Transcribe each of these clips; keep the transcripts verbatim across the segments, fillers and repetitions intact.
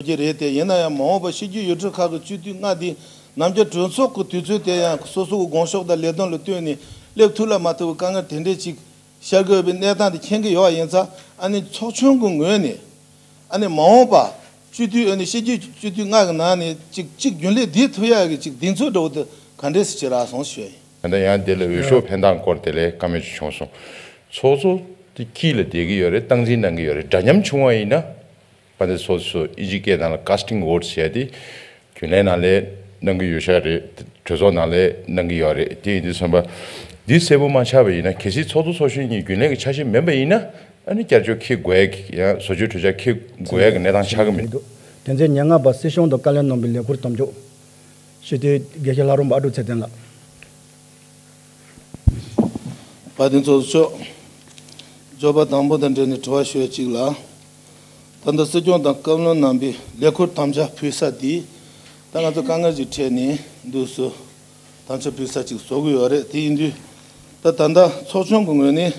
གི་རེད་དེ། ཡིན་ན་ཡང་མ་འོངས་པར་ཤེས་རྒྱུད་ཡུལ་གྲུ་ཁག་གི་སྤྱི་འཐུས་ལྔ་འདི་ནམ་རྒྱུན་གྲོས་ཚོགས་ཀྱི་དུས་ཚོད་དེ་ཡང་སོ་སོ་གི་དགོངས་ཕྱོགས་དང་ལས་དོན་ལ་ལྟོས་ནས་སླེབས་ཐུབ་ལ་མ་ཐུབ་པའི་དཀའ་ངལ་དེ་འདྲས་ཅིག་ཤར་དགོས་པའི་གནས་སྟངས་དེ་མཁྱེན་གྱི་ཡོད་པ་ཡིན་ཙང་། ཨ་ནི་ཚོགས་ཆུང་གི་ངོས་ནས་ཨ་ནི་མ་འོངས་པ་སྤྱི་འཐུས། ཨ་ནི་ཤེས་རྒྱུད་སྤྱི་འཐུས་ལྔ་གི་ནང་ནས་ཅིག་ཅིག་རྒྱུན་ལས་འདི་ཐུབ་ཡག་གི་ཅིག་གདེང་ཚོད་འདྲ་བོ་དེ་ག་འདྲས་སེ་བྱེད་རག་སོང་ཞུ་ཡ་ཡིན། ད་ལྟ་ཡང་དེ་ལ་འོས་ཤོག་འཕེན་སྟངས་སྐོར་དེ་ལ་བཀའ་མོལ་ཅིག་བྱུང་སོང་། ཚོགས་གཙོ་དེ་དཀྱིལ་ལ་བསྡད་ཀྱི་ཡོད་རེད། སྟངས་འཛིན་གནང་གི་ཡོད་རེད། འདྲ་མཉམ་བྱུང་བ་ཡིན་ན། དཔལ་ལྡན་ཚོགས་གཙོ་དབྱིན་ཇིའི་སྐད་ནང་ལ་casting vote ཟེར་ཡ་དེ་རྒྱུན་ལས་ནང་ལ་གནང་གི་ཡོད་ཤག་རེད། གྲོས་ཚོགས་ནང་ལ་གནང་གི་ཡོད་རེད། དེ་ཡིན་དུས་ཙམ་པ་འདི་གསལ་པོ་མ་ཆགས་པ་ཡིན་ན། གལ་སྲིད་ཚོགས་གཙོ་ཚོགས་གཞོན་གཉིས་རྒྱུན་ལས་ཀྱི་ཆ་ཤས་མིན་པ་ཡིན་ན། ཨ་ནི་བསྐྱར་བཅོས་འཁྱེར་དགོས་ཡ་ཡང་བཟོ་བཅོས་གྲོས་འཆར་འཁྱེར་དགོས་ཡ་གི་གནས་སྟངས་ཆགས་ཀྱི་མི་འདུག་དོན་ཚན་ཉེར་ལྔ་པ། སྲིད་སྐྱོང་དང་བཀའ་བློན་རྣམ་པའི་ལས་ཁུར་དམ་བཅའ། སྤྱི་འཐུས་དགེ་བཤེས་ལྷ་རམས་པ་ཨ་ཀྲུག་ཚེ་བརྟན་ལགས། དཔལ་ལྡན་ཚོགས་གཙོ་མཆོག་བརྗོད་པ་དང་པོ་དང་འབྲེལ་ནས་དྲི་བ་ཞུ་ཡ་གཅིག་ལ། ད་ལྟ་སྲིད་སྐྱོང་དང་བཀའ་བློན་རྣམ་པའི་ལས་ཁུར་དམ་བཅའ་ཕུལ་ས་འདི། ད་ང་ཚོ་དཀའ་ངལ་ཅིག་འཕྲད་ནས་འདུག་སེ་དམ་བཅའ་ཕུལ་ས་ཅིག་བཟོ་གི་ཡོད་རེད། དེ་ཡིན་དུས་ད་ད་ལྟ་ཚོགས་ཆུང་གི་ངོས་ནས་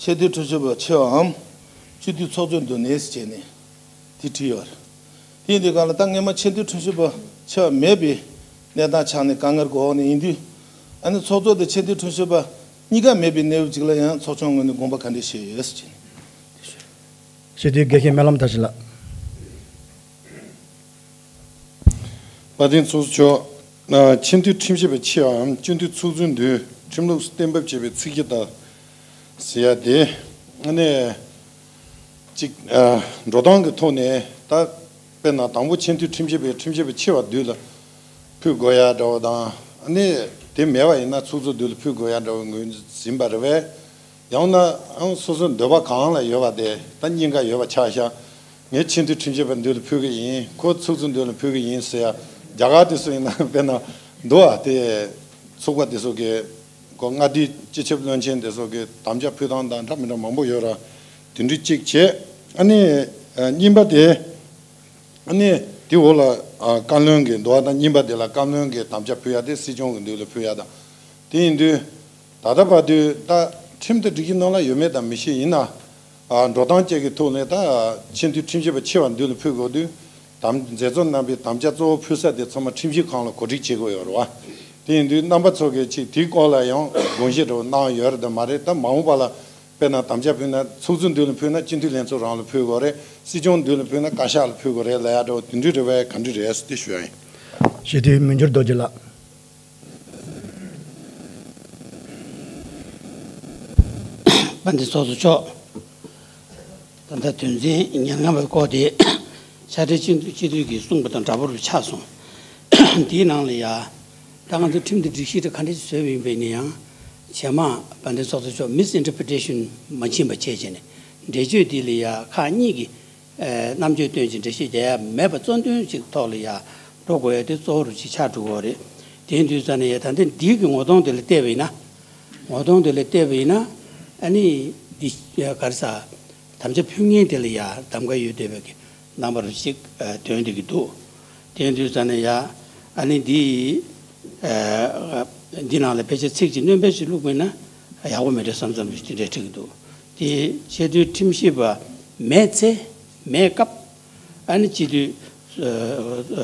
ཆེས་མཐོའི་ཁྲིམས་ཞིབ་པ་ཆེ་བའམ་སྤྱི་འཐུས་ཚོགས་གཙོས་འདུག་ནས་ཟེར་བྱས་ནས་དེ་བྲིས་ཡོད་རེད། དེ་ཡིན་དུས་གང་ལ་ད་སྔོན་མ་ཆེས་མཐོའི་ཁྲིམས་ཞིབ་པ་ཆེ་བ་མེད་པའི་གནས་སྟངས་ཆགས་ནས་དཀའ་ངལ་གོ་འོག་ནས་ཡིན་དུས། ཨ་ནི་ཚོགས་གཙོ་དང་ཆེས་མཐོའི་ཁྲིམས་ཞིབ་པ་གཉིས་ཀ་མེད་པའི་གནས་བབ་ཅིག་ལ་ཡང་ཚོགས་ཆུང་ངོས་ནས་དགོངས་པ་ག་འདྲས་བཞེས་ཡོད་ཟེར་གྱི། སྤྱི་འཐུས་དགེ་བཤེས་སྨོན་ལམ་བཀྲ་ཤིས་ལགས། དཔལ་ལྡན་ཚོགས་གཙོ་མཆོག་ཆེས་མཐོའི་ཁྲིམས་ཞིབ་པ་ཆེ་བའམ་སྤྱི་འཐུས་ཚོགས་གཙོས་འདུག་ཁྲིམས་ལུགས་གཏན་འབེབས་བྱས་པའི་ཚིག་གི་ད་ཟེར་ཡ་དེ། ཨ་ནི་གཅིག་འགྲོ་སྟངས་ཀྱི་ཐོག་ནས་ད། དཔེར་ན་དང་པོ་ཆེས་མཐོའི་ཁྲིམས་ཞིབ་པའི་ཁྲིམས་ཞིབ་པ་ཆེ་བ་དུས་ལ་ཕུལ་དགོས་ཡ་འདྲ་བོ་དང་། ཨ་ནི་དེ་མེད་པ་ཡིན་ན་ཚོགས་གཙོ་དུས་ལ་ཕུལ་དགོས་ཡ་འདྲ་བོ་ངོས་འཛིན་པ་རེད་པས། ཡང་ན་ཨང་སོ་སོའི་འདོད་པ་གང་ལ་ཡོད་པ་དེ་ད་སྙིང་ག་ཡོད་པ་ཆགས་ཤག་ངས་ཆེས་མཐོའི་ཁྲིམས་ཞིབ་པ་དུས་ལ་ཕུལ་གི་ཡིན། ཁོ་ཚོགས་གཙོ་དུས་ལ་ཕུལ་གི་ཡིན་ཟེར་ཡ། རྒྱ་གར་དེ་ཚོ་ཡིན་ན་དཔེར་ན་འདུག་ཨ། དེ་ཚོགས་པ་དེ་ཚོ་གི་ཁོ་མངའ་སྡེའི་སྤྱི་ཁྱབ་བློན་ཆེན་དེ་ཚོ་གི་དམ་བཅའ་ཕུལ་སྟངས་དང་འདྲ་མི་འདྲ་མང་པོ་ཡོད་ར། དེ་འདྲ་གཅིག་བྱས། ཨ་ནི་གཉིས་པ་དེ། ཨ་ནི་དེ་འོག་ལ་བཀའ་བློན་གྱི་འདུག་ཨ། ད་གཉིས་པ་དེ་ལ་བཀའ་བློན་གྱི་དམ་བཅའ་ཕུལ་ཡ་དེ་སྲིད་སྐྱོང་གི་མདུན་ལ་ཕུལ་ཡ་དང་། དེ་ཡིན་དུས་ད་ལྟ་བར་དུ་ད་ཁྲིམས་དང་སྒྲིག་གཞི་ནང་ལ་ཡོད་མེད་དང་མི་ཤེས། ཡིན་ན་འགྲོ་སྟངས་བཅས་ཀྱི་ཐོག་ནས་ད་ཆེས་མཐོའི་ཁྲིམས་ཞིབ་པ་ཆེ་བ་མདུན་ལ་ཕུལ་དགོས་དུས། དམ་མཛད་གཙོ་རྣམ་པའི་དམ་བཅའ་གཙོ་བོ་ཕུལ་ས་དེ་ཚང་མ་ཁྲིམས་ཞིབ་ཁང་ལ་གོ་སྒྲིག་བྱེད་དགོས་ཡོད་རེད་བ། དེ་ཡིན་དུས་རྣམ་པ་ཚོ་གིས་ཅིག་དེའི་སྐོར་ལ་ཡང་དགོངས་བཞེས་འདྲ་བོ་གནང་ཡོད་རེད་དམ་མ་རེད། ད་མ་འོངས་པ་ལ་དཔེར་ན་དམ་བཅའ་ཕུལ་ན་ཚོགས་གཙོ་མདུན་ལ་ཕུལ་ན་སྤྱི་འཐུས་ལྷན་ཚོགས་རང་ལ་ཕུལ་དགོས་རེད། སྲིད་སྐྱོང་མདུན་ལ་ཕུལ་ན་བཀའ་ཤག་ལ་ཕུལ་དགོས་རེད་ལབ་ཡ་འདྲ་བོ་དེ་འདྲ་རེད་པས། ག་འདྲ་རེད་ཟེར་དེ་ཞུ་ཡ་ཡིན། སྤྱི་འཐུས་མི་འགྱུར་རྡོ་རྗེ་ལགས། དཔལ་ལྡན་ཚོགས་གཙོ་མཆོག་ད་ལྟ་དོན་ཚན་ཉེར་ལྔ་པའི་སྐོར་དེ་ཕྱག་སྦྲེལ་སྤྱི་འཐུས་སྤྱི་འཐུས་ཀྱིས་གསུངས་པ་དང་འདྲ་པོ་རུ་ཆགས་སོང་། དེའི་ནང་ལ་ཡ། ད་ང་ཚོ་ཁྲིམས་དང་སྒྲིག་གཞི་དེ་ག་འདྲ་ཞིག་བཟོས་པ་ཡིན་པ་ཡིན་ན་ཡང་། རྗེས་མ་དཔལ་ལྡན་ཚོགས་གཙོ་མཆོག་མིས་ཨིན་ཊར་པི་རི་ཊེ་ཤན་མ་ཕྱིན་པ་བྱས་བྱས་ནས། འགྲེལ་བརྗོད་འདི་ལ་ཡ་ཁག་གཉིས་ཀྱི་ཨ་རྣམ་དཔྱོད་བཏོན་ཅིང་འགྲེལ་བཤད་རྒྱག་ཡ་མེད་པ། གཙོ་འདོན་ཅིག་ཐོག་ལ་ཡ་འགྲོ་དགོས་ཡ་དེ་གཙོ་བོ་རུ་ཅིག་ཆགས་འགྲོ་གི་རེད། དེ་ཡིན་དུས་ཙ་ནས་ཡ་ད་ལྟ་འདི་གི་ངོ་གདོང་དེ་ལ་བལྟས་པ་ཡིན་ན། ངོ་གདོང་དེ་ལ་བལྟས་པ་ཡིན་ན། ཨ་ནི་འདི་ག་རེ་ཟ། དམ་བཅའ་ཕུལ་མཁན་དེ་ལ་ཡ་གདམ་ག་ཡོད་བསྡད་པའི་གི་རྣམ་པ་རུ་ཅིག་ཨ་དོན་བསྡད་ཀྱི་འདུག་དེ་ཡིན་དུས་ཙ་ནས་ཡ། ཨ་ནི་འདི་ཨ་འདི་ནང་ལ་ཕལ་ཆེར་ཚིག་ཅིག་སྣོན་པ་ཞིག་བླུགས་པ་ཡིན་ན་ཡག་པོ་མེད་འགྲོ་བསམ་བསམ་ཞིག་དེ་འདྲས་འཁྲིད་ཀྱི་འདུག་དེ་ཆེས་མཐོའི་ཁྲིམས་ཞིབ་པ་མེད་ཚེ། མེད་སྐབས་ཨ་ནི་སྤྱི་འཐུས་ཨ་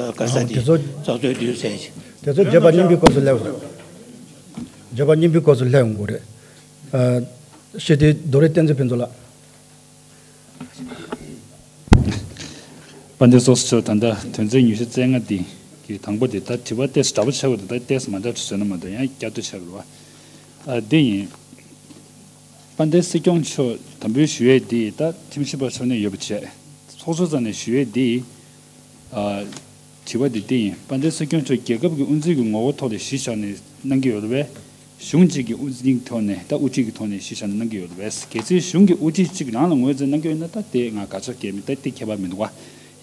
ཨ་ག་རེ་ཟ། ཨ་དེ་དེ་ཚོ་ཚོགས་གཙོས་འདུག་ཟེར། དེ་ཚོ་བརྗོད་པ་སྙིང་པོའི་སྐབས་སུ་སླེབས། བརྗོད་པ་སྙིང་པོའི་སྐབས་སུ་སླེབས་ཡོང་གི་རེད། ཨ་སྤྱི་འཐུས་རྡོ་རི་བསྟན་འཛིན་ཕུན་ཚོགས་ལགས། དཔལ་ལྡན་ཚོགས་གཙོ། ད་ལྟ་དོན་ཚན་ཉི་ཤུ་རྩ་ལྔ་འདི་གི་དང་པོ་དེ་ད་དྲི་བ་ཏོག་ཙམ་འདྲ་པོ་ཆགས་ཀྱི་འདུག་ད་ཏོག་ཙམ་མ་འདྲ་བ་བཟོས་ན་མ་གཏོགས་ཡང་བསྐྱར་ཟློས་ཆགས་ཀྱི་རེད་བ། ཨ་འདི་ཡིན། དཔལ་ལྡན་སྲིད་སྐྱོང་མཆོག་དམ་འབུལ་ཞུ་ཡས་འདི་ད་ཁྲིམས་ཞིབ་པ་ཚོགས་གནས་ཡོད་པ་བྱས། ཚོགས་གཙོ་རྩ་ནས་ཞུ་ཡས་འདི། ཨ་དྲི་བ་འདི་འདི་ཡིན། དཔལ་ལྡན་སྲིད་སྐྱོང་མཆོག་རྒྱལ་ཁབ་ཀྱི་དབུ་འཛིན་གྱི་ངོ་བོ་ཐོག་ལ་གཞི་བཞག་ནས་གནང་གི་ཡོད་རེད་པས། གཞུང་གཅིག་གི་དབུ་འཛིན་ཐོག་ནས་ད་དབུ་ཁྲིད་ཀྱི་ཐོག་ནས་གཞི་བཞག་ནས་གནང་གི་ཡོད་རེད་པས། གལ་སྲིད་གཞུང་གི་དབུ་ཁྲིད་གཅིག་རང་ལ་ངོས་འཛིན་གནང་གི་ཡོད་ན་ད་དེ་ང་དགག་བྱ་གལ་མེད། ད་དེ་ཁྱད་པར་མི་འདུག་བ།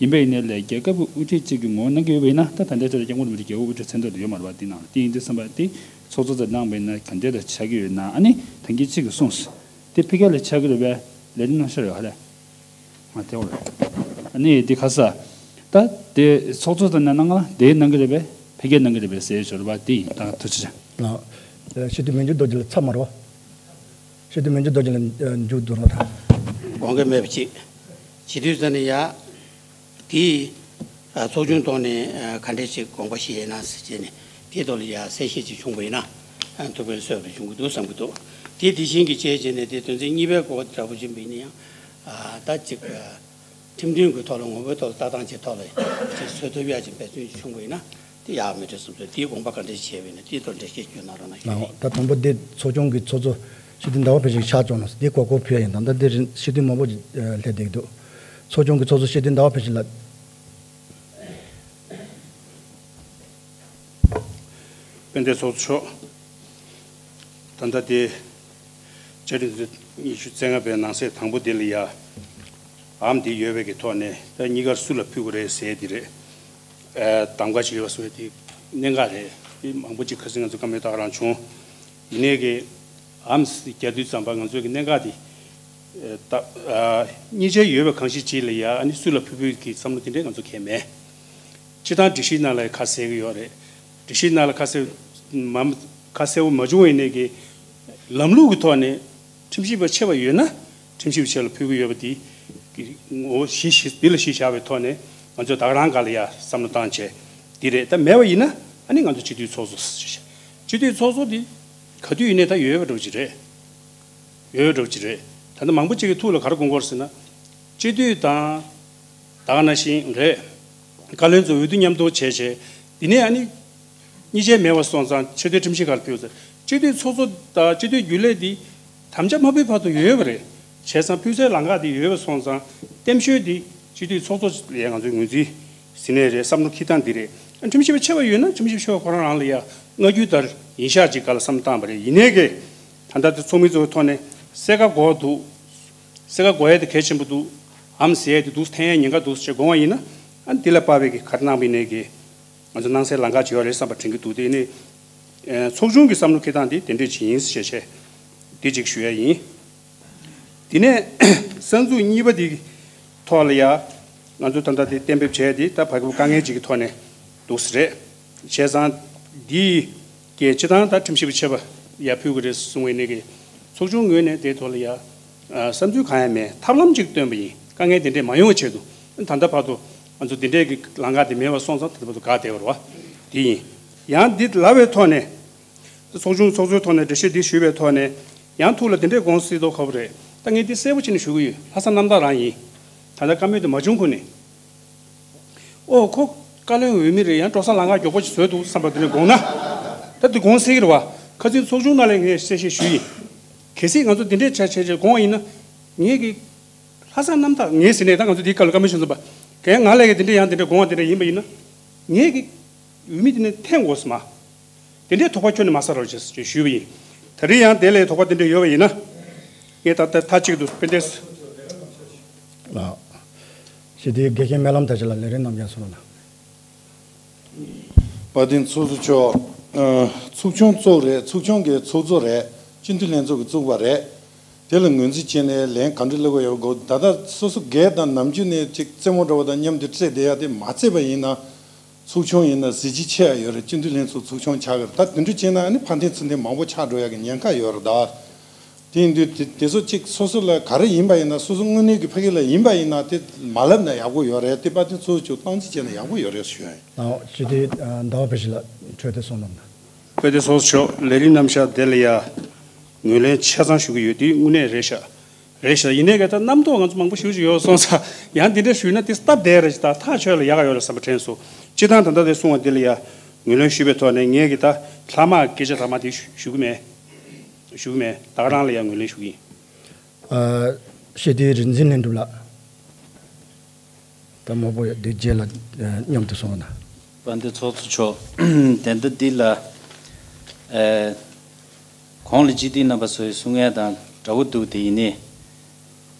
ཡིན་པ་ཡིན་ནའི་ལས་རྒྱལ་ཁབ་ཀྱི་དབུ་ཁྲིད་གཅིག་གི་ངོས་གནང་གི་ཡོད་པ་ཡིན་ན། ད་ད་ལྟའི་ཆར་སྐྱབས་མགོན་རིན་པོ་ཆེ་རྒྱལ་ཁབ་དབུ་ཁྲིད་མཚན་ཐོག་ཏུ་ཡོད་མ་རེད་བ། དེ་ནང་དེ་ཡིན་དུས་ཙམ་པ་དེ་ཚོགས་གཙོ་རྩ་གནང་བ་ཡིན་ན་ག་འདྲས་ལ་ཆགས་ཀྱི་ཡོད་ན། ཨ་ནི་ད་གིན་གཅིག་གིས་གསུངས་སོང་། དེ་ཕ་གིར་ལ་ཆགས་ཀྱི་རེད་པས། ལས་རིམ་གནང་ཤར་ཡོད་ཧ་ལས། ང་དེ་བར། ཨ་ནི་འདི་ཁ་ས། ད་དེ་ཚོགས་གཙོ་དང་ནང་ལ་དེ་གནང་གི་རེད་པས། ཕ་གིར་གནང་གི་རེད་པས་ཟེར་ཞོར་བ་དེ་ཡིན། ད་ཐུགས་རྗེ་ཆེ། ལགས། སྤྱི་འཐུས་མི་འགྱུར་རྡོ་རྗེ་ལ་ཚར་མ་རེད་བ། སྤྱི་འཐུས་མི་འགྱུར་རྡོ་རྗེ་ལ་མཇུག་བསྡུ་རོགས་དང་། དགོངས་འགལ་མེད་པ་ཅིག་བྱེད་དུས་ཙ་ནས་ཡ། དེ་ ཚོགས་ཆུང་ཐོག་ནས་ག་འདྲས་ཅིག་དགོངས་པ་བཞེས་ཡས་ན་ཟེར་བྱས་ནས་དེའི་ཐོག་ལ་ཡ་གསལ་བཤད་ཅིག་བྱུང་བ་ཡིན་ན་ཐུགས་ཕན་གསོས་པ་བྱུང་གི་འདུག་བསམ་གྱི་འདུག་དེ་དེ་བཞིན་གྱི་བྱས་བྱས་ནས་དེ་དོན་ཚན་གཉིས་པའི་སྐོར་དེ་འདྲ་པོ་ཅིག་ཡིན་པ་ཡིན་ན་ཡང་ད་ཅིག་ཁྲིམས་མཐུན་གྱི་ཐོག་ལ་ངོ་བོའི་ཐོག་ལ་ལྟ་སྟངས་ཅིག་ཐོག་ལ་ཅིག་བཟོ་ཐུབ་ཡ་ཅིག་འབད་བརྩོན་ཅིག་བྱུང་བ་ཡིན་ན་དེ་ཡག་མི་འདྲ་བསམ་ཚོད་དེའི་དགོངས་པ་ག་འདྲས་ཅིག་བྱས་པ་ཡིན་ན་དེའི་ཐོག་འགྲེལ་བཤད་ཅིག་གནང་རོགས་གནང་ཞུ། ད་དང་པོ་དེ་ཚོགས་ཆུང་གི་ཚོགས་གཙོ་སྤྱི་འཐུས་ཟླ་བ་བྷེ་བཞིན་ཕྱག་བཅོག་གནང་སོང་། དེ་གོ་སྐོར་ཕུལ་ཡ་ཡིན། ད་ལྟ་དེ་རིང་སྤྱི་འཐུས་མང་པོ་ཅིག་སླེབས་བསྡད་ཀྱི་འདུག་ཚོགས་ཆུང་གི་ཚོགས་གཙོ་སྤྱི་འཐུས་ཟླ་བ་བྷེ་བཞིན་ལགས། དཔལ་ལྡན་ཚོགས་གཙོ་མཆོག་ད་ལྟ་དེ་བཅའ་ཁྲིམས་ཉི་ཤུ་རྩ་ལྔ་པའི་ནང་གསེས་དང་པོ་དེ་ལ་ཡ་ཨམ་དེ་ཡོད་པའི་གི་ཐོག་ནས་ད་གཉིས་ཀར་སུ་ལ་ཕུལ་དགོས་རེད་ཟེར་དེ་རེད། ཨ་གདམ་ག་ཅིག་ཡོད་པ་སོགས་དེ་གནད་འགག་རེད། དེ་མང་པོ་ཅིག་ཁ་སང་ང་ཚོ་བཀའ་མོལ་ད་ག་རང་བྱུང་། ཡིན་ནའི་གི་ཨམ་རྒྱག་དུས་ཙམ་པ་ང་ཚོའི་གི་གནད་འགག་དེ་ད་ཨ་གཉིས་ཆ་ཡོད་པའི་གང་ཞིག་ཅིག་ལ་ཡ་ཨ་ནི་སུ་ལ་ཕུལ་ཕུལ་གི་བསམ་བློ་དེ་འདྲས་ང་ཚོ་གལ་མེད། སྤྱི་བཏང་སྒྲིག་གཞིའི་ནང་ལ་ཁ་གསལ་གི་ཡོད་རེད། སྒྲིག་གཞིའི་ནང་ལ་ཁ་གསལ་མ་ཁ་གསལ་བོ་མ་བྱུང་བའི་ནས་ཀྱི་ལམ་ལུགས་ཀྱི་ཐོག་ནས་ཁྲིམས་ཞིབ་པ་ཆེ་བ་ཡོད་ན་ཁྲིམས་ཞིབ་པ་ཆེ་ལ་ཕུལ་གི་ཡོད་པ་དེ་ངོ་བོ་གཞི་གཞི་འདི་ལ་གཞི་བཞག་པའི་ཐོག་ནས་ང་ཚོས་ད་ག་རང་སྒང་ལ་ཡ་བསམ་བློ་བཏང་བྱས་འདི་རེད། ད་མེད་པ་ཡིན་ན་ཨ་ནི་ང་ཚོ་སྤྱི་འཐུས་ཚོགས་གཙོ་སྤྱི་འཐུས་ཚོགས་གཙོ་འདི་ག་དུས་ཡིན་ནའི་ད་ཡོད་པ་འདྲ་བོ་ཅིག་རེད། ཡོད་འགྲོ་གི་རེད། ད་ལྟ་མང་པོ་ཅིག་གི་ཐུགས་ལ་ག་རེ་དགོངས་ཀྱི་ཡོད་རེད་ཟེར་ན། སྤྱི་འཐུས་དང་། ད་ག་ནང་བཞིན་རེད། བཀའ་བློན་ཚོ་འོས་བསྡུ་མཉམ་དུ་བྱས་བྱས། འདི་ནས་ཨ་ནི། གཉིས་ཆ་མེད་པ་སོང་ཙང་ཆེས་མཐོའི་ཁྲིམས་ཞིབ་ཁང་ལ་ཕུལ་ཟེར། སྤྱི་འཐུས་ཚོགས་གཙོ་དང་སྤྱི་འཐུས་རྒྱུན་ལས་འདི། དམ་བཅའ་མ་ཕུལ་བར་དུ་ཡོད་པ་རེད། བྱས་ཙང་ཕུལ་སའི་ལམ་ཁ་འདི་ཡོད་པ་སོང་ཙང་། གཏན་ཞུས་འདི་སྤྱི་འཐུས་ཚོགས་གཙོ་ལ་ང་ཚོས་ངོས་འཛིན་ཟིན་ནས་རེད། བསམ་བློ་འཁྱེར་སྟངས་འདི་རེད། ཁྲིམས་ཞིབ་པ་ཆེ་བ་ཡོད་ན་ཁྲིམས་ཞིབ་ཆེ་བ་ཁོ་རང་རང་ལ་ཡ་སྔ་འགྱུར་ལྟར་ཡིན་ཤག་ཅིག་ག་ལ་བསམ་བཏང་བ་རེད། ཡིན་ནའི་གི། ད་ལྟ་དེ་ཚོགས་མི་ཚོའི་ཐོག་ནས་གསལ་ཁ་དགོས་འདུག་གསལ་ཁ་དགོས་ཡས་དེ་གལ་ཆེན་པོ་འདུག་ཨམ་ཟེར་ཡས་དེ་འདུག་འཐེན་ཡས་ཉེན་ཁ་འདུག་ཅེས་དགོངས་པ་ཡིན་ན། ཨ་ནི་དེ་ལ་དཔག་པའི་གི་ག་རེ་གནང་བ་ཡིན་ནའི་གི། ང་ཚོ་སྣང་གསལ་ལམ་ཁ་ཅིག་ཡོད་རེད་བསམ་པ་དྲན་གྱི་འདུག་དེ་ནི། ཚོགས་ཆུང་གི་བསམ་བློ་འཁྱེར་སྟངས་དེ་དེ་འདྲས་ཅིག་ཡིན་ཞེས་བྱས། འདི་ཅིག་ཞུ་ཡ་ཡིན། དེ་ནས་གསར་འཛུགས་གཉིས་པ་དེ་གི་ཐོག་ལ་ཡ། ང་ཚོ་ད་ལྟ་དེ་གཏན་འབེབས་བྱས་དེ་ད་ཕ་གི་པོ་དཀའ་ངལ་ཅིག་གི་ཐོག་ནས་འདུག་ས་རེད། བྱས་ཙང་འདི་གི་སྤྱི་བཏང་ད་ཁྲིམས་ཞིབ་པ་ཆེ་བ་ཡ་ཕུལ་གི་རེད་གསུང་བའི་ནས་གི་ཚོགས་ཆུང་ངོས་ནས་དེའི་ཐོག་ལ་ཡ། བསམ་ཚུལ་གང་ཡང་མེད། ཐབས་ལམ་ཅིག་བཏོན་པ་ཡིན། དཀའ་ངལ་དེ་འདྲས་མ་ཡོང་བའི་ཆེད་དུ། ད་ལྟ་བར་དུ་ང་ཚོ་འདི་འདྲས་ཀྱི་ལམ་ཁ་དེ་མེད་པ་སོང་ཙང་ད་ལྟ་བར་དུ་དགག་བསྡད་པ་རེད་བ། དེ་ཡིན། ཡང་འདི་ལབ་པའི་ཐོག་ནས། ཚོགས་ཆུང་ཚོགས་གཙོའི་ཐོག་ནས་འགྲེལ་བཤད་འདི་ཞུས་པའི་ཐོག་ནས། ཡང་ཐུགས་ལ་དེ་འདྲས་དགོངས་སྲིད་དོ་ཁ་པོ་རེད། ད་ངས་འདི་གསལ་པོ་བྱས་ནས་ཞུ་གི་ཡོད། ལྷག་བསམ་རྣམ་དག་རང་ཡིན། ད་ལྟ་བཀའ་མོལ་དེ་མ་བྱུང་གོང་ནས། ཨོ་ཁོ་བཀའ་བློན་འོས་མི་རེད། ཡང་འགྲོ་ས་ལམ་ཁ་མགྱོགས་པོ་ཅིག་བཟོས་འདུག་བསམ་པ་དེ་འདྲས་དགོངས་ན། ད་འདི་དགོངས་སྲིད་ཀྱི་རེད་བ། ཁ་སང་ཚོགས་ཆུང་ནང་ལ་ངས་གསལ་བཤད་ཞུས་ཡིན། གལ་སྲིད་ང་ཚོ་དེ་འདྲས་བྱས་བྱས་བྱས་དགོངས་པ་ཡིན་ན། ངས་ཀྱི། ལྷག་བསམ་རྣམ་དག་ངས་ཟེར་ནས་ད་ང་ཚོ་འདི་སྐབས་ལ་བཀའ་མོལ་ཞུ་མཚམས་པ། གན་ང་ལས་ཀྱི་དེ་འདྲས་ཡང་དེ་འདྲས་དགོངས་པ་དེ་འདྲས་ཡིན་པ་ཡིན་ན། ངས་ཀྱི་འོས་མི་དེ་ནས་འཐེན་དགོས་སམ། དེ་འདྲས་དོགས་པ་ཁྱོན་ནས་མ་ཟ་རོགས་ཞེས་ཞུས་པ་ཡིན། ད་རེས་ཡང་དེ་ལས་དོགས་པ་དེ་འདྲས་ཡོད་པ་ཡིན་ན། ངས་ད་ལྟ་མཐའ་གཅིག་ཏུ་དཔེ་འདྲས། ལགས། སྤྱི་འཐུས་དགེ་རྒན་སྨོན་ལམ་དར་རྒྱས་ལགས། ལས་རིམ་རྣམས་ཀྱང་གསུང་རོགས་གནང་། དཔལ་ལྡན་ཚོགས་གཙོ་མཆོག་ཨ། ཚོགས་ཆུང་གཙོ་བོ་རེད། ཚོགས་ཆུང་གི་ཚོགས་གཙོ་རེད། སྤྱི་འཐུས་ལྷན་ཚོགས་ཀྱི་གཙོ་པ་རེད། དེ་ལ་ངོས་འཛིན་བྱས་ནས་ལན་ག་འདྲ་སླེབས་ཀྱི་ཡོད་དགོས། ད་ལྟ་སོ་སོ་སྒེར་དང་ནམ་རྒྱུན་ནས་ཅིག་རྩེད་མོ་འདྲ་བོ་དང་མཉམ་དུ་རྩེས་བསྡད་ཡ་དེ་མ་རྩེས་པ་ཡིན་ན། ཚོགས་ཆུང་ཡིན་ན་གཟི་བརྗིད་ཆེ་ཡ་ཡོད་རེད། སྤྱི་འཐུས་ལྷན་ཚོགས་ཚོགས་ཆུང་ཆགས་ཀྱི་རེད། ད་དེ་འདྲ་བྱས་ན་ཨ་ནི་ཕར་འཐེན་ཚུར་འཐེན་མང་པོ་ཆགས་འགྲོ་ཡ་གི་ཉེན་ཁ་ཡོད་རེད་ད། དེ་ཡིན་དུས་དེ་དེ་ཚོ་གཅིག་སོ་སོ་ལ་ག་རེ་ཡིན་པ་ཡིན་ན། སོ་སོ་དངོས་གནས་ཀྱི་ཕ་གི་ལ་ཡིན་པ་ཡིན་ན་དེ་མ་ལབ་ན་ཡག་པོ་ཡོད་རེད། དེ་དཔལ་ལྡན་ཚོགས་གཙོ་མཆོག་སྟངས་འཛིན་བྱས་ན་ཡག་པོ་ཡོད་རེད་ཞུ་ཡ་ཡིན། ཨོ། སྤྱི་འཐུས་ཟླ་བ་བྷེ་བཞིན་ལགས་འཕྲོས་དེ་གསུང་གནང་དང་། དཔལ་ལྡན་ཚོགས་གཙོ་མཆོག་ལས་རིམ་རྣམ་གཞག་དེ་ལ་ཡ་ངོས་ལེན་ཆ་ཚང་ཞུ་གི་ཡོད། དེ་དངོས་གནས་རེད་ཤག་རེད་ཤག་ཡིན་ནའི་ག་ད་རྣམ་རྟོག་ང་ཚོ་མང་པོ་ཞེ་པོ་ཅིག་ཡོད་སོང་ཙང་། ཡང་འདི་འདྲ་ཞུས་ན་དེ་སྟབས་བདེ་རེད་ཅིག་དང་ཐག་ཆོད་ལ་ཡག་ག་ཡོད་རེད་བསམ་པ་དྲན་སོང་། སྤྱིར་བཏང་ད་ལྟ་དེ་གསུང་བ་འདི་ལ་ཡ་ངོས་ལེན་ཞུས་པའི་ཐོག་ནས་ངས་གི་ད་ལྷག་མ་སྐད་ཆ་ལྷག་མ་དེ་ཞུ་ཞུ་གི་མེད། ཞུ་གི་མེད། ད་ག་རང་ལ་ཡང་ངོས་ལེན་ཞུ་གི་ཡིན། ཨ། སྤྱི་འཐུས་རིག་འཛིན་ལྷུན་གྲུབ་ལགས། ད་མ་པོ་ཡ་འདི་རྗེས་ལ་མཉམ་དུ་སོང་ན། དཔལ་ལྡན་ཚོགས་གཙོ་མཆོག་དེ་འདི་འདི་ལ་ཨ། གོང་ལ་སྤྱི་འཐུས་རྣམ་པ་ཚོས་གསུང་ཡ་དང་འདྲ་བོ་འདུག་དེ་ཡིན་ནའི་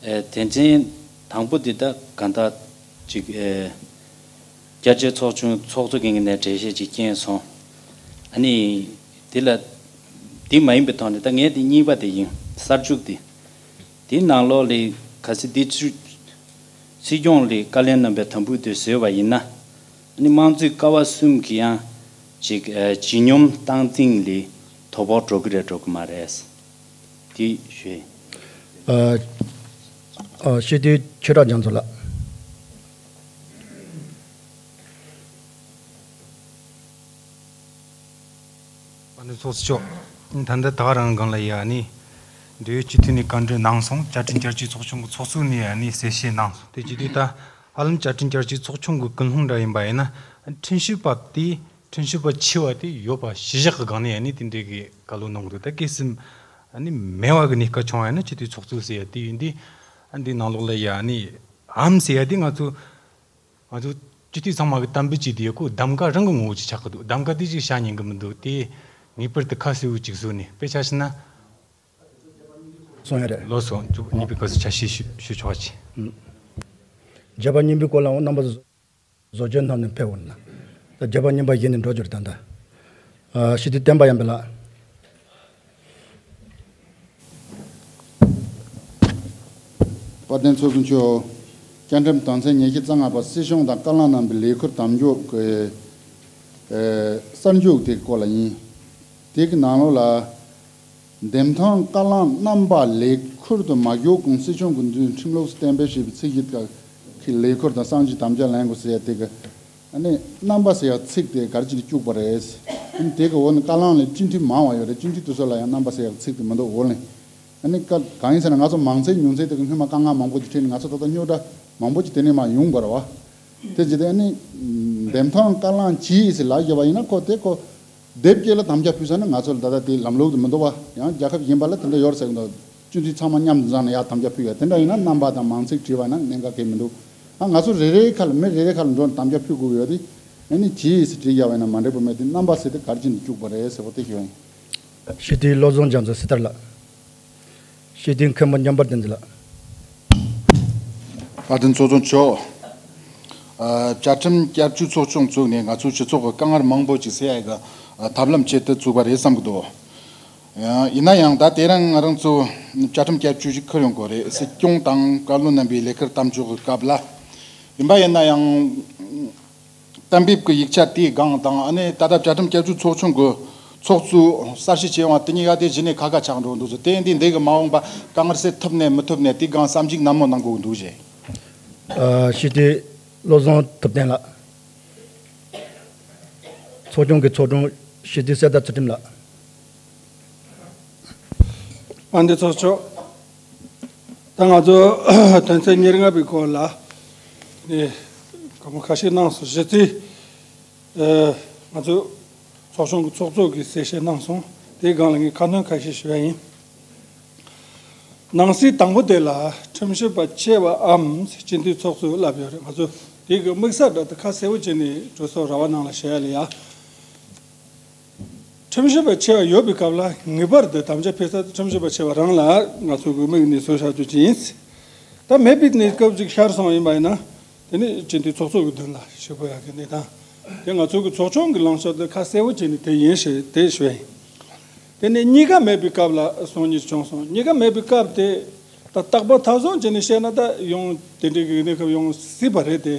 ཨ། དོན་ཚན་དང་པོ་འདི་ད་གང་ལྟར་ཅིག་ཨ། བསྐྱར་བཅོས་ཚོགས་ཆུང་ཚོགས་གཙོ་གིས་ནས་འགྲེལ་བཤད་ཅིག་བསྐྱལ་སོང་། ཨ་ནི། དེ་ལ། དེ་མ་ཡིན་པའི་ཐོག་ནས་ད་ངས་དེ་གཉིས་པ་དེ་ཡིན། གསར་འཇུག་དེ། དེའི་ནང་ལོགས་ལ་གལ་སྲིད་འདི་ཚུ། སྲིད་སྐྱོང་ལ་བཀའ་བློན་རྣམ་པས་དམ་འབུལ་དེ་བཟོས་པ་ཡིན་ན། ཨ་ནི་དམངས་གཙོའི་ཀ་བ་གསུམ་གྱི་ཡང་ཅིག་ལྗིད་སྙོམས་སྟངས་འཛིན་ལ་དོ་ཕོག་འགྲོ་གི་རེད་འགྲོ་གི་མ་རེད། དེ་ཞུ། ཨ། ཨ། སྤྱི་འཐུས་ཆོས་གྲགས་རྒྱ་མཚོ་ལགས། ཚོགས་གཙོ་མཆོག་ད་ལྟ་ད་ག་རང་སྒང་ལ་ཡ་ནི་འབྲེལ་ཡོད་སྤྱི་འཐུས་ནས་བཀའ་འདྲི་གནང་སོང་། བཅའ་ཁྲིམས་བསྐྱར་བཅོས་ཚོགས་ཆུང་གི་ཚོགས་གཙོ་ནས་ཡ་ནི་གསལ་བཤད་གནང་སོང་། དེ་བྱས་དུས་ད་ཧ་ལམ་བཅའ་ཁྲིམས་བསྐྱར་བཅོས་ཚོགས་ཆུང་གི་ཀུན་སློང་འདྲ་ཡིན་པ་ཡིན་ན། ཁྲིམས་ཞིབ་པ་དེ་ཁྲིམས་ཞིབ་པ་ཆེ་བ་དེ་ཡོད་པ་གཞི་བཞག་གི་སྒང་ནས་ཡ་ནི་དེ་འདྲའི་གི་བཀའ་སློབ་གནང་གི་འདུག་ད་གལ་སྲིད་ཨ་ནི་མེད་པ་གི་གནས་སྐབས་བྱུང་བ་ཡིན་ན་སྤྱི་འཐུས་ཚོགས་གཙོ་ཟེར་ཡ་དེ་ཡིན་དུས། ཨ་འདི་ནང་ལོགས་ལ་ཡ་ནི་ཨམ་ཟེར་ཡ་དེ་ང་ཚོ་ང་ཚོ་སྤྱི་འཐུས་ཚང་མ་གི་གཏན་འབེབས་བྱས་དེ་ཡོད་ཀོ། གདམ་ག་རང་གི་ངོ་བོ་ཅིག་ཆགས་ཀྱི་འདུག་གདམ་ག་དེ་ཅིག་བྱ་ཉན་གི་མི་འདུག་དེ་ངེས་པར་དུ་ཁ་གསལ་བོ་ཅིག་བཟོས་ནས། དཔེ་ཆ་བཞག་ན། སོང་ཡ་རེད། ལོ་སོ་བཅུ་གཉིས་པའི་སྐབས་སུ་ཆ་ཤས་ཞུ་ཞུ་ཆོག་ཅིག་རྒྱ་བ་རྙིང་པའི་སྐོར་ལའང་རྣམ་པ་བཟོ་བཅོས་གནང་ནས་ཕེབས་འོང་ན། ད་རྒྱ་བ་རྙིང་པ་གཞི་ནས་འགྲོ་རྒྱུར་ད་ལྟ། ཨ་སྤྱི་འཐུས་བསྟན་པ་ཡར་འཕེལ་ལགས། དཔལ་ལྡན་ཚོགས་གཙོ་མཆོག་བཅའ་ཁྲིམས་དོན་ཚན་ཉི་ཤུ་རྩ་ལྔ་པ་སྲིད་སྐྱོང་དང་བཀའ་བློན་རྣམ་པའི་ལས་ཁུར་དམ་འཇོག་གི་ཨེ་གསར་འཇུག་དེ་སྐོར་ལ་ཡིན། དེ་གི་ནང་ལོགས་ལ། འདེམས་ཐོན་བཀའ་བློན་རྣམ་པ་ལས་ཁུར་དུ་མ་འཇུག་གོང་སྲིད་སྐྱོང་གི་མདུན་ཁྲིམས་ལུགས་སུ་གཏན་འབེབས་བྱས་པའི་ཚིག་བཞི་དག་གི་ལས་ཁུར་དང་གསར་འཇུག་དམ་བཅའ་ལེན་དགོས་ཟེར་ཡ་དེ་གི། ཨ་ནི་རྣམ་པ་ཟེར་ཡག་ཚིག་དེ་ག་རེ་བྱས་ནས་བཅུག་པ་རེད། ཨ་ནི་དེ་གི་འོག་ནས་བཀའ་བློན་ལས་སྤྱི་འཐུས་མང་བ་ཡོད་རེད། སྤྱི་འཐུས་དེ་ཚོ་ལ་ཡང་རྣམ་པ་ཟེར་ཡག་ཚིག་དེ་མི་འདུག་འོག་ནས། ཨ་ནི་བཀའ་གང་ཡིན་ཟེར་ན་ང་ཚོ་མང་ཚོགས་ཉུང་ཚོགས་དེ་གི་སྔོན་མ་དཀའ་ངལ་མང་པོ་ཅིག་འཕྲད་ནས་ང་ཚོ་ད་ལྟ་རྙོག་དྲ་མང་པོ་ཅིག་དེ་ནས་མར་ཡོང་དགོས་རེད་བ། དེ་བྱས་ཏེ་ཨ་ནི་འདེམས་ཐོན་བཀའ་བློན་གྱིས་ཟེར་ལབ་བཞག་པ་ཡིན་ན་ཁོ་དེ་ཁོ་སྡེབ་སྐྱེལ་ལ་དམ་བཅའ་ཕུལ་ས་ནི་ང་ཚོ་ལ་ད་ལྟ་དེ་ལམ་ལུགས་དེ་མི་འདུག་བ། ཡང་རྒྱལ་ཁབ་གཞན་པ་ལ་དེ་འདྲ་ཡོད་རེད་ཟེར་གི་འདུག་སྤྱི་འཐུས་ཚང་མ་མཉམ་དུ་འཛོམས་ནས་ཡར་དམ་བཅའ་ཕུལ་ཡ་དེ་འདྲ་ཡིན་ན་རྣམ་པ་དང་མང་ཚིག་བྲིས་པ་ན་གནད་འགག་གང་ཡང་མི་འདུག་ཨ་ང་ཚོ་རེ་རེའི་ཁ་ལ་མི་རེ་རེའི་ཁ་ལ་འགྲོ་ནས་དམ་བཅའ་ཕུལ་དགོས་ཀྱི་ཡོད་དེ། ཨ་ནི་གྱིས་ཟེར་བྲིས་བཞག་པ་ཡིན་ན་མ་འགྲིག་པ་མེད་དེ་རྣམ་པ་ཟེར་དེ་ག་རེ་བྱས་ནས་བཅུག་པ་རེད་ཟེར་བ་དེ་ཞུ་ཡ་ཡིན། སྤྱི་འཐུས་བློ་བཟང་རྒྱ་མཚོ་སྲི་ཐར་ལགས། སྤྱི་འཐུས་མཁན་པོ་ཉམས་པ་བསྟན་འཛིན་ལགས། དཔལ་ལྡན་ཚོགས་གཙོ་མཆོག་ཨ་བཅའ་ཁྲིམས་བསྐྱར་བཅོས་ཚོགས་ཆུང་བཙུགས་ནས་ང་ཚོའི་སྤྱི་ཚོགས་ཀྱི་དཀའ་ངལ་མང་པོ་ཅིག་སེལ་ཡ་གི་ཨ་ཐབས་ལམ་ཆེད་དུ་བཙུགས་པ་རེད་བསམ་གྱི་འདུག་ཡང་ཡིན་ན་ཡང་ད་དེ་རིང་ང་རང་ཚོ་བཅའ་ཁྲིམས་བསྐྱར་བཅོས་ཤིག་འཁུར་ཡོང་དགོས་རེད། སྲིད་སྐྱོང་དང་བཀའ་བློན་རྣམ་པའི་ལས་ཁུར་དམ་འཇོག་གི་སྐབས་ལ་ཡིན་པ་ཡིན་ན་ཡང་། གཏན་འབེབས་ཀྱི་ཡིག་ཆ་དེའི་སྒང་དང་ཨ་ནི་ད་ལྟ་བཅའ་ཁྲིམས་བསྐྱར་བཅོས་ཚོགས་ཆུང་གི་ཚོགས་གཙོས་གསར་ཞུ་བྱས་ཡོང་བ་དེ་གཉིས་ཀ་དེ་གཞི་ནས་ཁ་ཁ་ཆགས་འགྲོ་འདུག་ཟེར། དེ་ཡིན་དུས་འདི་གི་མ་འོངས་པ་དཀའ་ངལ་སེལ་ཐུབ་ནས་མི་ཐུབ་ནས་དེའི་སྒང་བསམ་གཞིག་ནན་མོ་གནང་དགོས་འདུག་ཞེས། ཨ་སྤྱི་འཐུས་བློ་བཟང་ཐུབ་བསྟན་ལགས། ཚོགས་ཆུང་གི་ཚོགས་དྲུང་སྤྱི་འཐུས་གསེར་རྟ་ཚུལ་ཁྲིམས་ལགས། དཔལ་ལྡན་ཚོགས་གཙོ། ད་ང་ཚོ་དོན་ཚན་ཉེར་ལྔ་པའི་སྐོར་ལ་ནས་བཀའ་མོལ་ཁ་ཤས་གནང་སོང་། གཞི་རྩའི་ཨ་ང་ཚོ་ཚོགས་ཆུང་གི་ཚོགས་གཙོ་གིས་གསལ་བཤད་གནང་སོང་། དེའི་སྒང་ལ་ངས་ཁ་སྣོན་ཁ་ཤས་ཞུ་ཡ་ཡིན། ནང་གསེས་དང་པོ་དེ་ལ་ཁྲིམས་ཞིབ་པ་ཆེ་བའམ་སྤྱི་འཐུས་ཚོགས་གཙོས་ལབ་ཡོད་རེད། ང་ཚོ་དེ་གི་དམིགས་བསལ་འདྲ་དེ་ཁ་གསལ་བོ་བྱས་ནས་གྲོས་ཚོགས་ར་བ་ནང་ལ་བཤད་ཡ་ལ་ཡ། ཁྲིམས་ཞིབ་པ་ཆེ་བ་ཡོད་པའི་སྐབས་ལ་ངེས་པར་དུ་དམ་བཅའ་ཕུལ་ས་དེ་ཁྲིམས་ཞིབ་པ་ཆེ་བ་རང་ལ་ང་ཚོ་གི་དམིགས་ནས་བཟོས་བཞག་རྒྱུ་ཅིག་ཡིན། ད་མེད་པའི་གནས་སྐབས་ཅིག་ཤར་སོང་ཡིན་པ་ཡིན་ན། དེ་ནི་སྤྱི་འཐུས་ཚོགས་གཙོ་གི་མདུན་ལ་ཞུ་དགོས་ཡག་གི་གནས་སྟངས། དེ་ང་ཚོ་གི་ཚོགས་ཆུང་གི་ལངས་ཕྱོགས་དེ་ཁ་གསལ་བོ་བྱས་ནས་དེ་ཡིན་ཞེས་དེ་ཞུ་ཡིན། དེ་ནས་གཉིས་ཀ་མེད་པའི་སྐབས་ལ་སོང་ཉིད་བྱུང་སོང་། གཉིས་ཀ་མེད་པའི་སྐབས་དེ་ད་རྟག་པར་མཐའ་བཟུང་བྱས་ནས་བཤད་ན་ད་ཡོང་དེ་འདྲའི་གི་གནས་སྐབས་ཡོང་སྲིད་པ་རེད་དེ།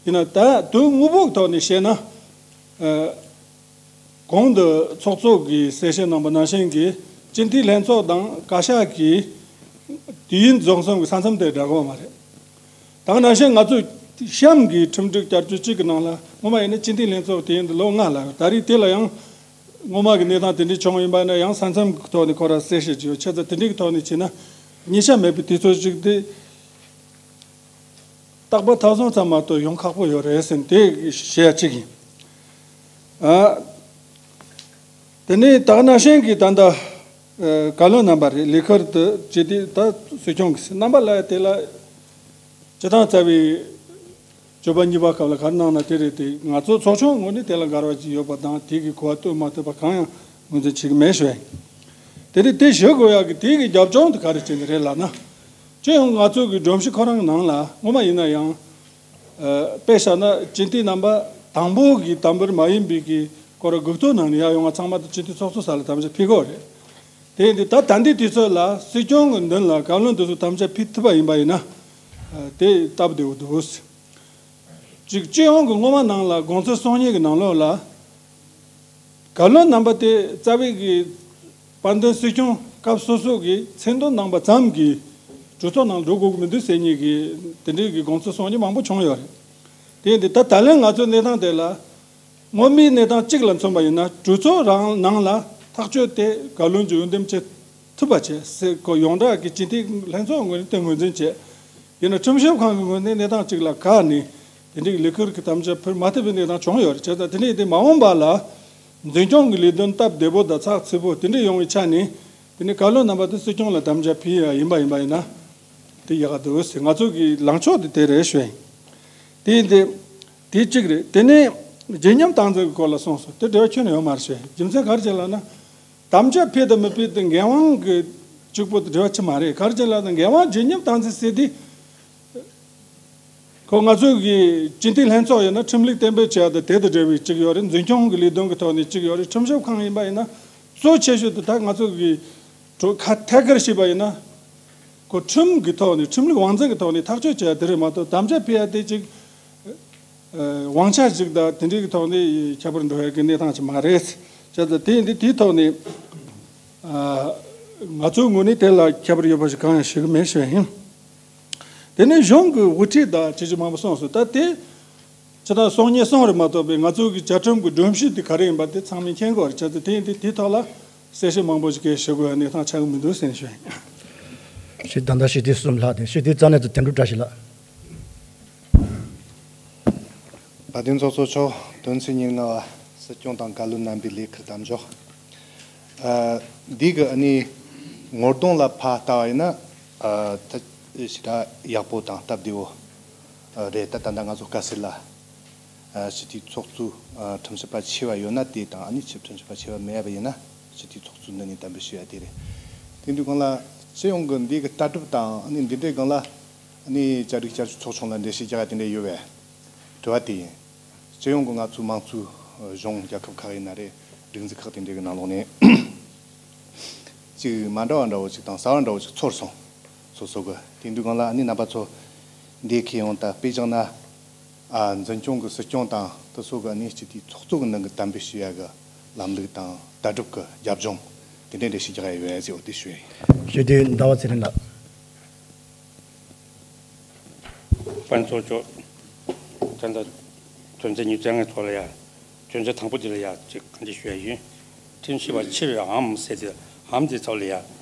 ཡིན་ན་ད་དུས་དངོས་པོའི་ཐོག་ནས་བཤད་ན། ཨ། གོང་དུ་ཚོགས་གཙོ་གིས་གསལ་བཤད་གནང་པ་ནང་བཞིན་གྱི་སྤྱི་འཐུས་ལྷན་ཚོགས་དང་བཀའ་ཤག་གི་དུས་ཡུན་རྫོགས་སོང་གི་ས་མཚམས་དེ་འདྲ་གི་མ་རེད། ད་ག་ནང་བཞིན་ང་ཚོ་གཤམ་གྱི་ཁྲིམས་སྒྲིག་བསྐྱར་བཅོས་གཅིག་གི་ནང་ལ་སྔོན་མ་ཡིན་ན་སྤྱི་འཐུས་ལྷན་ཚོགས་དུས་ཡུན་དེ་ལོ་ལྔ་ལ་ཡོད། ད་རེས་དེ་ལ་ཡང་སྔོན་མ་གི་གནས་སྟངས་དེ་འདྲའི་བྱུང་ཡིན་པ་ན་ཡང་ས་མཚམས་ཀྱི་ཐོག་ནས་ཁོ་རང་གསལ་བཤད་བྱས་ཡོད། བྱས་ཙང་དེ་འདྲའི་གི་ཐོག་ནས་བྱས་ན་ཉེས་ཆད་མེད་པའི་དུས་ཚོད་ཅིག་དེ། རྟག་པར་མཐའ་བཟུང་ཙམ་མ་གཏོགས་ཡོང་ཁག་པོ་ཡོད་རེད་ཟེར་ནས་དེ་བཤད་ཡ་གཅིག་ཡིན། ཨ། དེ་ནས་ད་ག་ནང་བཞིན་གྱི་ད་ལྟ་ཨ་བཀའ་བློན་རྣམ་པ་རེད། ལས་ཁུར་དུ་བྱེད་དུས་ད་སྲིད་སྐྱོང་གི་རྣམ་པ་ལ་དེ་ལ་སྤྱི་བཏང་རྩ་བའི་བཅུ་པ་གཉིས་པ་སྐབས་ལ་ག་རེ་གནང་ན་དེ་རེད་དེ། ང་ཚོ་ཚོགས་ཆུང་ངོས་ནས་དེ་ལ་འགལ་བ་ཅིག་ཡོད་པ་དང་དེ་གི་གོ་བ་ཐོབ་མ་ཐུབ་པ་གང་ཡང་ངོས་འཛིན་བྱེད་ཀྱི་མེད་ཞུ་ཡ་ཡིན། དེ་ནས་དེ་ཞུ་དགོས་ཡག་གི་དེ་གི་རྒྱབ་ལྗོངས་དེ་ག་རེ་བྱས་ནས་རེད་ལབ་ན། སྤྱི་ཡོངས་ང་ཚོ་གི་སྒྲོམ་གཞི་ཁོ་རང་གི་ནང་ལ་སྔོན་མ་ཡིན་ན་ཡང་། ཨ། དཔེ་བཞག་ན་སྤྱི་འཐུས་རྣམ་པ་དང་པོ་གི་དམ་པོར་མ་ཡིན་པའི་གི་སྐོར་སྒུག་ཐོ་ནང་ནས་ཡར་ཡོང་བ་ཚང་མ་དེ་སྤྱི་འཐུས་ཚོགས་གཙོ་ས་ལ་དམ་བཅའ་ཕུལ་དགོས་རེད། དེ་ཡིན་དུས་ད་ད་ལྟའི་དུས་ཚོད་ལ་སྲིད་སྐྱོང་གི་མདུན་ལ་བཀའ་བློན་དེ་ཚོ་དམ་བཅའ་ཕུལ་ཐུབ་པ་ཡིན་པ་ཡིན་ན། ཨ། དེ་སྟབས་བདེ་བོ་འདུག་གཅིག་སྤྱི་ཡོངས་ཀྱི་སྔོན་མ་ནང་ལ་དགོངས་ཚུལ་གསུང་མཁན་གྱི་ནང་ལོགས་ལ། བཀའ་བློན་རྣམ་པ་དེ་རྩ་བའི་གི་དཔལ་ལྡན་སྲིད་སྐྱོང་སྐབས་སོ་སོ་གི་མཚན་འདོན་གནང་པ་ཙམ་གྱིས་གྲོས་ཚོགས་ནང་འགྲོ་དགོས་ཀྱི་མི་འདུག་ཟེར་མཁན་གྱི་དེ་འདྲའི་གི་དགོངས་ཚུལ་གསུང་མཁན་མང་པོ་བྱུང་ཡོད་རེད། དེ་ཡིན་དུས་ད་ད་ལན་ང་ཚོའི་གནས་སྟངས་དེ་ལ་སྔོན་མའི་གནས་སྟངས་གཅིག་ལ་མཚོན་པ་ཡིན་ན་གྲོས་ཚོགས་རང་ནང་ལ་ ཐག་གཅོད་དེ་བཀའ་བློན་གྱིས་འོས་འདེམས་བྱེད་ཐུབ་པ་བྱས་ཟེར། ཁོ་ཡོངས་གྲགས་ཀྱི་སྤྱི་འཐུས་ལྷན་ཚོགས་ངོས་ནས་དེ་ངོས་འཛིན་བྱས། ཡིན་ན་ཁྲིམས་ཞིབ་ཁང་གི་ངོས་ནས་གནས་སྟངས་གཅིག་ལ་བཀག་ནས་དེ་འདྲའི་ལས་ཁུར་གྱི་དམ་བཅའ་ཕུལ་མ་ཐུབ་པའི་གནས་སྟངས་བྱུང་ཡོད་རེད། བྱས་ཙང་དེ་འདྲའི་དེ་མ་འོངས་པ་ལ་འཛིན་སྐྱོང་གི་ལས་དོན་སྟབས་བདེ་པོ་དང་ཚགས་ཚུད་པོ་དེ་འདྲ་ཡོང་བའི་ཆ་ནས། དེ་ནས་བཀའ་བློན་རྣམ་པ་དེ་སྲིད་སྐྱོང་ལ་དམ་བཅའ་ཕུལ་ཡ་ཡིན་པ་ཡིན་པ་ཡིན་ན། དེ་ཡག་ག་འདུག་ཟེར། ང་ཚོ་གི་ལངས་ཕྱོགས་དེ་དེ་རེད་ཞུ་ཡིན། དེ་ཡིན་དེ། དེ་གཅིག་རེད། དེ་ནས་རྗེ་མཉམ་སྟངས་འཛིན་གྱི་སྐོར་ལ་གསུངས་སོང་། དེ་འབྲེལ་བ་ཁྱོན་ནས་ཡོད་མ་རེད་ཞུ་ཡིན། རྒྱུ་མཚན་ག་རེ་བྱས་ལབ་ན། དམ་བཅའ་ཕུལ་དང་མི་ཕུལ་དེ་འགན་དབང་གི་གཅིག་པོ་དེ་འབྲེལ་བ་ཆེ་མ་རེད། ག་རེ་བྱས་ལབ་ན་འགན་དབང་རྗེ་མཉམ་སྟངས་འཛིན་ཟེར་དེ། ཁོ་ང་ཚོ་གི་སྤྱི་འཐུས་ལྷན་ཚོགས་ཡིན་ན་ཁྲིམས་ལུགས་གཏན་འབེབས་བྱས་ཏེ་དེ་དང་འབྲེལ་བའི་གཅིག་ཡོད་རེད། འཛིན་སྐྱོང་གི་ལས་དོན་གྱི་ཐོག་ནས་གཅིག་ཡོད་རེད། ཁྲིམས་ཞིབ་ཁང་ཡིན་པ་ཡིན་ན་གཙོ་ཆེ་ཤོས་དེ་ད་ང་ཚོ་གི་གྲོས་ཁ་ཐད་ཀར་བྱས་པ་ཡིན་ན། ཁོ་ཁྲིམས་ཀྱི་ཐོག་ནས་ཁྲིམས་ལུགས་དབང་འཛིན་གྱི་ཐོག་ནས་ཐག་གཅོད་བྱས་དེ་རེད་མ་གཏོགས་དམ་བཅའ་ཕུལ་ཡ་དེ་གཅིག་དབང་ཆ་ཞིག་དང་དེ་འདྲའི་གི་ཐོག་ནས་ཁྱད་པར་འགྲོ་ཡ་གི་གནས་སྟངས་ཅིག་མ་རེད། བྱས་ཙང་དེ་ཡིན་དུས་དེའི་ཐོག་ནས་ང་ཚོའི་ངོས་ནས་དེ་ལ་ཁྱད་པར་ཡོད་པ་ཞིག་གང་ཡང་ཞུ་གི་མེད་ཞུ་ཡ་ཡིན། དེ་ནས་གཞུང་གི་དབུ་ཁྲིད་དང་ཅི་ཅི་མང་པོ་གསུངས་སོང་། ད་དེ་ཅི་ད་སོང་ཉེས་སོང་རེད་མ་གཏོགས་པའི་ང་ཚོ་གི་བཅའ་ཁྲིམས་ཀྱི་སྒྲོམ་གཞི་དེ་ག་རེ་ཡིན་པ་དེ་ཚང་མས་མཁྱེན་གྱི་ཡོད་རེད། བྱས་ཙང་དེ་ཡིན་དུས་དེའི་ཐོག་ལ་གསལ་བཤད་མང་པོ་ཞིག་གས་ཞུ་དགོས་ཡ་གནས་སྟངས་ཆགས་ཀྱི་མི་འདུག་ཟེར་ནས་ཞུ་ཡིན། ཞེས་ད་ལྟ་སྤྱི་འཐུས་གསུམ་ལྷག་དེ་སྤྱི་འཐུས་རྩ་ནས་ཚོ་དོན་གྲུབ་བཀྲ་ཤིས་ལགས། བཀའ་དྲིན་ཚོགས་གཙོ་མཆོག་དོན་ཚན་ཉེར་ལྔ་པ་སྲིད་སྐྱོང་དང་བཀའ་བློན་རྣམ་པའི་ལས་ཁུར་དམ་འཇོག་ཨ། འདི་གི་ཨ་ནི་ངོ་གདོང་ལ་ཕར་ལྟ་བ་ཡིན་ན་ཨ། ད་ཞེ་དྲག་ཡག་པོ་དང་སྟབས་བདེ་བོ་རེད། ད་ད་ལྟ་ང་ཚོ་དཀའ་སེལ་ལ་ཨ། སྤྱི་འཐུས་ཚོགས་གཙོ་ཨ། ཁྲིམས་ཞིབ་པ་ཆེ་བ་ཡོད་ན་དེ་དང་ཨ་ནི་ཆེ་ཁྲིམས་ཞིབ་པ་ཆེ་བ་མེད་པ་ཡིན་ན་སྤྱི་འཐུས་ཚོགས་གཙོ་འདི་ནས་གཏན་འབེབས་ཞུ་ཡ་དེ་རེད། དེ་འདུག་གང་ལ་སྤྱི་ཡོངས་ཀྱི་འདི་གི་ལྟ་གྲུབ་དང་ཨ་ནི་འདི་འདྲའི་སྒང་ལ་ཨ་ནི་བཅའ་སྒྲིག་བསྐྱར་བཅོས་ཚོགས་ཆུང་ལ་འགྲེལ་བཤད་རྒྱག་ཡ་དེ་འདྲ་ཡོད་པས། དྲི་བ་དེ་ཡིན། སྤྱི་ཡོངས་ཀྱི་ང་ཚོའི་དམངས་གཙོའི་གཞུང་རྒྱལ་ཁབ་ཁག་ཡིན་ན་རེད། སྒྲིག་འཛུགས་ཁག་དེ་འདྲའི་གི་ནང་ལོགས་ནས་ཅིག་མ་འདྲ་བ་འདྲ་བོ་ཅིག་དང་གསར་བ་འདྲ་བོ་ཅིག་ཚོར་སོང་། སོ་སོ་གི་དེ་འདུག་གང་ལ་ཨ་ནི་རྣམ་པ་ཚོ་འདི་ཁྱེད་ཡོང་ད་དཔེ་བཞག་ན། ཨ། འཛིན་སྐྱོང་གི་སྲིད་སྐྱོང་དང་དེ་སོགས་ཀྱི་ཨ་ནི་སྤྱི་འཐུས་ཚོགས་གཙོ་གི་ནང་གི་གཏན་འབེབས་ཞུ་ཡ་གི་ལམ་ལུགས་དང་ལྟ་གྲུབ་ཀྱི་རྒྱབ་ལྗོངས་དེ་འདྲའི་འགྲེལ་བཤད་རྒྱག་ཡ་ཡོད་ཟེར་བ་དེ་ཞུ་ཡ་ཡིན། ཞུ་དེ་ཟླ་བ་ཚེ་རིང་ལགས། དཔལ་ཚོགས་མཆོག་ད་ལྟ་དོན་ཚན་ཉི་ཤུ་རྩ་ལྔའི་ཐོག་ལ་ཡ། དོན་ཚན་དང་པོ་དེ་ལ་ཡ་ཅིག་བཀའ་འདྲི་ཞུ་ཡ་ཡིན། ཁྲིམས་ཞིབ་པ་ཆེ་བའི་འམ་ཟེར་དེ་འམ་དེ་ཚབ་ལ་ཡ།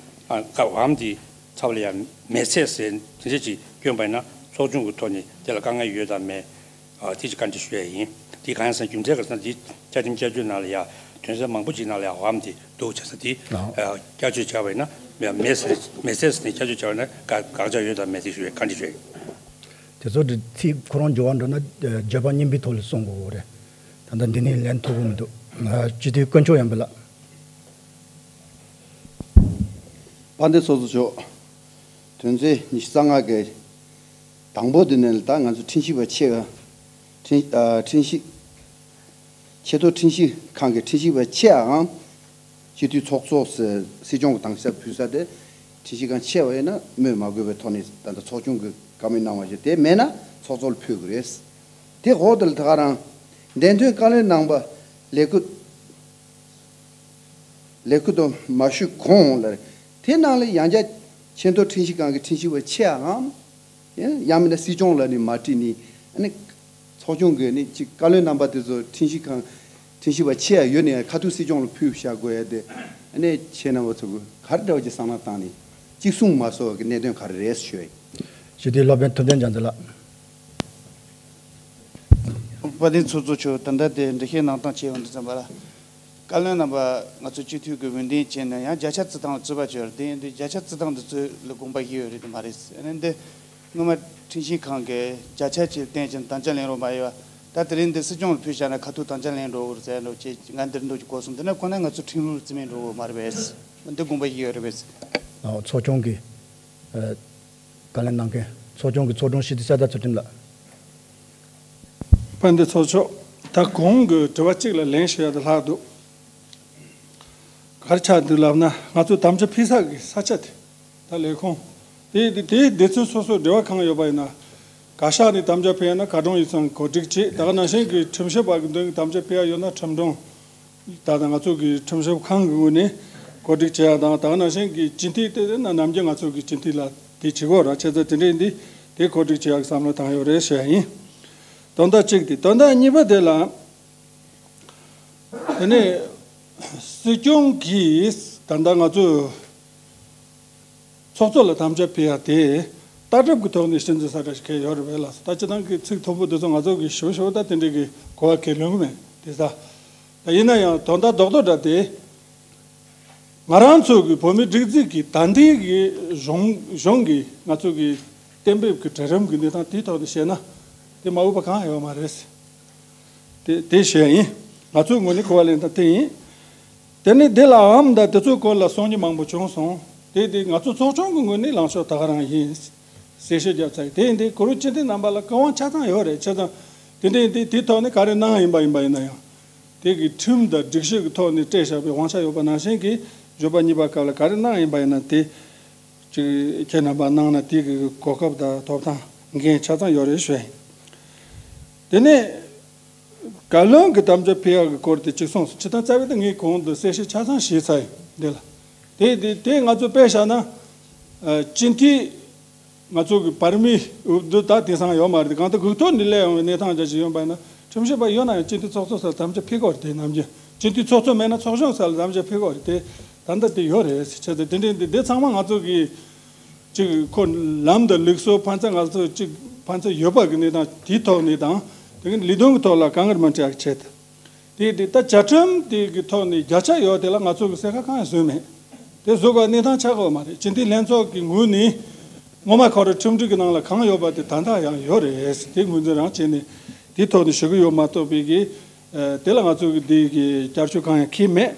ཨ། འམ་དེ་ཚབ་ལ་ཡ་མེད་ཚད་ཟེར་དེ་འདྲ་ཅིག་བསྐྱོན་པ་ཡིན་ན་ཚོགས་ཆུང་གི་ཐོག་ནས་དེ་ལ་དཀའ་ངལ་ཡོད་དམ་མེད། ཨ། དེ་ཅིག་བཀའ་འདྲི་ཞུ་ཡ་ཡིན། དེ་གང་ཡིན་ཟེར་ན་རྒྱུ་མཚན་ག་རེ་ཟེར་ན་དེ་བཅའ་ཁྲིམས་བསྐྱར་བཅོས་ནང་ལ་ཡ་དོན་ཚན་མང་པོ་ཅིག་ནང་ལ་ཡ་འམ་དེ་འདུག་བྱས་ཙང་དེ་ཨ། བསྐྱར་བཅོས་བྱས་པ་ཡིན་ན་མེད་ཟེར་མེད་ཚད་ཟེར་ནས་བསྐྱར་བཅོས་བྱས་པ་ཡིན་ན་དགག་བྱ་ཡོད་དམ་མེད་དེ་ཞུ་ཡ་བཀའ་འདྲི་ཞུ་ཡ་ཡིན། དེ་ཚོ་དེ་ཚིག་ཁོ་རང་འགྱུར་བ་འགྲོ་ན་བརྗོད་པ་སྙོམས་པའི་ཐོག་ལ་གསུང་དགོས་རེད། ད་ལྟ་འདི་ནས་ལན་ཐོབ་གི་མི་འདུག་སྤྱི་འཐུས་དཀོན་མཆོག་ཡངས་པ་ལགས། དཔལ་ལྡན་ཚོགས་གཙོ་མཆོག་དོན་ཚན་ཉི་ཤུ་རྩ་ལྔ་གི་དང་པོ་དེ་ནས་ད་ང་ཚོ་ཁྲིམས་ཞིབ་པ་ཆེ་བ། ཁྲིམས་ཨ། ཁྲིམས་ཞིབ། ཆེས་མཐོ་ཁྲིམས་ཞིབ་ཁང་གི་ཁྲིམས་ཞིབ་པ་ཆེའམ། སྤྱི་འཐུས་ཚོགས་གཙོ་སྲིད་སྐྱོང་གི་དང་ཞབས་ཕུལ་ས་དེ་ཁྲིམས་ཞིབ་ཁང་ཆེ་བ་ཡིན་ན་སྨོས་མ་དགོས་པའི་ཐོག་ནས་ད་ལྟ་ཚོགས་ཆུང་གི་བཀའ་མོལ་གནང་བ་བཞིན་དེ་མེད་ན་ཚོགས་གཙོ་ལ་ཕུལ་དགོས་རེད། དེ་འོག་ཏུ་ད་ག་རང་འདས་དོན་བཀའ་བློན་གནང་པ་ལས་ཁུར་ལས་ཁུར་དུ་མ་ཞུགས་གོང་ལ་དེ་ནང་ལ་ཡང་བསྐྱར་ཆེས་མཐོ་ཁྲིམས་ཞིབ་ཁང་གི་ཁྲིམས་ཞིབ་པ་ཆེའམ། ཡང་མིན་ན་སྲིད་སྐྱོང་ལ་ནི་མ་དྲིས་ནི་ཨ་ནི་ཚོགས་ཆུང་གི་ནི་གཅིག་བཀའ་བློན་རྣམ་པ་དེ་ཚོ་ཁྲིམས་ཞིབ་ཁང་ཁྲིམས་ཞིབ་པ་ཆེ་ཡ་ཡོད་ནས་ཁ་ཐུག་སྲིད་སྐྱོང་ལ་ཕུལ་བཞག་དགོས་ཡ་དེ་ཨ་ནི་ཁྱེད་རྣམ་པ་ཚོ་གི་ག་རེ་འདྲ་བ་ཅིག་བསམ་བློ་བཏང་ནས་གཅིག་གསུངས་མ་སོང་བ་གི་གནད་དོན་ག་རེ་རེད་ཞུ་ཡ་ཡིན། ཞུ་དེ་སློབ་དཔོན་ཐུབ་བསྟན་རྒྱལ་མཚན་ལགས། དཔལ་ལྡན་ཚོགས་གཙོ་མཆོག་ད་ལྟ་དེ་འགྲེལ་བཤད་གནང་སྟངས་བྱས་ཡོང་དུས་ཙམ་པ་ལ། བཀའ་བློན་རྣམ་པ་ང་ཚོ་སྤྱི་འཐུས་ཀྱི་འོས་འདེམས་བྱས་ནས་ཡང་བརྒྱ་ཆ་བརྩི་སྟངས་ལ་བརྩི་བ་བྱས་ཡོད་རེད། དེ་ཡིན་དུས་བརྒྱ་ཆ་བརྩི་སྟངས་འདི་ཚོ་ལ་དགོངས་པ་བཞེས་ཡོད་རེད་དེ་མ་རེད། ཨ་ནི་འདི་སྔོན་མ་ཁྲིམས་ཞིབ་ཁང་གིས་བརྒྱ་ཆ་གཅིག་བསྟན་ཅིང་དམ་བཅའ་ལེན་རོགས་མ་ཡོད་པ། ད་དེ་རིང་འདི་སྲིད་སྐྱོང་ལ་ཕུལ་བཞག་ན་ཁ་ཐུག་དམ་བཅའ་ལེན་རོགས་ཟེར་འགྲོ་ཅེས་ང་འདིར་འགྲོ་གི་གོ་སོང་། དེ་ནས་ཁོ་ན་ང་ཚོ་ཁྲིམས་ལུགས་རྩིས་མེད་འགྲོ་གི་མ་རེད་པས། འདི་དགོངས་པ་བཞེས་ཡོད་རེད་པས། ཨ། ཚོགས་ཆུང་གིས་ཨ། བཀའ་ལན་གནང་མཁན་ཚོགས་ཆུང་གི་ཚོགས་དྲུང་སྤྱི་འཐུས་གསེར་རྟ་ཚུལ་ཁྲིམས་ལགས། དཔལ་ལྡན་ཚོགས་གཙོ། ད་གོང་གི་དྲི་བ་གཅིག་ལ་ལན་ཞུ་ཡ་དེ་ལྷག་འདུག་ག་རེ་ཆགས་འདུག་ལབ་ན་ང་ཚོ་དམ་བཅའ་ཕུལ་ས་གི་ས་ཆ་དེ་ད་ལས་ཁུངས་དེ་དེ་དེའི་སྡེ་ཚན་སོ་སོ་འབྲེལ་བ་གང་ཡོད་པ་ཡིན་ན་བཀའ་ཤག་ནས་དམ་བཅའ་ཕུལ་ཡ་ན་བཀའ་དྲུང་ཡིག་ཚང་གོ་སྒྲིག་བྱེད། ད་ག་ནང་བཞིན་གྱི་ཁྲིམས་ཞིབ་པ་གི་མདུན་གྱི་དམ་བཅའ་ཕུལ་ཡ་ཡོད་ན་ཁྲིམས་དྲུང་། ད་ལྟ་ང་ཚོ་གི་ཁྲིམས་ཞིབ་ཁང་གི་ངོས་ནས་གོ་སྒྲིག་བྱེད་ཡག་དང་། ད་ག་ནང་བཞིན་གྱི་སྤྱི་འཐུས་དེ་ན་ནམ་རྒྱུན་ང་ཚོ་གི་སྤྱི་འཐུས་ལ་དེ་བྱེད་དགོས་ར་བྱས་ཙང་དེ་འདྲས་འདི་དེ་གོ་སྒྲིག་བྱེད་ཡག་བསམ་བློ་བཏང་ཡོད་རེད་ཞུ་ཡ་ཡིན། དོན་དག་གཅིག་དེ། དོན་དག་གཉིས་པ་དེ་ལ་དེ་ནས་ སྲིད་སྐྱོང་གིས་ད་ལྟ་ང་ཚོས་ཚོགས་གཙོ་ལ་དམ་བཅའ་ཕུལ་ཡ་དེ་ལྟ་གྲུབ་ཀྱི་ཐོག་ནས་སྲིད་འཛིན་གསར་པ་ཞིག་གལ་ཡོད་རེད་པས་ལགས། ད་སྤྱིར་བཏང་གི་ཚིག་མཐོན་པོ་དེ་ཚོ་ང་ཚོ་གི་ཞུ་ཞུ་ད་དེ་འདྲའི་གི་གོ་བ་གལ་ཡོང་གི་མེད་དེ་ད། ད་ཡིན་ན་ཡང་དོན་དག་རྡོག་རྡོག་འདྲ་དེ། ང་རང་ཚོ་གི་བོད་མི་སྒྲིག་འཛུགས་ཀྱི་ད་ལྟའི་གི་གཞུང་གཞུང་གི་ང་ཚོ་གི་གཏན་འབེབས་ཀྱི་གྲལ་རིམ་གྱི་གནས་སྟངས་དེའི་ཐོག་ནས་བཤད་ན་དེ་མ་འོས་པ་གང་ཡང་ཡོད་མ་རེད། དེ་དེ་བཤད་ཡིན། ང་ཚོའི་ངོས་ནས་གོ་བ་ལེན་སྟངས་དེ་ཡིན། དེ་ནས་དེ་ལའང་ད་དེ་ཚོའི་སྐོར་ལ་གསུང་རྒྱུ་མང་པོ་བྱུང་སོང་། དེ་དེ་ང་ཚོ་ཚོགས་ཆུང་གི་ངོས་ནས་ལངས་ཕྱོགས་ད་ག་རང་ཡིན། གསལ་བཤད་བརྒྱབ་ཚར་ཡིན། དེ་ཡིན་དུས་གུ་རུ་སྤྱི་འཐུས་རྣམ་པ་ལ་བཀའ་དབང་ཆ་ཚང་ཡོད་རེད། ཆ་ཚང་དེ་འདྲ་ཡིན་དུས་དེའི་ཐོག་ནས་ག་རེ་གནང་ཡིན་པ་ཡིན་པ་ཡིན་ན་ཡང་། དེ་གི་ཁྲིམས་དང་སྒྲིག་གཞི་གི་ཐོག་ནས་སྤྲད་བཞག་པའི་དབང་ཆ་ཡོད་པ་ནང་བཞིན་གྱི་བརྗོད་པ་གཉིས་པ་སྐབས་ལ་ག་རེ་གནང་ཡིན་པ་ཡིན་ན་དེ་ཅིག་ཁྱེད་རྣམ་པ་གནང་ན་དེ་གི་གོ་སྐབས་དང་ཐོབ་ཐང་འགན་ཆ་ཚང་ཡོད་རེད་ཞུ་ཡ་ཡིན། དེ་ནས་བཀའ་བློན་གྱི་དམ་བཅའ་ཕུལ་ཡག་གི་སྐོར་དེ་གཅིག་གསུངས་སོང་། ཅི་ལྟར་རྩ་བའི་ད་ངས་གོང་དུ་གསལ་བཤད་ཆ་ཚང་བྱས་ཚར་ཡིན་འདི་ལ། དེ་དེ་དེ་ང་ཚོ་དཔེ་བཞག་ན་སྤྱི་འཐུས། ང་ཚོ་གི་བར་མི་འོས་བསྡུ་ད་དེང་སང་ཡོད་མ་རེད། གང་ལྟར་གུག་ཐོག་ནས་སླེབས་ཡོང་བའི་གནས་སྟངས་འདྲ་ཞིག་ཡོད་པ་ཡིན་ན་ཁྲིམས་ཞིབ་པ་ཡོད་ན་ཡང་སྤྱི་འཐུས་ཚོགས་གཙོ་སར་དམ་བཅའ་ཕེབས་དགོས་རེད། དེ་ནམ་རྒྱུན་སྤྱི་འཐུས་ཚོགས་གཙོ་མེད་ན་ཚོགས་གཞོན་སར་དམ་བཅའ་ཕེབས་དགོས་རེད། དེ་ད་ལྟ་དེ་ཡོད་རེད་ཟེར་བྱས་ཏེ་དེ་འདྲའི་འདི་འདི་ཚང་མ་ང་ཚོ་གི་ཅིག་ཁོ་ལམ་དང་ལུགས་སྲོལ་ཕན་ཚུན་ང་ཚོ་ཅིག་ཕན་ཚུན་ཡོད་པ་གི་གནས་སྟངས་དེའི་ཐོག་ནས་དང་དེ་གི་ལས་དོན་གི་ཐོག་ལ་དཀའ་ངལ་མི་འཕྲད་ཡག་ཆེད་དུ། དེ་དེ་ད་བཅའ་ཁྲིམས་དེ་གི་ཐོག་ནས་བརྒྱ་ཆ་ཡོད་དེ་ལ་ང་ཚོ་གི་གསལ་ཁ་གང་ཡང་བཟོས་མེད། དེ་བཟོ་དགོས་གནས་སྟངས་ཆགས་ཡོད་མ་རེད། སྤྱི་འཐུས་ལྷན་ཚོགས་ཀྱི་ངོས་ནས་ངོ་མ་ཁོ་རང་ཁྲིམས་སྒྲིག་གི་ནང་ལ་གང་ཡོད་པ་དེ་ད་ལྟ་ཡང་ཡོད་རེད། དེ་ངོས་འཛིན་རང་བྱས་ནས་དེའི་ཐོག་ནས་ཞུ་གི་ཡོད་མ་གཏོགས་པའི་གི་དེ་ལ་ང་ཚོ་གི་དེ་གི་བསྐྱར་བཅོས་གང་ཡང་འཁེལ་མེད།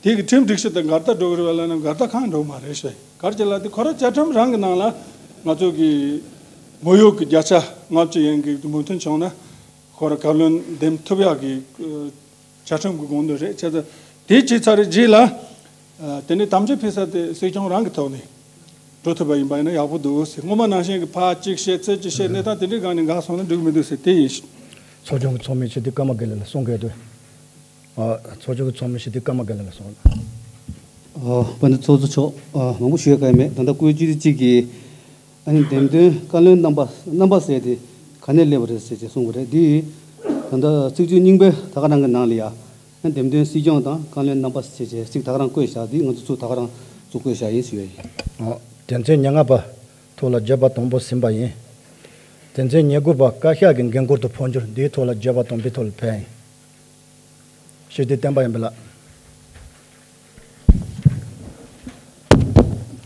དེ་གི་ཁྲིམས་སྒྲིག་གཞི་དང་འགལ་ཟླ་འགྲོ་གི་རེད་པ་ལབ་ན་འགལ་ཟླ་གང་ཡང་འགྲོ་གི་མ་རེད་ཞེས། ག་རེ་བྱས་ལབ་དུས་ཁོ་རང་བཅའ་ཁྲིམས་རང་གི་ནང་ལ་ང་ཚོ་གི་ངོ་ཡོད་གི་བརྒྱ་ཆ་ལྔ་བཅུ་ཡན་གི་མོས་མཐུན་བྱུང་ན། ཁོ་རང་བཀའ་བློན་འདེམས་ཐུབ་ཡག་གི་ཨ་བཅའ་ཁྲིམས་ཀྱི་དགོངས་དོན་རེད། བྱས་ཙང་དེ་བྱས་ཚར་རྗེས་ལ་ཨ་དེ་ནས་དམ་བཅའ་ཕུལ་ས་དེ་སྲིད་སྐྱོང་རང་གི་ཐོག་ནས་འགྲོ་ཐུབ་པ་ཡིན་པ་ཡིན་ན་ཡག་པོ་འདུག་ཟེར། སྔོན་མ་ནང་བཞིན་གྱི་ཕར་གཅིག་བཤད་ཚུར་གཅིག་བཤད་གནས་སྟངས་དེ་འདྲའི་སྒང་ནས་འགག་སོང་ན་འགྲིག་མི་འདུག་ཟེར་དེ་ཡིན། ཚོགས་ཆུང་གི་ཚོགས་མི་སྤྱི་འཐུས་ཀརྨ་དགེ་ལེགས་ལ་གསུང་གལ་འདུག་ཨ་ཚོགས་ཆུང་གི་ཚོགས་མི་སྤྱི་འཐུས་ཀརྨ་དགེ་ལེགས་ལ་གསུང་། ཨ་དཔལ་ལྡན་ཚོགས་གཙོ་མཆོག་ཨ་མང་པོ་ཞུ་ཡ་གང་ཡང་མེད། ད་ལྟ་སྐུའི་སྤྱི་འཐུས་གཅིག་གིས། ཨ་ནི་འདེམས་ཐོན་བཀའ་བློན་རྣམ་པ་རྣམ་པ་ཟེར་དེ་ག་ནས་སླེབས་པ་རེད་ཟེར་ཅེས་གསུངས་པ་རེད། འདི་ད་ལྟ་ཚིག་བརྗོད་རྙིང་པའི་ད་ག་རང་གི་ནང་ལ་ཡ་ཨ་འདེམས་ཐོན་སྲིད་སྐྱོང་དང་བཀའ་བློན་རྣམ་པ་ཟེར་ཅེས་ཚིག་ད་ག་རང་བཀོད་བཞག་འདི་ང་ཚོ་ཚུར་ད་ག་རང་ཚུར་བཀོད་བཞག་ཡིན་ཞུ་ཡ་ཡིན། ཨོ། དོན་ཚན་ཉེར་ལྔ་པ་ཐོག་ལ་བརྗོད་པ་དང་པོ་ཟིན་པ་ཡིན། དོན་ཚན་ཉེར་དགུ་པ་བཀའ་ཤག་གི་འགན་ཁུར་དུ་འཕོ་འགྱུར་འདིའི་ཐོག་ལ་བརྗོད་པ་དང་པོའི་ཐོག་ལ་ཕེབས་ཡིན། སྤྱི་འཐུས་བསྟན་པ་ཡོན་ཏན་ལགས།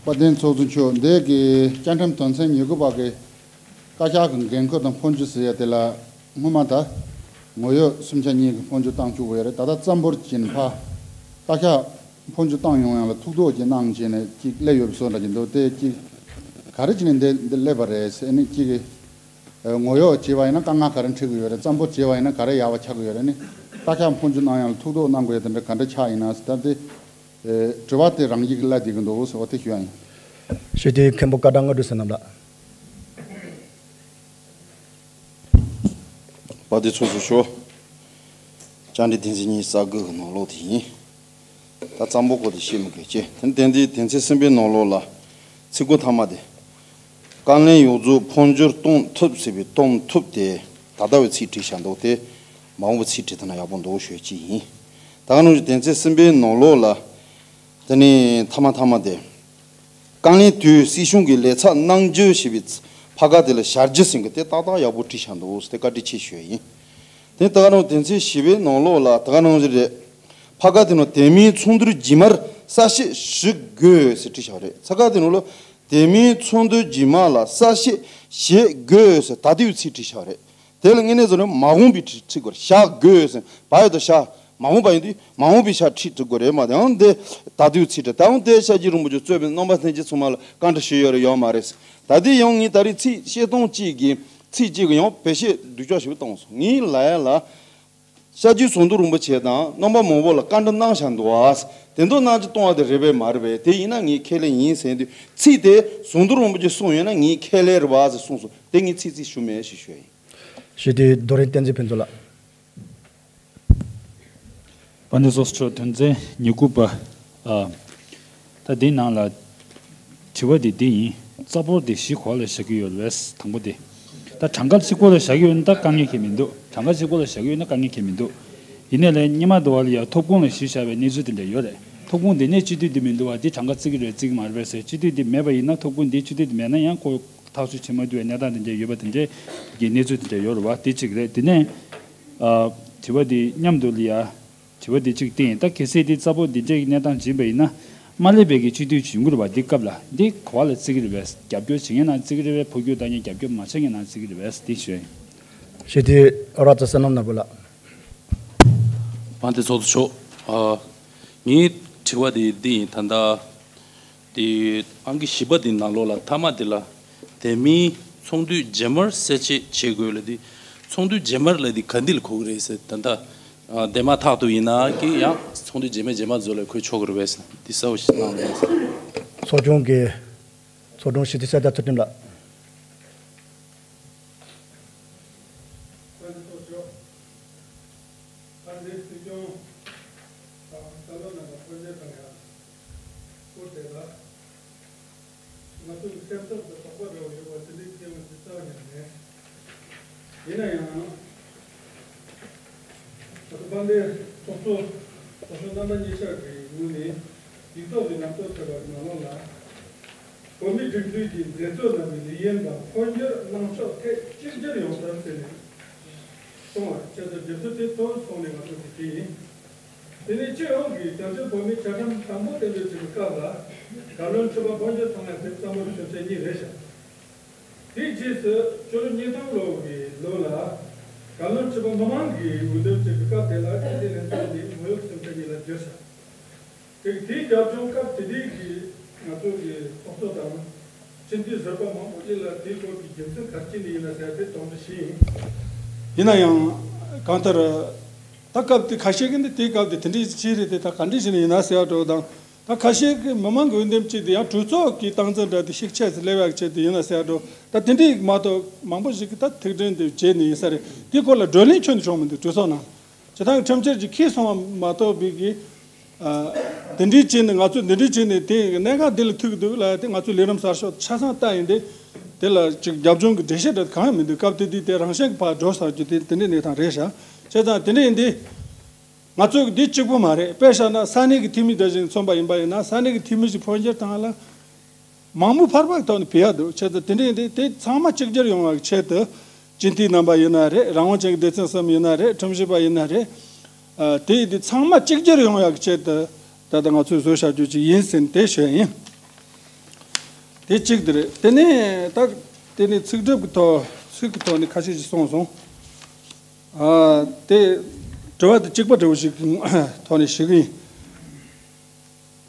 དཔལ་ལྡན་ཚོགས་གཙོ་མཆོག་འདི་གི་བཅའ་ཁྲིམས་དོན་ཚན་ཉེར་དགུ་པ་གི་བཀའ་ཤག་གི་འགན་ཁུར་དང་འཕོ་འགྱུར་ཟེར་ཡ་དེ་ལ་སྔོན་མ་ད་ངོ་ཡོད་སུམ་ཆ་གཉིས་ཀྱི་འཕོ་འགྱུར་བཏང་བཅུག་དགོས་ཡ་རེད། ད་ལྟ་རྩ་འབོར་གྱིན་ཕ་བཀའ་ཤག་འཕོ་འགྱུར་བཏང་ཡོང་ཡང་ལ་ཐུགས་དོགས་ཀྱི་གནང་བྱས་ནས་ཅིག་སླེབས་ཡོད་པའི་བཟོ་འདྲ་ཅིག་འདུག་དེ་ཅིག་ག་རེ་བྱས་ནས་འདི་འདི་སླེབས་པ་རེད་ཟེར་ནས་ཅིག་གི་ངོ་ཡོད་བྱས་པ་ཡིན་ན་དཀའ་ངལ་ག་རེ་འཕྲད་ཀྱི་ཡོད་རེད། རྩ་འབོར་བྱས་པ་ཡིན་ན་ག་རེ་ཡག་པ་ཆགས་ཀྱི་ཡོད་རེད། ནི་བཀའ་ཤག་འཕོ་འགྱུར་གནང་ཡང་ལ་ཐུགས་དོགས་གནང་དགོས་ཡ་དེ་འདྲ་ག་འདྲ་ཆགས་ཡིན་ན་ཟེར་ད་དེ། ཨེ། དྲི་བ་དེ་རང་ཡིག་གི་གླ་དེ་གི་འདུག་ཟེར་བ་དེ་ཞུ་ཡ་ཡིན། སྤྱི་འཐུས་མཁན་པོ་བཀའ་དྲིན་དངོས་གྲུབ་བསོད་ནམས་ལགས། དཔལ་ལྡན་ཚོགས་གཙོ་མཆོག་བཅར་འདྲི་དོན་ཚན་ཉི་ཤུ་རྩ་དགུ་གི་ནང་ལོགས་དེ་ཡིན། ད་གཙང་པོ་སྐོར་དེ་བཤད་མི་དགོས་ཀྱི། དེ་ནི་དེ་འདི་དོན་ཚན་གསུམ་པའི་ནང་ལོགས་ལ་ཚིག་གོ་མཐའ་མ་དེ། བཀའ་བློན་ཡོངས་རྫོགས་འཕོ་འགྱུར་གཏོང་ཐུབ་ཟེར་བའི་གཏོང་ཐུབ་དེ་ད་ལྟ་བའི་ཚིག་བྲིས་བཞག་འདུག་དེ་མ་འོངས་པའི་ཚིག་བྲིས་ཐུབ་ན་ཡག་པོ་འདུག་ཞུ་ཡ་གཅིག་ཡིན། ད་ག་ནང་བཞིན་དོན་ཚན་གསུམ་པའི་ནང་ལོགས་ལ། དེ་ནས་མཐའ་མ་མཐའ་མ་དེ། བཀའ་བློན་དུས་སྲིད་གཞུང་གི་ལས་ཚབ་གནང་རྒྱུ་ཞེས་པའི་ཕ་ག་དེ་ལ་བྱ་རྒྱུ་ཟིན་གི་དེ་ཏག་ཏག་ཡག་པོ་བྲིས་བཞག་འདུག་དེ་བཀའ་དྲིན་ཆེ་ཞུ་ཡ་ཡིན། དེ་ད་ག་ནང་དོན་ཚན་བཞི་པའི་ནང་ལོགས་ལ་ད་ག་ནང་བཞིན་རེད། ཕ་ག་དེ་ནང་དེ་མིན་ཚོགས་འདུར་རྗེས་མར་གསལ་བཤད་ཞུ་དགོས་ཟེར་བྲིས་བཞག་རེད། ཚ་ག་དེ་ནང་ལ་དེ་མིན་ཚོགས་འདུར་རྗེས་མ་ལ་གསལ་བཤད་བྱེད་དགོས་ཟེར་ད་ལྟའི་ཚིག་བྲིས་བཞག་རེད། དེ་ལ་དངོས་གནས་བཟོ་ན་མ་འོངས་པའི་ཚིག་གོ་བྱ་དགོས་ཟེར་བ་ཡོད་དོ་བྱ། མ་འོངས་པ་ཡིན་དུས་མ་འོངས་པའི་ཆ་ཁྲིད་འགྲོ་དགོས་རེད་མ་དེའང་དེ་ད་དུས་ཚིག་ཁྲིད་དང་དེ་སྐྱབས་རྗེ་རིན་པོ་ཆེ་གཙོས་པའི་རྣམ་པ་ལྷན་རྒྱས་ཚང་མ་ལ་བཀའ་འདྲི་ཞུས་ཡོད་རེད་ཡོད་མ་རེད། ད་དེ་ཡང་ངས་ད་རེས་ཚིག་བཤད་སྟངས་གཅིག་གི་ཚིག་གཅིག་གི་ཡང་བེད་སྤྱོད་སྡུག་ཅག་ཞིག་བཏང་སོང་། ངས་ལབ་ཡ་ལ་སྐྱབས་རྗེ་ཟམ་གདོང་རིན་པོ་ཆེ་དང་རྣམ་པ་མང་པོ་ལ་བཀའ་འདྲི་གནང་བཞག་འདུག་ཨ། དེ་འདོད་གནང་ཅི་གཏོང་བ་དེ་རེད་པས་མ་རེད་པས། དེ་ཡིན་ན་ངས་ཁས་ལེན་ཡིན་ཟེར་དུས་ཚིག་དེ་ཟམ་གདོང་རིན་པོ་ཆེ་གསུངས་ཡོད་ན་ངས་ཁས་ལེན་རེད་པ་ཟེར་གསུངས་སོང་། དེ་ངས་ཚིག་ཚིག་ཞུ་མེད་ཞེས་ཞུ་ཡ་ཡིན། ཞུས་ཏེ་རྡོ་རིང་བསྟན་འཛིན་ཕུན་ཚོགས་ལགས། དཔལ་ལྡན་ཚོགས་གཙོ་མཆོག་དོན་ཚན་ཉེར་དགུ་པ། ཨ། ད་འདི་ནང་ལ་དྲི་བ་འདི་འདི་ཡིན། རྩ་འབོར་འདི་བཞི་གོ་ལ་བཞག་གི་ཡོད་རེད། དང་པོ་འདི། ད་གྲངས་ཀ་གཅིག་པོ་ལ་བཞག་གི་ཡོད་ན་ད་དཀའ་ངལ་གང་ཡང་མི་འདུག་གྲངས་ཀ་གཅིག་པོ་ལ་བཞག་གི་ཡོད་ན་དཀའ་ངལ་གང་ཡང་མི་འདུག་དེ་ནས་ལན་ཉི་མ་དུ་བ་ལ་ཡང་ཐོབ་ཁུངས་ལ་གཞི་བཞག་པའི་གནས་ཚུལ་དེ་འདྲ་ཡོད་རེད། ཐོབ་ཁུངས་དེ་ནས་སྤྱི་འཐུས་དེ་མི་འདུག་བ། དེ་གྲངས་ཀ་བརྩི་གི་རེད་བརྩི་གི་མ་རེད་པས་ཟེར། སྤྱི་འཐུས་དེ་མེད་པ་ཡིན་ན་ཐོབ་ཁུངས་དེ་སྤྱི་འཐུས་དེ་མེད་ན་ཡང་ཁོ་ཐག་གཅོད་བྱེད་མ་ཐུབ་པའི་གནས་སྟངས་དེ་འདྲ་ཡོད་པ་དེ་འདྲའི་གི་གནས་ཚུལ་དེ་འདྲ་ཡོད་རེད་བ། དེ་གཅིག་རེད། དེ་ནས་ཨ་དྲི་བ་དེ་མཉམ་དུ་ལ་ཡ་དྲི་བ་དེ་གཅིག་བསྟན་ཡིན། ད་གལ་སྲིད་དེ་རྩ་བོ་འདི་འདྲའི་གནས་སྟངས་ཡིན་པ་ཡིན་ན། མ་སླེབས་པའི་གི་སྤྱི་འཐུས་ཡིན་དགོས་རེད་བ། འདི་སྐབས་ལ་འདི་ག་བ་ལ་བརྩི་གི་རེད་པས། རྒྱབ་སྐྱོར་བྱེད་མཁན་ལ་བརྩི་གི་རེད་པས། འཕོ་འགྱུར་བཏང་མཁན་རྒྱབ་སྐྱོར་མ་བྱེད་མཁན་ལ་བརྩི་གི་རེད་པས། དེ་ཞུ་ཡིན། ཞི་བདེ་ཨོ་ར་ཙ་བསོད་ནམས་ནོར་བུ་ལགས། དཔལ་ལྡན་ཚོགས་གཙོ་མཆོག་ཨ། ངའི་དྲི་བ་དེ་འདི་ཡིན། ད་ལྟ་དེ་ཨང་ཀི་བཞི་པ་དེ་ནང་ལོགས་ལ་མཐའ་མ་དེ་ལ་དེ་མིན་ཚོགས་འདུ་རྗེས་མར་གསལ་བཤད་བྱེད་དགོས་ལབ་དེ། ཚོགས་འདུ་རྗེས་མར་ལབ་དེ་ག་འདི་ལ་གོ་གི་རེད་ཟེར། ད་ལྟ་ཨ་འདས་མ་ཐག་ཏུ་ཡིན་ན་གི་ཡང་ཚོགས་འདུ་རྗེས་མའི་རྗེས་མ་ཚོ་ལ་གོ་ཆོག་གི་རེད་པས་ཟེར། འདི་གསལ་པོ་ཞིག་གནང་རོགས་གནང་ཟེར། ཚོགས་ཆུང་གི་ཚོགས་དྲུང་ཞི་བདེ་ཤཱཀྱ་ཚུལ་ཁྲིམས་ལགས། ཨ་འདི་སྲིད་སྐྱོང་དང་བཀའ་བློན་རྣམ་པ་འཕོ་འགྱུར་བཏང་ཡག་སྐོར་དེ་ལ། ང་ཚོའི་སེམས་ཚོར་དང་དོགས་པ་འདྲ་བོ་ཡོད་པ་དེ་འདྲའི་སྐྱེ་བ་ཞིག་རྩ་བ་ནས་མེད། ཡིན་ན་ཡང་། ད་ལྟ་དཔལ་ལྡན་ཚོགས་གཙོ་ཚོགས་གཞོན་རྣམ་པ་གཉིས་ཆར་གྱི་ངོས་ནས་ཡིག་ཐོག་གི་ལམ་སྟོན་ཟེར་བ་ནང་ལོགས་ལ། བོད་མིའི་སྒྲིག་འཛུགས་ཀྱི་མཛད་གཙོ་རྣམ་པའི་ལས་ཡུན་དང་འཕོ་འགྱུར་གནང་ཕྱོགས་ཐད་གཅིག་གྱུར་ཡོང་ཐབས་ཟེར་ནས་གསུངས་པ་བྱས་ཙང་། དགེ་མཚན་དེ་ཐོག་སོང་ནས་ང་ཚོ་དེ་བྲིས་ཡིན། དེ་ནས་སྤྱི་ཡོངས་ཀྱི་བཙན་བྱོལ་བོད་མིའི་བཅའ་ཁྲིམས་དང་པོ་གཏན་འབེབས་བྱེད་པའི་སྐབས་ལ། བཀའ་བློན་ཁྲི་པ་འཕོ་འགྱུར་བཏང་ཡག་དེ་རྩ་བོ་ཞིབ་ཆ་གཉིས་རེད་ཤག་དེའི་རྗེས་སུ་སྤྱི་ལོ་ཉིས་སྟོང་ལོ་གི་ལོ་ལ། བཀའ་བློན་ཁྲི་པ་མི་མང་གིས་འོས་འདེམས་བྱེད་པའི་སྐབས་དེ་ལ་སྤྱི་འཐུས་ལྷན་ཚོགས་ནས་ངོ་ཡོད་སེམས་ཁྲལ་གཉིས་ལ་བསྒྱུར་ཤག་དེ་དེའི་རྒྱབ་ལྗོངས་སྐབས་དེ་དུས་ཀྱི་ང་ཚོ་གི་ཚོགས་གཙོ་དང་སྤྱི་འཐུས་ཟུར་པ་མང་པོ་ཅིག་ལ་དེའི་སྐོར་གྱི་རྒྱུ་མཚན་ག་རེ་བྱས་ནས་ཡིན་ན་ཟེར་དེ་དོགས་འདྲི་ཞུས་ཡིན། ཡིན་ན་ཡང་གང་ལྟར། ད་སྐབས་དེ་ཁ་ཤས་ཀྱིས་འདི་དེའི་སྐབས་དེ་དེ་འདྲའི་ཅི་རེད་དེ་ད་ག་འདྲ་ཞིག་ཡིན་ན་ཟེར་བ་འདྲ་བོ་དང་། ད་ཁ་ཤས་ཀྱིས་མི་མང་གི་འོས་འདེམས་བྱས་ཏེ་ཡང་གྲོས་ཚོགས་ཀྱི་སྟངས་འཛིན་འདྲ་དེ་ཤུགས་ཆེ་ཙམ་སླེབས་ཡག་ཆེད་དུ་ཡིན་ན་ཟེར་བ་འདྲ་བོ། ད་དེ་འདྲའི་མ་གཏོགས་མང་པོ་ཞིག་གིས་ད་ཐུགས་འདྲེན་དེ་བྱས་ནས་ཡིན་ས་རེད། དེའི་སྐོར་ལ་བགྲོ་གླེང་ཁྱོན་ནས་བྱུང་མི་འདུག་གྲོས་ཚོགས་ནང་། སྤྱི་བཏང་ཁྲིམས་འཆར་གྱི་འཁྱེར་སོང་བ་མ་གཏོགས་པའི་གི། ཨ། དེ་འདྲའི་བྱས་ནས་ང་ཚོས་འདི་འདྲའི་བྱས་ནས་དེ་གནད་འགག་འདི་ལ་ཐུག་འདུག་ལབ་ཡ་དེ་ང་ཚོས་ལས་རིམ་གསར་ཤོག་ཆ་ཚང་བལྟས་ཡིན་ཏེ། དེ་ལ་ཅིག་རྒྱབ་ལྗོངས་ཀྱི་འགྲེལ་བཤད་འདྲ་གང་ཡང་མི་འདུག་སྐབས་དེ་དུས་དེ་རང་བཞིན་གྱིས་ཕར་འགྲོ་ཚར་རྒྱུ་དེ་དེ་འདྲའི་གནས་སྟངས་རེད་ཤག་བྱས་ཙང་དེ་འདྲ་ཡིན་ཏེ། ང་ཚོས་འདི་གཅིག་པུ་མ་རེད། དཔེ་བཞག་ན་ས་གནས་ཀྱི་འཐུས་མི་འདྲ་ཞིག་མཚོན་པ་ཡིན་པ་ཡིན་ན། ས་གནས་ཀྱི་འཐུས་མི་ཞིག་འཕོ་འགྱུར་བཏང་ལ། མང་མོས་ཕར་ཕར་ཐོག་ནས་ཕེབས་ཡག་འདུག་བྱས་ཙང་དེ་འདྲ་ཡིན་ཏེ་དེ་ཚང་མ་གཅིག་གྱུར་ཡོང་བའི་ཆེད་དུ། སྤྱི་འཐུས་རྣམ་པ་ཡིན་ན་རེད། རང་དབང་ཅན་གྱི་སྡེ་ཚན་གསུམ་ཡིན་ན་རེད། ཁྲིམས་ཞིབ་པ་ཡིན་ན་རེད། ཨ། དེ་ཡིན་དུས་ཚང་མ་གཅིག་གྱུར་ཡོང་ཡག་ཆེད་དུ་ད་ལྟ་ང་ཚོས་བཟོས་བཞག་རྒྱུ་ཅིག་ཡིན་ཟེར་ནས་དེ་ཞུ་ཡ་ཡིན། དེ་གཅིག་དེ་རེད། དེ་ནས་ད་དེ་ནས་ཚིག་གྲུབ་ཀྱི་ཐོག་ཚིག་གི་ཐོག་ནས་ཁ་ཤས་ཤིག་གསུངས་སོང་། ཨ། དེ་དྲི་བ་དེ་གཅིག་པ་འདྲ་བོ་ཞིག་གི་ཐོག་ནས་ཞུ་གི་ཡིན།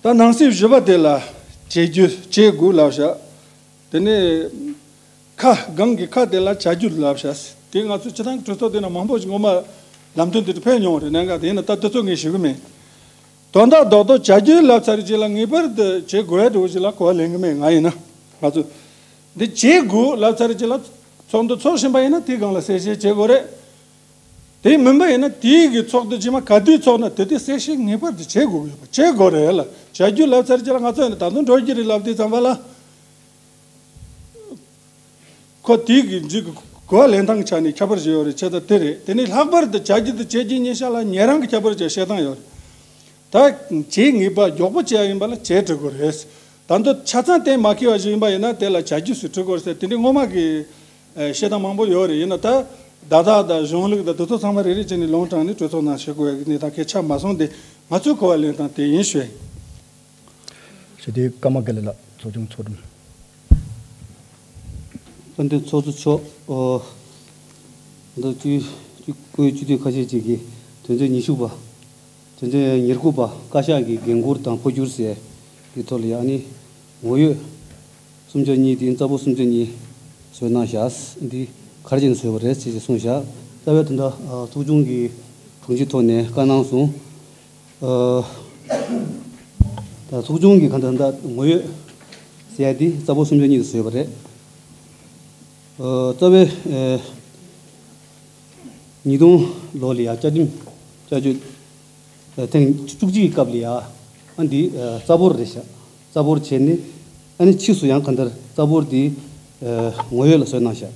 ད་ནང་གསེས་བཞི་པ་དེ་ལ་བྱེད་རྒྱུ་བྱེད་དགོས་ལབ་བཞག་དེ་ནས་ཁ་སྒང་གི་ཁ་དེ་ལ་བྱ་རྒྱུ་ལབ་བཞག་དེ་ང་ཚོ་སྤྱི་བཏང་གྲོས་ཚོགས་དེ་ན་མང་པོ་ཞིག་ངོ་མ་ལམ་སྟོན་དེ་འདྲ་ཕེབས་མྱོང་བ་རེད། གནད་འགག་དེ་ཡིན་ན་ད་དེ་ཚོ་ངས་ཞུ་གི་མེད། དོན་དག་རྡོག་རྡོག་བྱ་རྒྱུ་ལབ་ཚར་རྗེས་ལ་ངེས་པར་དུ་བྱེད་དགོས་ཡ་འདྲ་བོ་ཞིག་ལ་གོ་བ་ལེན་གི་མེད། ང་ཡིན་ན་ང་ཚོ་འདི་བྱེད་དགོས་ལབ་ཚར་རྗེས་ལ་ཚོགས་འདུ་ཚོགས་བཞིན་པ་ཡིན་ན་དེའི་སྒང་ལ་གསལ་བཤད་བྱེད་དགོས་རེད། དེ་མིན་པ་ཡིན་ན་དེའི་གི་ཚོགས་འདུ་རྗེས་མ་ག་དུས་ཚོགས་ན་དེ་དུས་གསལ་བཤད་ངེས་པར་དུ་བྱེད་དགོས་ཀྱི་ཡོད་པ། བྱེད་དགོས་རེད་ལ། བྱ་རྒྱུ་ལབ་ཚར་རྗེས་ལ་ང་ཚོ་ཡིན་ན་ད་དུང་འགྲོ་རྒྱུ་རེད་ལབ་དུས་ཙམ་པ་ལ། ཁོ་དེའི་གི་འཇིག་གི་གོ་བ་ལེན་སྟངས་ཆ་ནས་ཁྱད་པར་ཞིག་ཡོད་རེད། བྱས་ཙང་དེ་རེད། དེ་ནས་ལྷག་པར་དུ་བྱ་རྒྱུ་དང་བྱེད་རྒྱུ་གཉིས་ཆ་ལ་ཉེ་རིང་གི་ཁྱད་པར་ཅིག་བཤད་སྟངས་ཡོད་རེད། ད་བྱེད་ངེས་པ་མགྱོགས་པོ་བྱེད་ཡ་ཡིན་པ་ལ་བྱེད་འགྲོ་དགོས་རེད། ད་དུང་ཆ་ཚང་གཏན་མ་འཁེལ་བ་ཞིག་ཡིན་པ་ཡིན་ན་དེ་ལ་བྱ་རྒྱུ་ཞིག་འབྲི་དགོས་རེད་ཟེར་དེ་འདྲའི་སྔོན་མ་གི་ཨ་བཤད་སྟངས་མང་པོ་ཡོད་རེད། ཡིན་ན་ད་བརྡ་དག་དང་གཞུང་ལུགས་དང་དེ་ཚོ་ཚང་མ་རེ་རེ་བྱས་ནས་ལུང་དྲངས་ནས་གྲོས་ཚོགས་ནང་ཞུ་དགོས་ཡ་གི་གནས་སྟངས་གལ་ཆགས་མ་སོང་སྟེ་ང་ཚོའི་གོ་བ་ལེན་སྟངས་དེ་ཡིན་ཞུ་ཡ་ཡིན། ཞུ་དེ་ཀརྨ་དགེ་ལེགས་ལགས། ཚོགས་ཆུང་ཚོགས་དྲུང་། བློ་མཐུན་ཚོགས་གཙོ་མཆོག་ཨོ། ད་སྤྱི་སྤྱི་བཀོད་སྤྱི་འཐུས་ཁ་ཤས་ཅིག་གིས་དོན་ཚན་ཉི་ཤུ་པ། དོན་ཚན་ཉེར་དགུ་པ་བཀའ་ཤག་གི་འགན་འཁུར་དང་འཕོ་འགྱུར་ཟེར་གྱི་ཐོག་ལ་ཡང་ནི་ངོ་ཡོད་སུམ་ཆ་གཉིས་དེ་རྩ་བོ་སུམ་ཆ་གཉིས་བཟོས་གནང་བཞག་འདི་ག་རེ་བྱས་ནས་བཟོས་པ་རེད་ཅེས་གསུངས་བཞག་རྩ་བའི་དོན་དག་ཨ་ཚོགས་ཆུང་གི་དྲུང་ཆེ་ཐོག་ནས་བཀའ་གནང་སོང་། ཨ་ད་ཚོགས་ཆུང་གི་ག་འདྲ་འདྲ་ངོ་ཡོད་ཟེར་ཡ་དེ་རྩ་བོ་སུམ་ཆ་གཉིས་བཟོས་པ་རེད། ཨ་རྩ་བའི་ཨ་ཉིས་སྟོང་ལོ་ལ་ཡ་བཅའ་ཁྲིམས་བསྐྱར་བཅོས་ཨ་ཐེངས་བཅུ་གཅིག་གི་སྐབས་ལ་ཡ་ཨ་འདི་ཨ་རྩ་འབོར་རེད་ཤག་རྩ་འབོར་བྱས་ནས་ཨ་ནི་ཕྱིས་སུ་ཡང་ག་འདྲ་རྩ་འབོར་དེ་ཨ་ངོ་ཡོད་ལ་བཟོས་གནང་ཤག་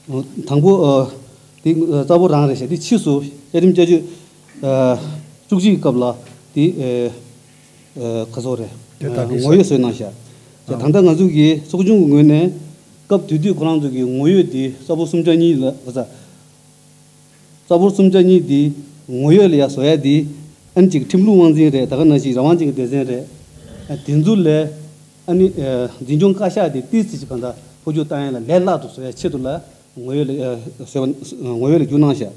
དང་པོ་ཨ་དེ་ཨ་རྩ་བོ་རང་རེད་ཤག་དེ་ཕྱིས་སུ་བཅའ་ཁྲིམས་བསྐྱར་བཅོས་ཨ་བཅུ་གཅིག་གི་སྐབས་ལ་དེ་ཨ་ཨ་ག་ཚོད་རེད། དེ་ད་ཨ་གི་ངོ་ཡོད་བཟོས་གནང་ཤག་ད་ད་ལྟ་ང་ཚོ་གི་ཚོགས་ཆུང་གི་ངོས་ནས་སྐབས་དེ་དུས་ཁོ་རང་ཚོ་གི་ངོ་ཡོད་དེ་རྩ་བོ་སུམ་ཆ་གཉིས་ལ་ག་ཚ། རྩ་བོ་སུམ་ཆ་གཉིས་དེ་ངོ་ཡོད་ལ་ཡ་བཟོ་ཡ་དེ་ཨ་ནི་གཅིག་ཁྲིམས་ལུགས་དབང་འཛིན་རེད། ད་ག་ནང་བཞིན་རང་དབང་ཅན་གྱི་སྡེ་ཚན་རེད། ཨ་དེ་ཚོ་ལས་ཨ་ནི་ཨ་འཛིན་སྐྱོང་བཀའ་ཤག་དེ་ཏོག་ཙམ་ཅིག་གང་ལྟར་འཕོ་འགྱུར་བཏང་ཡ་ལ་ལས་སླ་དུ་བཟོ་ཡ་ཆེད་དུ་ལ་ངོ་ཡོད་ལ་ཨ་བཟོས་པ་ངོ་ཡོད་ལ་བསྒྱུར་གནང་ཤག་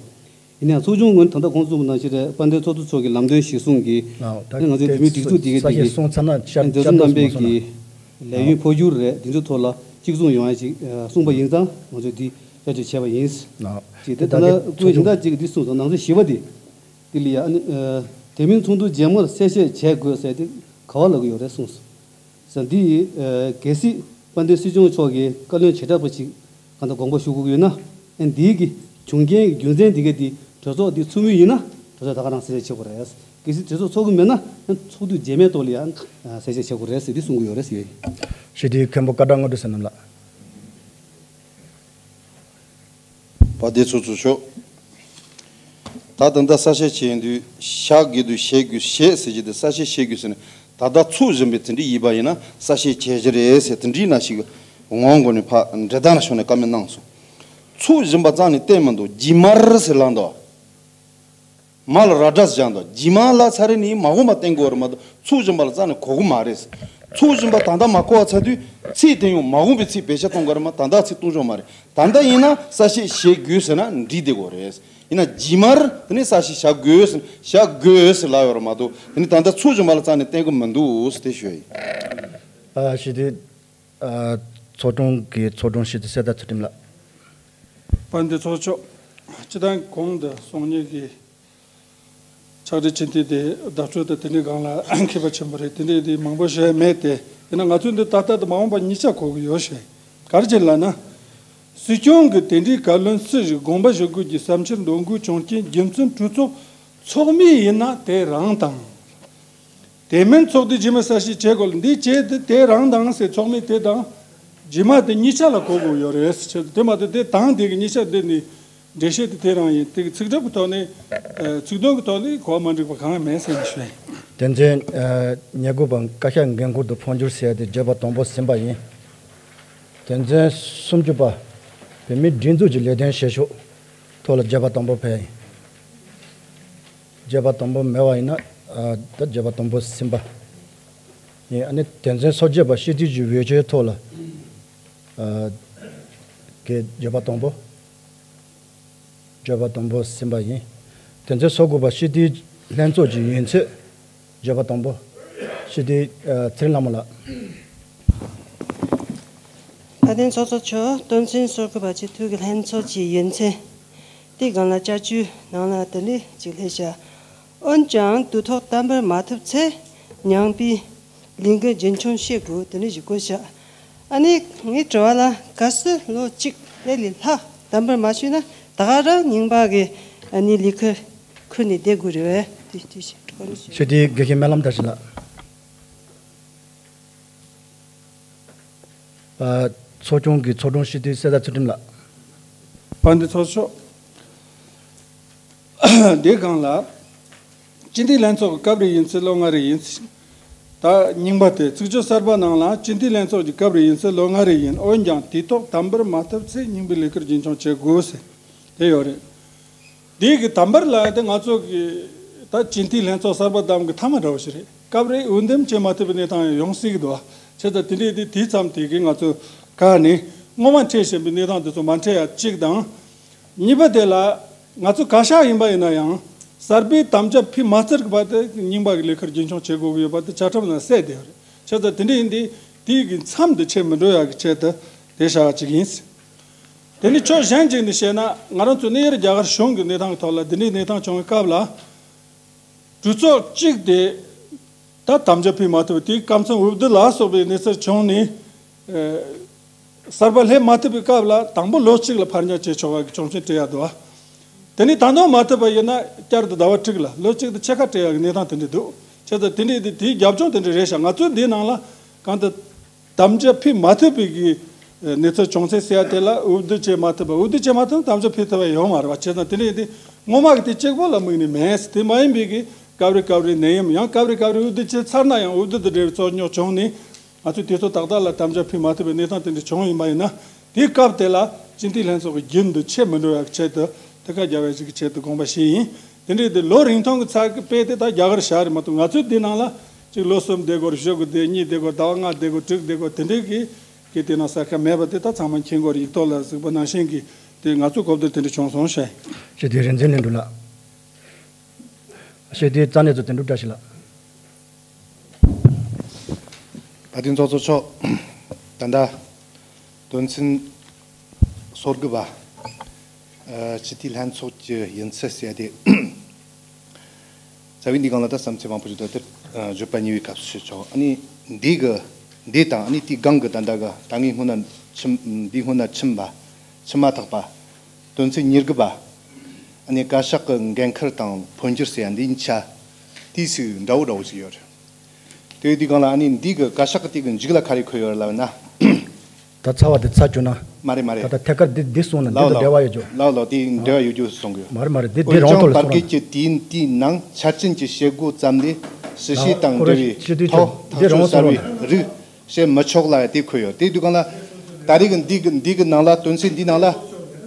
ཡིན་ནའང་ཚོགས་ཆུང་ངོས་ནས་ད་ལྟ་གོང་གསུངས་པ་ནང་བཞིན་རེད། དཔལ་ལྡན་ཚོགས་གཙོ་མཆོག་གི་ལམ་སྟོན་གཞིར་བཟུང་གིས་ཨ་ད་ཨ་ནི་ང་ཚོའི་བོད་མིའི་སྒྲིག་འཛུགས་དེ་གའི་ས་དེ་གའི་ས་ཞིག་སོང་ཚར་ན་ཤར་ཨ་མཛད་གཙོ་རྣམ་པས་ཀྱི་ལས་ཡུན་འཕོ་འགྱུར་རེད། དེ་ཚོའི་ཐོག་ལ་གཅིག་མཚུངས་ཡོང་ཡ་ཞིག་ཨ་གསུངས་པ་ཡིན་ཙང་ང་ཚོས་འདི་བསྐྱར་བཅོས་བྱས་པ་ཡིན། ཅིག་དེ་ད་ལྟ་སྐུ་ཞིང་ད་ཅིག་འདི་གསུངས་སོང་། ནང་གསེས་བཞི་པ་དེ་དེ་ལ་ཡ་ཨ་ནི་ཨ་དེ་མིན་ཚོགས་འདུ་རྗེས་མར་གསལ་བཤད་བྱེད་དགོས་ཟེར་དེ་ག་བ་ལབ་ཀྱི་ཡོད་རེད་གསུངས་སོང་། ཟེར་འདི་ཡི་ཨ་གལ་སྲིད་དཔལ་ལྡན་སྲིད་སྐྱོང་མཆོག་གིས་བཀའ་བློན་བྱེ་བྲག་པ་ཞིག་གང་ལྟར་དགོངས་པ་ཞུ་དགོས་ཀྱི་ཡོད་ན་ཨ་འདིའི་གི་བྱུང་རྐྱེན་གྱི་རྒྱུ་མཚན་འདི་ག་དེ་གྲོས་ཚོགས་འདི་ཚུགས་མུས་ཡིན་ན་གྲོས་ཚོགས་ད་ག་རང་གསལ་བཤད་བྱེད་དགོས་རེད། གལ་སྲིད་གྲོས་ཚོགས་ཚུགས་ཀྱི་མེད་ན་ཨ་ཚོགས་དུས་རྗེས་མའི་ཐོག་ལ་ཡང་ཨ་གསལ་བཤད་བྱེད་དགོས་རེད་ཟེར་འདི་གསུང་གི་ཡོད་རེད་ཟེར། ཞེས་དེའི་མཁན་པོ་བཀའ་བགྲང་དངོས་གྲུབ་བསོད་ནམས་ལགས། དཔལ་ལྡན་ཚོགས་གཙོ་མཆོག་ད་ད་ལྟ་གསལ་བཤད་བྱས་དུས་བཞག་དགོས་དུས་བཞེས་དགོས་བཞེས་ཟེར་གྱི་དེ་གསལ་བཤད་བྱེད་དགོས་ཟེར་ནས་ད་ལྟ་ཚུགས་བཞིན་པའི་དེ་འདྲ་ཡིན་པ་ཡིན་ན་གསལ་བཤད་བྱེད་ཀྱི་རེད་ཟེར་དེ་འདྲའི་ནང་ཞིག་ངོ་མགོ་ནས་ཕ་འབྲེལ་ཐག་ལ་ཤོག་ནས་བཀའ་མོལ་གནང་སོང་། ཚུགས་བཞིན་པ་རྩ་ནས་བསྟན་མི་འདུག་རྗེས་མར་ཟེར་ལབ་འདུག་མ་ལ་ར་སྒྲ་བཞག་འདུག་རྗེས་མ་ལ་ཚ་རེ་ནི་མ་འོངས་པ་བསྟན་དགོས་རེད་མ་གཏོགས་ཚུགས་བཞིན་པ་ལ་རྩ་ནས་གོ་གི་མ་རེད། ཚུགས་བཞིན་པ་ད་ལྟ་མ་གོ་བ་ཚར་དུས་ཚིག་དེ་ཡང་མ་འོངས་པའི་ཚིག་བེད་སྤྱོད་གཏོང་དགོས་རེད་མ་ད་ལྟ་ཚིག་གཏོང་ཆོག་མ་རེད། ད་ལྟ་ཡིན་ན་གསལ་བཤད་བྱེད་དགོས་ཟེར་ན་འགྲིག་བསྡད་དགོས་རེད། ཡིན་ན་རྗེས་མར་དེ་ནས་གསལ་བཤད་བྱ་དགོས་ཟེར་བྱ་དགོས་ཟེར་ལབ་ཡོད་རེད་མ་གཏོགས་དེ་ནས་ད་ལྟ་ཚུགས་བཞིན་པ་ལ་རྩ་ནས་བསྟན་གི་མི་འདུག་ཟེར་དེ་ཞུ་ཡ་ཡིན། ཨ་ཞི་བདེ། ཨ་ཚོགས་དྲུང་གི་ཚོགས་དྲུང་ཞི་བདེ་གསེར་རྟ་ཚུལ་ཁྲིམས་ལགས། དཔལ་ལྡན་ཚོགས་གཙོ་མཆོག་སྤྱི་བཏང་གོང་དུ་གསུང་མཁན་གྱི་ཕྱག་བྲིས་ཆེན་མཐིལ་དེ་བརྡ་སྤྲོད་དང་དེ་འདྲའི་སྒང་ལ་མཁས་པ་ཆེན་པོ་རེད། དེ་འདྲའི་དེ་མང་པོ་ཞུ་ཡ་མེད་དེ། ཡིན་ན་ང་ཚོས་འདི་ད་ལྟ་དང་མ་འོངས་པ་གཉིས་ཆ་གོ་གི་ཡོད་ཤེས། ག་རེ་བྱས་ལབ་ན། སྲིད་སྐྱོང་གིས་དེ་འདྲའི་བཀའ་བློན་སུ་ཞིག་དགོངས་པ་ཞུ་དགོས་ཀྱི་བསམ་འཆར་འདོན་དགོས་བྱུང་རྐྱེན་རྒྱུ་མཚན་གྲོས་ཚོགས་ཚོགས་མིན་ཡིན་ན་དེ་རང་དང་། དེ་མིན་ཚོགས་འདུ་རྗེས་མ་གསལ་བཤད་བྱེད་དགོས་ལ་འདི་བྱས་ཏེ་དེ་རང་དང་ཟེར་ཚོགས་མི་དེ་དང་རྗེས་མ་དེ་གཉིས་ཆ་ལ་གོ་དགོས་ཡོད་རེད་ཟེར་ཆེད་དུ་དེ་མ་གཏོགས་དེ་དང་དེ་གི་གཉིས་ཆ་འདི་ནི་འགྲེལ་བཤད་དེ་དེ་རང་ཡིན། དེ་གི་ཚིག་གྲུབ་ཀྱི་ཐོག་ནས་ཚིག་དོན་གྱི་ཐོག་ནས་གོ་བ་མ་འགྲིག་པ་གང་ཡང་མེད་ཟེར་ནས་ཞུ་ཡིན། དེ་ཚོའི་ཉེར་དགུ་པ་བཀའ་ཤག་འགན་འཁུར་དུ་འཕོ་འགྱུར་ཟེར་ཡ་དེ་བརྗོད་པ་དང་པོ་ཟིན་པ་ཡིན། དེ་ཚོའི་སུམ་ཅུ་པ་བོད་མིའི་སྒྲིག་འཛུགས་ཀྱི་ལས་དོན་བྱེད་ཕྱོགས་ཐོག་ལ་བརྗོད་པ་དང་པོ་ཕེབས་ཡིན། བརྗོད་པ་དང་པོ་མེད་པ་ཡིན་ན། ཨ་ད་བརྗོད་པ་དང་པོ་ཟིན་པ་ཡིན། ཨ་ནི་དོན་ཚན་སོ་བརྒྱད་པ་སྤྱི་འཐུས་ཀྱི་འོས་ཆོས་ཐོག་ལ། ཨ་གི་བརྗོད་པ་དང་པོ། བརྗོད་པ་དང་པོ་ཟིན་པ་ཡིན། དོན་ཚན་སོ་དགུ་པ་སྤྱི་འཐུས་ལྷན་ཚོགས་ཀྱི་ཡུན་ཚད། བརྗོད་པ་དང་པོ། སྤྱི་འཐུས་ཨ་ཚེ་རིང་ལྷ་མོ་ལགས། དཔལ་ལྡན་ཚོགས་གཙོ་མཆོག་དོན་ཚན་སོ་དགུ་པ་སྤྱི་འཐུས་ཀྱི་ལྷན་ཚོགས་ཀྱི་ཡུན་ཚད། དེའི་སྒང་ལ་བསྐྱར་བཅོས་ནང་ལ་དེ་འདྲ་ཅིག་སླེབས་ཤག་འོན་ཀྱང་དུས་ཐོག་བརྟན་པོར་མ་ཐུབ་ཚེ་ཉམས་པའི་ལས་འགུལ་རྒྱུན་འཁྱོངས་བྱེད་དགོས་དེ་འདྲ་ཞིག་བཀོད་ཤག་ཨ་ནི་ངའི་དྲི་བ་ལ་གལ་སྲིད་ལོ་གཅིག་དེ་ལས་ལྷག་བརྟན་པོར་མ་བྱས་ན་ད་ག་རང་རྙིང་པ་གི་ཨ་ནི་ལས་ཁུར་ཁུར་ནས་བསྡད་དགོས་རེད་བས། དེ་དེ་ཞིག་དྲི་བ་ཞུ། ཞུ་དེ་དགེ་བཤེས་སྨོན་ལམ་བཀྲ་ཤིས་ལགས། ཨ་ཚོགས་ཆུང་གི་ཚོགས་དྲུང་སྤྱི་འཐུས་གསེར་རྟ་ཚུལ་ཁྲིམས་ལགས། དཔལ་ལྡན་ཚོགས་གཙོ། འདི་སྒང་ལ། སྤྱི་འཐུས་ལྷན་ཚོགས་ཀྱི་སྐབས་རེ་ཡིན་ཚེ་ལོ་ལྔ་རེ་ཡིན། ད་རྙིང་པ་དེ་ཚིག་བརྗོད་གསར་པ་ནང་ལ་སྤྱི་འཐུས་ལྷན་ཚོགས་ཀྱི་སྐབས་རེ་ཡིན་ཚེ་ལོ་ལྔ་རེ་ཡིན། འོན་ཀྱང་དུས་ཐོག་དམ་པོར་མ་ཐུབ་ཚེ་རྙིང་པའི་ལས་ཁུར་རྒྱུན་འཁྱོངས་བྱེད་དགོས་ཟེར་དེ་ཡོད་རེད། དེ་གི་དམ་པར་ལ་དེ་ང་ཚོ་གི་ད་སྤྱི་འཐུས་ལྷན་ཚོགས་གསར་པ་བདམས་གི་མཐའ་མ་འདྲ་བོ་ཞིག་རེད། སྐབས་རེ་འོས་འདེམས་བྱེད་མ་ཐུབ་པའི་གནས་སྟངས་ཡང་ཡོང་སྲིད་གི་འདུག་བ། བྱས་ཙང་དེ་འདྲའི་དེ་དུས་མཚམས་དེ་གི་ང་ཚོ་ག་ནས་སྔོན་མ་འཕྲད་བཞིན་པའི་གནས་སྟངས་དེ་ཚོ་མ་འཕྲད་ཡ་གཅིག་དང་། གཉིས་པ་དེ་ལ་ང་ཚོ་བཀའ་ཤག་ཡིན་པ་ཡིན་ན་ཡང་གསར་པའི་དམ་བཅའ་ཕུལ་མ་ཚར་གི་བར་དུ་རྙིང་པ་གི་ལས་ཁུར་རྒྱུན་འཁྱོངས་བྱེད་དགོས་གི་ཡོད་པ་དེ་བཅའ་ཁྲིམས་ནང་གསལ་བསྡད་ཡོད་རེད། བྱས་ཙང་དེ་འདྲ་ཡིན་དུས་དེ་གི་མཚམས་དེ་ཆད་མི་འགྲོ་ཡ་གི་ཆེད་དུ་དེ་བྱ་བ་གཅིག་ཡིན། དེ་ནི་ཕྱོགས་གཞན་གཅིག་ནས་བཤད་ན་ང་རང་ཚོ་གནས་ཡུལ་རྒྱ་གར་གཞུང་གི་གནས་སྟངས་ཀྱི་ཐོག་ལ་འདི་འདྲའི་གནས་སྟངས་བྱུང་བའི་སྐབས་ལ། གྲོས་ཚོགས་གཅིག་དེ་ད་དམ་བཅའ་ཕུལ་མ་ཐུབ་པ་དེའི་སྐབས་མཚམས་འོས་བསྡུ་ལ་སོགས་པའི་གནས་ཚུལ་བྱུང་ནས། ཨ་གསར་པ་སླེབས་མ་ཐུབ་པའི་སྐབས་ལ་དང་པོ་ལོ་གཅིག་ལ་ཕར་ཉར་བྱེད་ཆོག་པ་གི་ཆོག་མཆན་སྤྲད་ཡ་འདུག་བ། དེ་ནས་ད་དུང་མ་ཐུབ་པ་ཡིན་ན་བསྐྱར་དུ་ཟླ་བ་དྲུག་ལ་ལོ་གཅིག་དང་ཕྱེད་ཀ་སྤྲད་ཡ་གི་གནས་སྟངས་དེ་འདྲ་འདུག་བྱས་ཙང་དེ་འདྲའི་དེ་དེའི་རྒྱབ་ལྗོངས་དེ་འདྲ་རེད་ཤག་ང་ཚོའི་འདིའི་ནང་ལ་གང་ལྟར། དམ་བཅའ་ཕུལ་མ་ཐུབ་པའི་གི་ གནས་ཚུལ་བྱུང་ཚེ་ཟེར་ཡ་དེ་ལ་འོས་བསྡུ་བྱེད་མ་ཐུབ་པ། འོས་བསྡུ་བྱེད་མ་ཐུབ་ན་དམ་བཅའ་ཕུལ་ཐུབ་པ་ཡོད་མ་རེད་བ། བྱས་ཙང་དེ་འདྲ་ཡིན་དུས་སྔོན་མ་གི་དེ་གཅིག་པོ་ལ་དམིགས་ནས་མེད། དེ་མ་ཡིན་པའི་གི་སྐབས་རེ་སྐབས་རེ་ནད་ཡམས། ཡང་སྐབས་རེ་སྐབས་རེ་འོས་བསྡུ་བྱས་ཚར་ན་ཡང་འོས་བསྡུ་དང་འབྲེལ་བའི་རྩོད་རྙོག་བྱུང་ནས། ང་ཚོས་དུས་ཚོད་ཏག་ཏག་ལ་དམ་བཅའ་ཕུལ་མ་ཐུབ་པའི་གནས་སྟངས་དེ་འདྲ་བྱུང་ཡིན་པ་ཡིན་ན། དེའི་སྐབས་དེ་ལ་སྤྱི་འཐུས་ལྷན་ཚོགས་ཀྱི་རྒྱུན་དུ་ཆད་མི་འགྲོ་བའི་ཆེད་དུ་ཐད་ཀར་རྒྱལ་བ་ཞིག་གི་ཆེད་དུ་དགོངས་པ་བཞེས་ཡིན། དེ་འདྲའི་དེ་ལོ་རིང་ཐུང་གི་ཚད་ཀྱི་དཔེ་དེ་ད་རྒྱ་གར་བཞག་རེད་མ་གཏོགས། ང་ཚོའི་འདི་ནང་ལ་གཅིག་ལོ་གསུམ་བསྡད་དགོས་རེད། བཞི་དགུ་བསྡད། གཉིས་བསྡད་དགོས། ཟླ་བ་ལྔ་བསྡད་དགོས། དྲུག་བསྡད་དགོས། དེ་འདྲའི་གི་གི་དེ་ནང་གསལ་ཁ་མེད་པ་དེ་ད་ཚང་མ་མཁྱེན་གྱི་ཡོད་རེད། ཡིག་ཐོག་ལ་གཟིགས་པ་ནང་བཞིན་གྱི་དེ་ང་ཚོའི་གོ་བསྡུར་དེ་འདྲ་བྱུང་སོང་ཞེས། ཞེས་དེ་རིག་འཛིན་ལྷུན་གྲུབ་ལགས། ཞེས་དེ་རྩ་གནད་ཚོ་དོན་གྲུབ་བཀྲ་ཤིས་ལགས། བཀའ་དྲིན་ཚོགས་གཙོ་མཆོག་ད་ལྟ་དོན་ཚན་སོ་དགུ་པ། ཨ། སྤྱི་འཐུས་ལྷན་ཚོགས་ཀྱི་ཡིན་ཚུལ་ཟེར་ཏེ། རྩ་བའི་འདི་སྒང་ལ་ད་བསམ་ཚུལ་མང་པོ་ཞིག་འདུག་དེར་བརྗོད་པ་ཉེ་བའི་སྐབས་སུ་ཞུ་ཆོག་ཨ་ནི་འདི་གི་འདི་དང་ཨ་ནི་དེའི་སྒང་གི་ད་ལྟ་གི་ད་ངས་སྔོན་ན་ཕྱིན། འདི་སྔོན་ན་ཕྱིན་པ། ཕྱིན་མ་ཐག་པ། དོན་ཚན་ཉེར་དགུ་པ། ཨ་ནི་བཀའ་ཤག་གི་འགན་འཁུར་དང་འཕོ་འགྱུར་ཟེར་ཡ་འདི་ཡིན་ཆ། དེའི་ཚིག་འདྲ་བོ་འདྲ་བོ་ཞིག་ཡོད་རེད། དེ་དུས་སྒང་ལ་ཨ་ནི་འདི་གི་བཀའ་ཤག་གི་དེ་གི་མཇུག་ལ་ག་རེ་འཁོད་ཡོད་རེད་ལབ་ན། ད་ཚར་བ་དེ་ཚར་བཅུག་ན། མ་རེད་མ་རེད། ད་ལྟ་ཐད་ཀར་འདི་འདི་གསུངས་ན་འདི་ལའོ་དང་འབྲེལ་བ་ཡོད་རྒྱུ། ལའོ་ལའོ་དེ་འབྲེལ་བ་ཡོད་རྒྱུ་གསུང་གི་ཡོད། མ་རེད་མ་རེད། འདི་འདི་འོན་རང་ཐོག་ཀྱང་ལ་བར་གསུངས་བརྒལ་ན། གྱི་དུས་ཡུན་དེའི་ནང་ཆ་རྐྱེན་གྱི་བྱེད་སྒོ་ཙམ་ལས་སྲིད་བྱུས་དང་འབྲེལ་བའི་ཐོག་ཐག་གཅོད་གསར་བའི་རིགས་བྱེད་མི་ཆོག་ལ་དེ་འཁོད་ཡོད། དེ་དུས་སྒང་ལ་ད་རེས་ཀྱི་འདི་གི་འདི་གི་ནང་ལ་དོན་ཚན་འདི་ནང་ལ་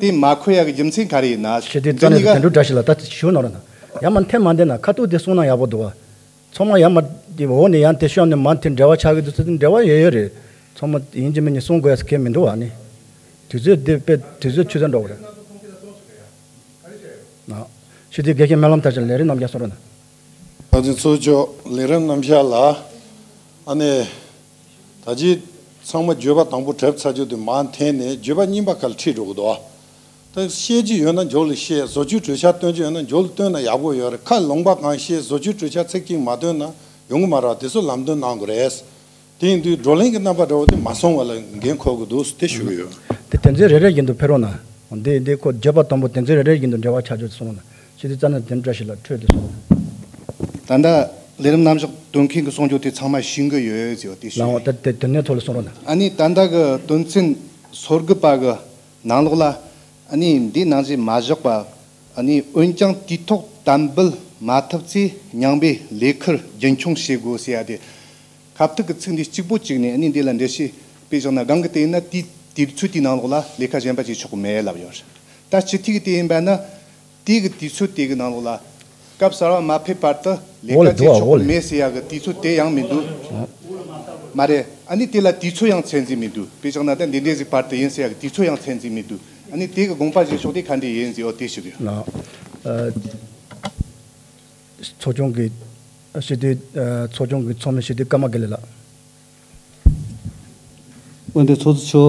དེ་མ་འཁོད་ཡ་གི་རྒྱུ་མཚན་ག་རེ་ཡིན་ན། ཞེས་དེ་རྩ་ནས་འདི་གཉིས་ཀ་དོན་གྲུབ་བཀྲ་ཤིས་ལགས་ད་ཞུ་ནོར་ན། ཡ་མ་འཐེན་མ་འདེན་ན་ཁ་ཐུག་དེ་གསུང་ན་ཡག་པོ་འདུག་བ། ཚང་མ་ཡར་མར་གྱི་འོག་ནས་ཡང་དེ་ཤོར་ནས་མར་དེ་འབྲེལ་བ་ཆགས་ཀྱི་འདུག་ཟེར་དུས་འབྲེལ་བ་ཡོད་ཡོད་རེད། ཚང་མ་ཡིན་གཅིག་མིན་གཅིག་གསུང་དགོས་ཡ་གང་ཡང་མི་འདུག་བ། ནི་དུས་ཚོད་འདི་དཔེ་དུས་ཚོད་ཆུ་ཚོད་འགྲོ་གི་རེད། ན་ཕྱི་དུས་དགེ་རྒན་སྨོན་ལམ་མཐར་ཕྱིན་ལས་རིམ་རྣམ་གཞག་གསུང་རོགས་གནང་། ད་ཅི་ཚོགས་གཙོ་ལས་རིམ་རྣམ་གཞག་ལ། ཨ་ནི། ད་ཅི་ཚང་མ་བརྗོད་པ་དང་པོ་གྲབས་ཚར་རྒྱུ་དེ་མར་འཐེན་ནས་བརྗོད་པ་རྙིང་པ་ཁ་ལ་ཁྲིད་འགྲོ་གི་འདུག་ད་བཤད་རྒྱུ་ཡོད་ན་མཇུག་ལ་བཤད། བཟོ་བཅོས་གྲོས་འཆར་བཏོན་རྒྱུ་ཡོད་ན་མཇུག་ལ་བཏོན་ན་ཡག་པོ་ཡོད་རེད། ཁ་ལོང་པ་གང་བཤད། བཟོ་བཅོས་གྲོས་འཆར་ཚིག་གཅིག་མ་བཏོན་ན་ཡོང་གི་མ་རེད། དེ་ཚོ་ལམ་སྟོན་གནང་དགོས་རེད། དེ་ཡིན་དུས་བགྲོ་གླེང་གི་རྣམ་པ་འདྲ་བོ་དེ་མ་སོང་བ་ལ་འགན་འཁུར་དགོས་འདུག་དེ་ཞུ་གི་ཡོད། དེ་དོན་ཚན་རེ་རེ་བཞིན་དུ་ཕེབས་རོགས་གནང་། འདི་འདི་ཁོ་བརྗོད་པ་དང་པོ་དོན་ཚན་རེ་རེ་བཞིན་དུ་འབྲེལ་བ་ཆགས་རྒྱུ་གསུངས་ན། ཕྱི་དུས་རྩ་ནས་དེ་འདྲ་ཞིག་ལ་འཕྲོད་དུ་སོང་། ད་ལྟ་ལས་རིམ་རྣམ་གཞག་བཏོན་མཁན་གྱི་གསུང་རྒྱུ་དེ་ཚང་མ་ཤེས་ཀྱི་ཡོད་ཟེར་བ་དེ་ཞུ། ལའང་ད་དེ་དོན་གནད་ཐོག་ལ་གསུང་རོགས་གནང་། ཨ་ནི་ད་ལྟ་གི་དོན་ཚན་སོ་དགུ་པ་གི་ནང་ལོགས་ལ། ཨ་ནི་འདི་ནང་བཞིན་མ་བཞག་པ། ཨ་ནི་འོན་ཀྱང་དུས་ཐོག་དམ་འབུལ་མ་ཐུབ་ཚེ་ཉམས་པའི་ལས་ཁུར་རྒྱུན་འཁྱོངས་བྱེད་དགོས་ཟེར་ཡ་དེ། ཁ་ཐུག་གི་ཚིག་འདི་གཅིག་པོ་གཅིག་ནས་ཨ་ནི་འདི་ལ་འགྲེལ་བཤད་དཔེ་བཞག་ན། སྒང་གི་དེ་ཡིན་ན་དེའི་དུས་ཚོད་དེའི་ནང་ལོགས་ལ་ལས་ཀ་གཞན་པ་བྱེད་ཆོག་གི་མེད་ལབ་ཡོད་རེད། ད་སྤྱི་འཐུས་ཀྱི་དེ་ཡིན་པ་ན། དེ་གི་དུས་ཚོད་དེ་གི་ནང་ལོགས་ལ། སྐབས་གསར་བ་མ་ཕེབས་བར་དུ་ལས་ཀ་བྱེད་ཆོག་གི་མེད་ཟེར་ཡ་གི་དུས་ཚོད་དེ་ཡང་མི་འདུག་མ་རེད། ཨ་ནི་དེ་ལ་དུས་ཚོད་ཡང་ཚད་འཛིན་མི་འདུག་དཔེ་བཞག་ན་ད་འདི་འདྲའི་ཟིག་བར་དུ་ཡིན་ཟེར་ཡ་གི་དུས་ཚོད་ཡང་ཚད་འཛིན་མི་འདུག་ཨ་ནི་དེ་གི་དགོངས་པ་བཞེས་ཕྱོགས་དེ་ག་འདྲ་ཡིན་ཟེར་ཡོད་དེ་ཞུ་གི་ཡོད། ལགས། ཨ། ཚོགས་ཆུང་གི། སྤྱི་འཐུས། ཨ། ཚོགས་ཆུང་གི་ཚོགས་མི་སྤྱི་འཐུས་ཀརྨ་དགེ་ལེགས་ལགས། འོན་ཏེ་ཚོགས་གཙོ་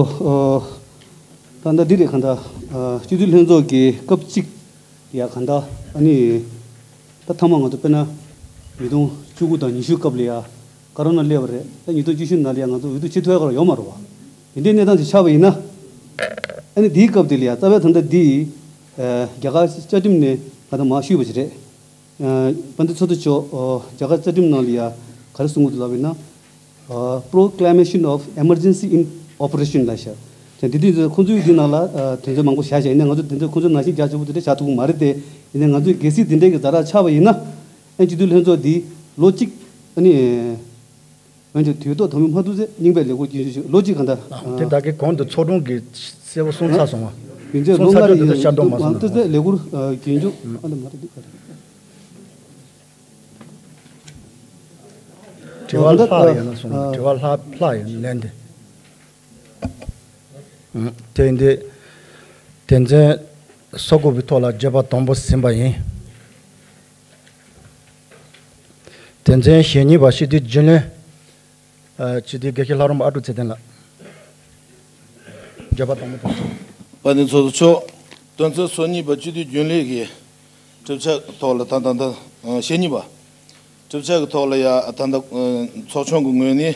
མཆོག་ཨ། ད་ལྟ་འདི་རེད། གང་ལྟར། ཨ། སྤྱི་འཐུས་ལྷན་ཚོགས་ཀྱི་སྐབས་གཅིག་ཡ་གང་ལྟར་ཨ་ནི། ད་ཐ་མ་ང་ཚོ་དཔེར་ན། ཉིས་སྟོང་བཅུ་དགུ་དང་ཉི་ཤུ་སྐབས་ལ་ཡ་ཀ་རོ་ན་སླེབས་པ་རེད། ད་ཉིས་སྟོང་བཅུ་བཞི་ནང་ལ་ཡ་ང་ཚོ་འོས་བསྡུ་བྱེད་ཐུབ་ཡ་ག་རེ་ཡོད་མ་རེད་བ། དེ་འདྲའི་གནས་སྟངས་ཤིག་ཆགས་པ་ཡིན་ན། ཨ་ནི་དེའི་སྐབས་དེ་ལ་ཡ་རྩ་བའི་ད་ལྟ་འདི། ཨ། རྒྱ་གར་བཅའ་ཁྲིམས་ནས་ད་ལྟ་མར་ཞུས་པ་ཞིག་རེད། ཨ། དཔལ་ལྡན་ཚོགས་གཙོ་མཆོག་ཨོ། རྒྱ་གར་རྩ་ཁྲིམས་ནང་ལ་ཡ་ག་རེ་གསུང་གི་འདུག་ལབ་ཡིན་ན། ཨ། Proclamation of Emergency in Operation ལབ་ཤག་ཅང་དེ་དུས་ཁོང་ཚོས་འདི་ནང་ལ། ཨ། དོན་ཚན་མང་པོ་བཞག་བཞག་ཡིན་ན་ང་ཚོ་དོན་ཚན་ཁོང་ཚོ་ནང་བཞིན་རྒྱ་ཆེ་པོ་དེ་འདྲ་བཞག་ཐུབ་ཀྱི་མ་རེད་དེ། ཡིན་ནའི་ང་ཚོས་གལ་སྲིད་དེ་འདྲའི་གི་ཛ་དྲག་ཆགས་པ་ཡིན་ན། ཨ། སྤྱི་འཐུས་ལྷན་ཚོགས་འདི་ལོ་གཅིག་ཨ་ནི། འོན་ཀྱང་དུས་ཐོག་དམ་འབུལ་མ་ཐུབ་ཚེ་རྙིང་པའི་ལས་འཁུར་རྒྱུན་འཁྱོངས་ཞུ། ལོ་གཅིག་གང་ལྟར། ཨ། དེ་ད་གའི་གོང་དུ་ཚོགས་དྲུང་གིས་གསལ་པོ་གསུངས་ཚར་སོང་བ། ཡིན་ཚེ་ལོ་ལྔ་རེ་ཡིན་ན་དུས་ཐོག་མ་ཐུབ་ཚེ་ལས་འཁུར་རྒྱུན་འཁྱོངས་ཨ་ལ་མ་རེད་འདུག་ག་རེད། དྲི་བ་ལྷག་ཡོད་ན་གསུངས། ཨ། དྲི་བ་ལྷག་ལྷག་ཡོད་ན་ལན་དེ། དེ་ཡིན་དུས། དོན་ཚན་སོ་དགུ་པའི་ཐོག་ལ་བརྗོད་པ་དང་པོ་ཟིན་པ་ཡིན། དོན་ཚན་ཞེ་གཉིས་པ་སྤྱི་འཐུས་རྒྱུན་ལས། ཨ། སྤྱི་འཐུས་དགེ་བཤེས་ལྷ་རམས་པ་ཨ་ཀྲུག་ཚེ་བརྟན་ལགས། བརྗོད་པ་དང་པོ་དང་། དཔལ་ལྡན་ཚོགས་གཙོ་མཆོག་དོན་ཚན་སོ་གཉིས་པ་སྤྱི་འཐུས་རྒྱུན་ལས་ཀྱི་གྲུབ་ཆ་ཐོག་ལ་ད་ད་ད། ཨ། ཞེ་གཉིས་པ། གྲུབ་ཆ་གི་ཐོག་ལ་ཡ་ད་ད། ཨ། ཚོགས་ཆུང་གི་ངོས་ནས།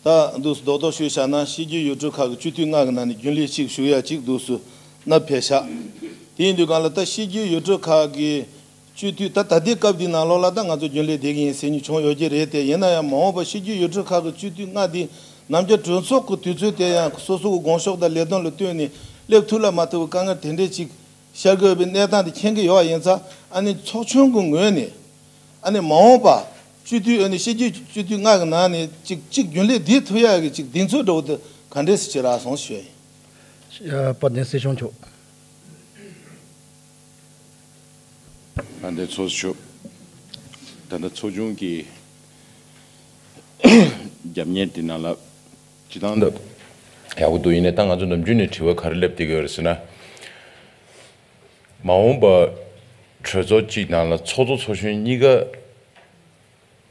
ད་འདུག་སེ་རྡོག་རྡོག་ཞུས་བཞག་ན་ཕྱི་རྒྱལ་ཡུལ་གྲུ་ཁག་གི་སྤྱི་འཐུས་ལྔ་གི་ནང་ནས་རྒྱུན་ལས་གཅིག་ཞུགས་ཡ་གཅིག་འདུག་སེ་ནབ་ཕེབས་ཤག་དེ་ཡིན་དུས་སྒང་ལ་ད་ཕྱི་རྒྱལ་ཡུལ་གྲུ་ཁག་གི་སྤྱི་འཐུས་ད་ད་ལྟའི་སྐབས་འདི་ནང་ལོགས་ལ་ད་ང་ཚོ་རྒྱུན་ལས་བསྡད་ཀྱི་ཡིན་ཟེར་མཁན་བྱུང་ཡོད་ཀྱི་རེད་དེ། ཡིན་ན་ཡང་མ་འོངས་པ་ཕྱི་རྒྱལ་ཡུལ་གྲུ་ཁག་གི་སྤྱི་འཐུས་ལྔ་འདི་ རྣམ་རྒྱལ་གྲོས་ཚོགས་ཀྱི་དུས་ཚོད་དེ་ཡང་སོ་སོ་གི་དགོངས་ཕྱོགས་དང་ལས་དོན་ལ་ལྟོས་ནས་སླེབས་ཐུབ་ལ་མ་ཐུབ་པའི་དཀའ་ངལ་དེ་འདྲས་ཅིག་ཤར་དགོས་པའི་གནས་སྟངས་དེ་མཁྱེན་གྱི་ཡོད་པ་ཡིན་ཙང་། ཨ་ནི་ཚོགས་ཆུང་གི་ངོས་ནས་ཨ་ནི་མ་འོངས་པ་སྤྱི་འཐུས། ཨ་ནི་ཕྱི་རྒྱལ་སྤྱི་འཐུས་ལྔ་གི་ནང་ནས་ཅིག་ཅིག་རྒྱུན་ལས་བསྡུ་ཐུབ་ཡག་གི་ཅིག་གདེང་ཚོད་འདྲ་བོ་དེ་ག་འདྲས་སེ་བྱེད་རག་སོང་ཞུ་ཡ་ཡིན། དཔལ་ལྡན་སྲིད་སྐྱོང་མཆོག་དཔལ་ལྡན་ཚོགས་གཙོ་མཆོག་ད་ལྟ་ཚོགས་ཆུང་གི་རྒྱབ་གཉེར་དེ་ནང་ལ་སྤྱི་བཏང་ད་ཡག་པོ་འདུག་ཡིན་ནའི་ད་ང་ཚོ་ནམ་རྒྱུན་ནས་དྲི་བ་ག་རེ་སླེབས་བསྡད་ཀྱི་ཡོད་རེད་ཟེར་ན། མ་འོངས་པ་གྲོས་ཚོགས་གཅིག་ནང་ལ་ཚོགས་གཙོ་ཚོགས་གཞོན་གཉིས་ཀ་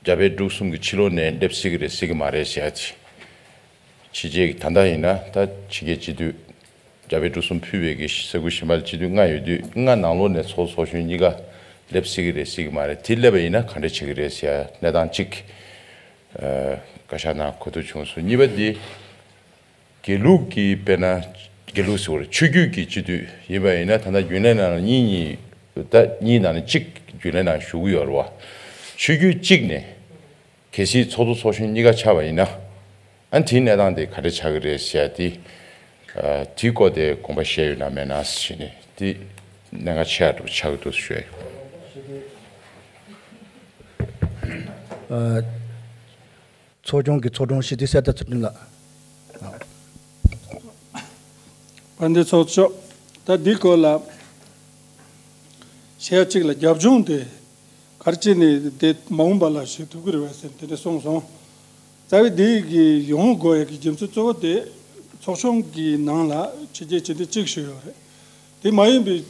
རྒྱ་བལ་འབྲུག་གསུམ་གྱི་ཕྱི་ལོགས་ནས་སླེབས་སྲིད་ཀྱི་རེད་སྲིད་ཀྱི་མ་རེད་ཟེར་ཡ་ཅིག་ཕྱི་རྒྱལ་གྱི་ད་ལྟ་ཡིན་ན་ད་ཕྱི་རྒྱལ་སྤྱི་འཐུས་རྒྱ་བལ་འབྲུག་གསུམ་ཕུད་པའི་གི་ས་ཁུལ་གཞན་པ་ལ་སྤྱི་འཐུས་ལྔ་ཡོད་དུས་ལྔ་ནང་ལོགས་ནས་ཚོགས་གཙོ་ཚོགས་གཞོན་གཉིས་ཀ་སླེབས་སྲིད་ཀྱི་རེད་སྲིད་ཀྱི་མ་རེད། དེ་སླེབས་པ་ཡིན་ན་ག་འདྲ་བྱེད་ཀྱི་རེད་ཟེར་ཡ་གནས་སྟངས་གཅིག་ཨ། བཀའ་ཤག་ནང་གོ་བསྡུར་བྱུང་སོང་། གཉིས་པ་འདི་དགེ་ལུགས་ཀྱི་དཔེར་ན་དགེ་ལུགས་ཟེར་བ་རེད། ཆོས་བརྒྱུད་ཀྱི་སྤྱི་འཐུས་ཡིན་པ་ཡིན་ན་ད་ལྟ་རྒྱུན་ལས་ནང་ལ་གཉིས་གཉིས་ད་གཉིས་ནང་ནས་གཅིག་རྒྱུན་ལས་ནང་བཞུགས་ཀྱི་ཡོད་རེད་བ། ཆོས་བརྒྱུད་གཅིག་ནས་གལ་སྲིད་ཚོགས་གཙོ་ཚོགས་གཞོན་གཉིས་ཀ་ཆགས་པ་ཡིན་ན། ཨ་ནི་དེའི་གནས་སྟངས་དེ་ག་འདྲ་ཆགས་ཀྱི་རེད་ཟེར་ཡ་དེ། ཨ། དེའི་སྐོར་དེ་དགོངས་པ་བཞེས་ཡོད་ན་མེད་ན་ཟེར་ནས་དེ་གནད་འགག་ཆེ་བ་འདྲ་པོ་ཆགས་ཀྱི་འདུག་ཞུ་ཡ་ཡིན། ཨ། ཚོགས་ཆུང་གི་ཚོགས་དྲུང་སྤྱི་འཐུས་གསེར་རྟ་ཚུལ་ཁྲིམས་ལགས། དཔལ་ལྡན་ཚོགས་གཙོ། ད་འདི་སྐོར་ལ་བཤད་ཡ་གཅིག་ལ་རྒྱབ་ལྗོངས་དེ་ག་རེ་བྱས་ནས་དེ་མ་འོངས་པ་ལ་ཞུ་ཐུབ་ཀྱི་རེད་བས་ཟེར་དེ་འདྲ་གསུངས་སོང་། རྩ་བའི་འདི་གི་ཡོང་དགོས་ཡ་གི་རྒྱུ་མཚན་གཙོ་བོ་དེ་ཚོགས་ཆུང་གི་ནང་ལ་ཕྱི་རྒྱལ་སྤྱི་འཐུས་གཅིག་ཞུགས་ཡོད་རེད། དེ་མ་ཡིན་པའི་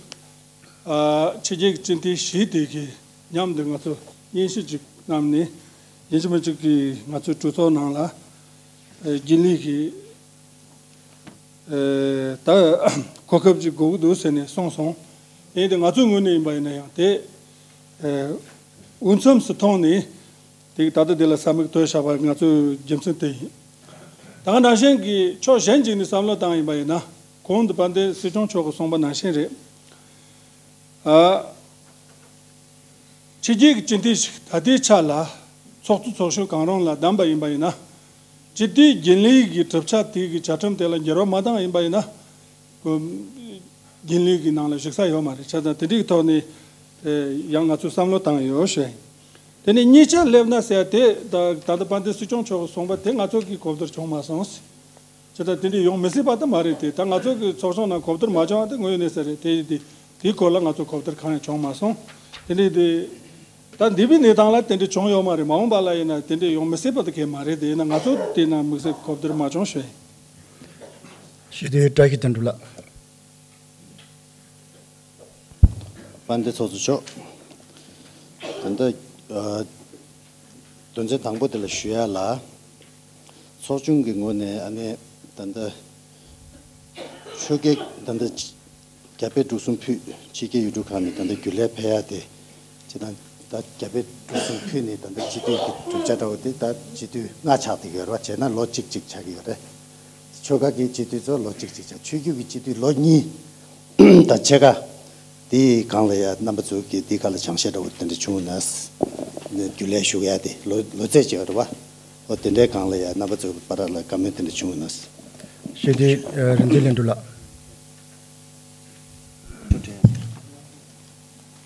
ཨ། ཕྱི་རྒྱལ་གྱི་སྤྱི་འཐུས་བཞི་དེ་གི་མཉམ་དུ་ང་ཚོ་སྙན་ཞུ་ཅིག་བསྣམས་ནས་ཡིན་གཅིག་མིན་གཅིག་གིས་ང་ཚོའི་གྲོས་ཚོགས་ནང་ལ་ཨ། རྒྱུན་ལས་ཀྱི་ཨ། ད་གོ་སྐབས་ཅིག་དགོས་ཀྱི་འདུག་ཟེར་ནས་གསུངས་སོང་། ཡིན་དེ་ང་ཚོའི་ངོས་ནས་ཡིན་པ་ཡིན་ན་ཡང་དེ་ཨ། འོས་འཚམས་སུ་མཐོང་ནས། དེ་ད་ལྟ་དེ་ལ་ས་མིག་ལྟོས་བཞག་པ་ང་ཚོའི་རྒྱུ་མཚན་དེ་ཡིན། ད་ག་ནང་བཞིན་གྱི་ཕྱོགས་གཞན་ཅིག་ནས་བསམ་བློ་བཏང་ཡིན་པ་ཡིན་ན། གོང་དུ་དཔལ་ལྡན་སྲིད་སྐྱོང་མཆོག་གིས་གསུངས་པ་ནང་བཞིན་རེད། ཨ། ཕྱི་རྒྱལ་གྱི་སྤྱི་འཐུས་ཤིག་ད་ལྟའི་ཆ་ལ་ཚོགས་གཙོ་ཚོགས་གཞོན་གང་རུང་ལ་བདམས་པ་ཡིན་པ་ཡིན་ན། སྤྱི་འཐུས་རྒྱུན་ལས་ཀྱི་གྲུབ་ཆ་དེ་གི་བཅའ་ཁྲིམས་དེ་ལ་འགྱུར་བ་མ་བཏང་ཡིན་པ་ཡིན་ན། རྒྱུན་ལས་ཀྱི་ནང་ལ་ཞུགས་ས་ཡོད་མ་རེད། བྱས་ཙང་དེ་འདྲའི་ཐོག་ནས་ཡང་ང་ཚོས་བསམ་བློ་བཏང་ཡོད་ཞུ། དེ་ནས་གཉིས་ཆ་སླེབས་ན་ཟེར་དེ་ད་ད་ལྟ་དཔལ་ལྡན་སྲིད་སྐྱོང་མཆོག་གིས་གསུངས་པ་དེ་ང་ཚོ་གིས་གོ་བསྡུར་བྱུང་མ་སོང་། བྱས་ཙང་དེ་འདྲའི་ཡོང་མི་སྲིད་པ་དེ་མ་རེད་དེ། ད་ང་ཚོ་གི་ཚོགས་ཆུང་ནང་གོ་བསྡུར་མ་བྱུང་བ་དེ་དངོས་ཡོད་གནས་ཚུལ་རེད་དེ། དེ་དེའི་སྐོར་ལ་ང་ཚོ་གོ་བསྡུར་གང་ཡང་བྱུང་མ་སོང་། དེ་འདྲའི་དེ། ད་འདས་པའི་གནས་སྟངས་ལ་དེ་འདྲ་བྱུང་ཡོད་མ་རེད། མ་འོངས་པ་ལ་ཡིན་ན་དེ་འདྲ་ཡོང་མི་སྲིད་པ་དེ་གས་མ་རེད་དེ། ཡིན་ན་ང་ཚོ་དེ་ན་དམིགས་བསལ་གོ་བསྡུར་མ་བྱུང་ཞུ་ཡིན། ཞུ་དེ་བཀྲ་ཤིས་དོན་གྲུབ་ལགས། དཔལ་ལྡན་ཚོགས་གཙོ་མཆོག་ད་ལྟ་ཨ། དོན་ཚན་དང་པོ་དེ་ལ་ཞུ་ཡ་ལ། ཚོགས་ཆུང་གི་ངོས་ནས་ཨ་ནི་ད་ལྟ་ཆོལ་ཁའི་ད་ལྟ་རྒྱ་བལ་འབྲུག་གསུམ་ཕུད་ཕྱི་རྒྱལ་ཡུལ་གྲུ་ཁག་ནས་ད་ལྟ་རྒྱུན་ལས་ཕེབས་ཡ་དེ། བྱས་ཙང་ད་རྒྱ་བལ་འབྲུག་གསུམ་ཕུད་ནས་ད་ལྟ་སྤྱི་འཐུས་ཀྱི་གྲུབ་ཆ་འདྲ་བོ་དེ་ད་སྤྱི་འཐུས་ལྔ་ཆགས་བསྡད་ཡོད་རེད་བ། བྱས་ན་ལོ་གཅིག་གཅིག་ཆགས་ཀྱི་ཡོད་རེད། ཆོལ་ཁ་གི་སྤྱི་འཐུས་ཚོ་ལོ་གཅིག་གཅིག་ཆགས། ཆོས་བརྒྱུད་ཀྱི་སྤྱི་འཐུས་ལོ་གཉིས་དང་ཕྱེད་ཀ། དེའི་སྒང་ལ་ཡ་རྣམ་པ་ཚོ་གིས་དེའི་སྒང་ལ་སྦྱང་བཤད་འདྲ་བོ་དེ་འདྲ་བྱུང་ན། རྒྱུན་ལས་ཞུགས་ཡ་དེ་ལོ་ལོ་ཚད་ཅིག་ཡོད་རེད་བ། འོ་དེ་འདྲའི་སྒང་ལ་ཡ་རྣམ་པ་ཚོའི་བར་ལ་བཀའ་མོལ་དེ་འདྲ་བྱུང་ན། ཞུ་དེ་རིག་འཛིན་ལྷུན་གྲུབ་ལགས།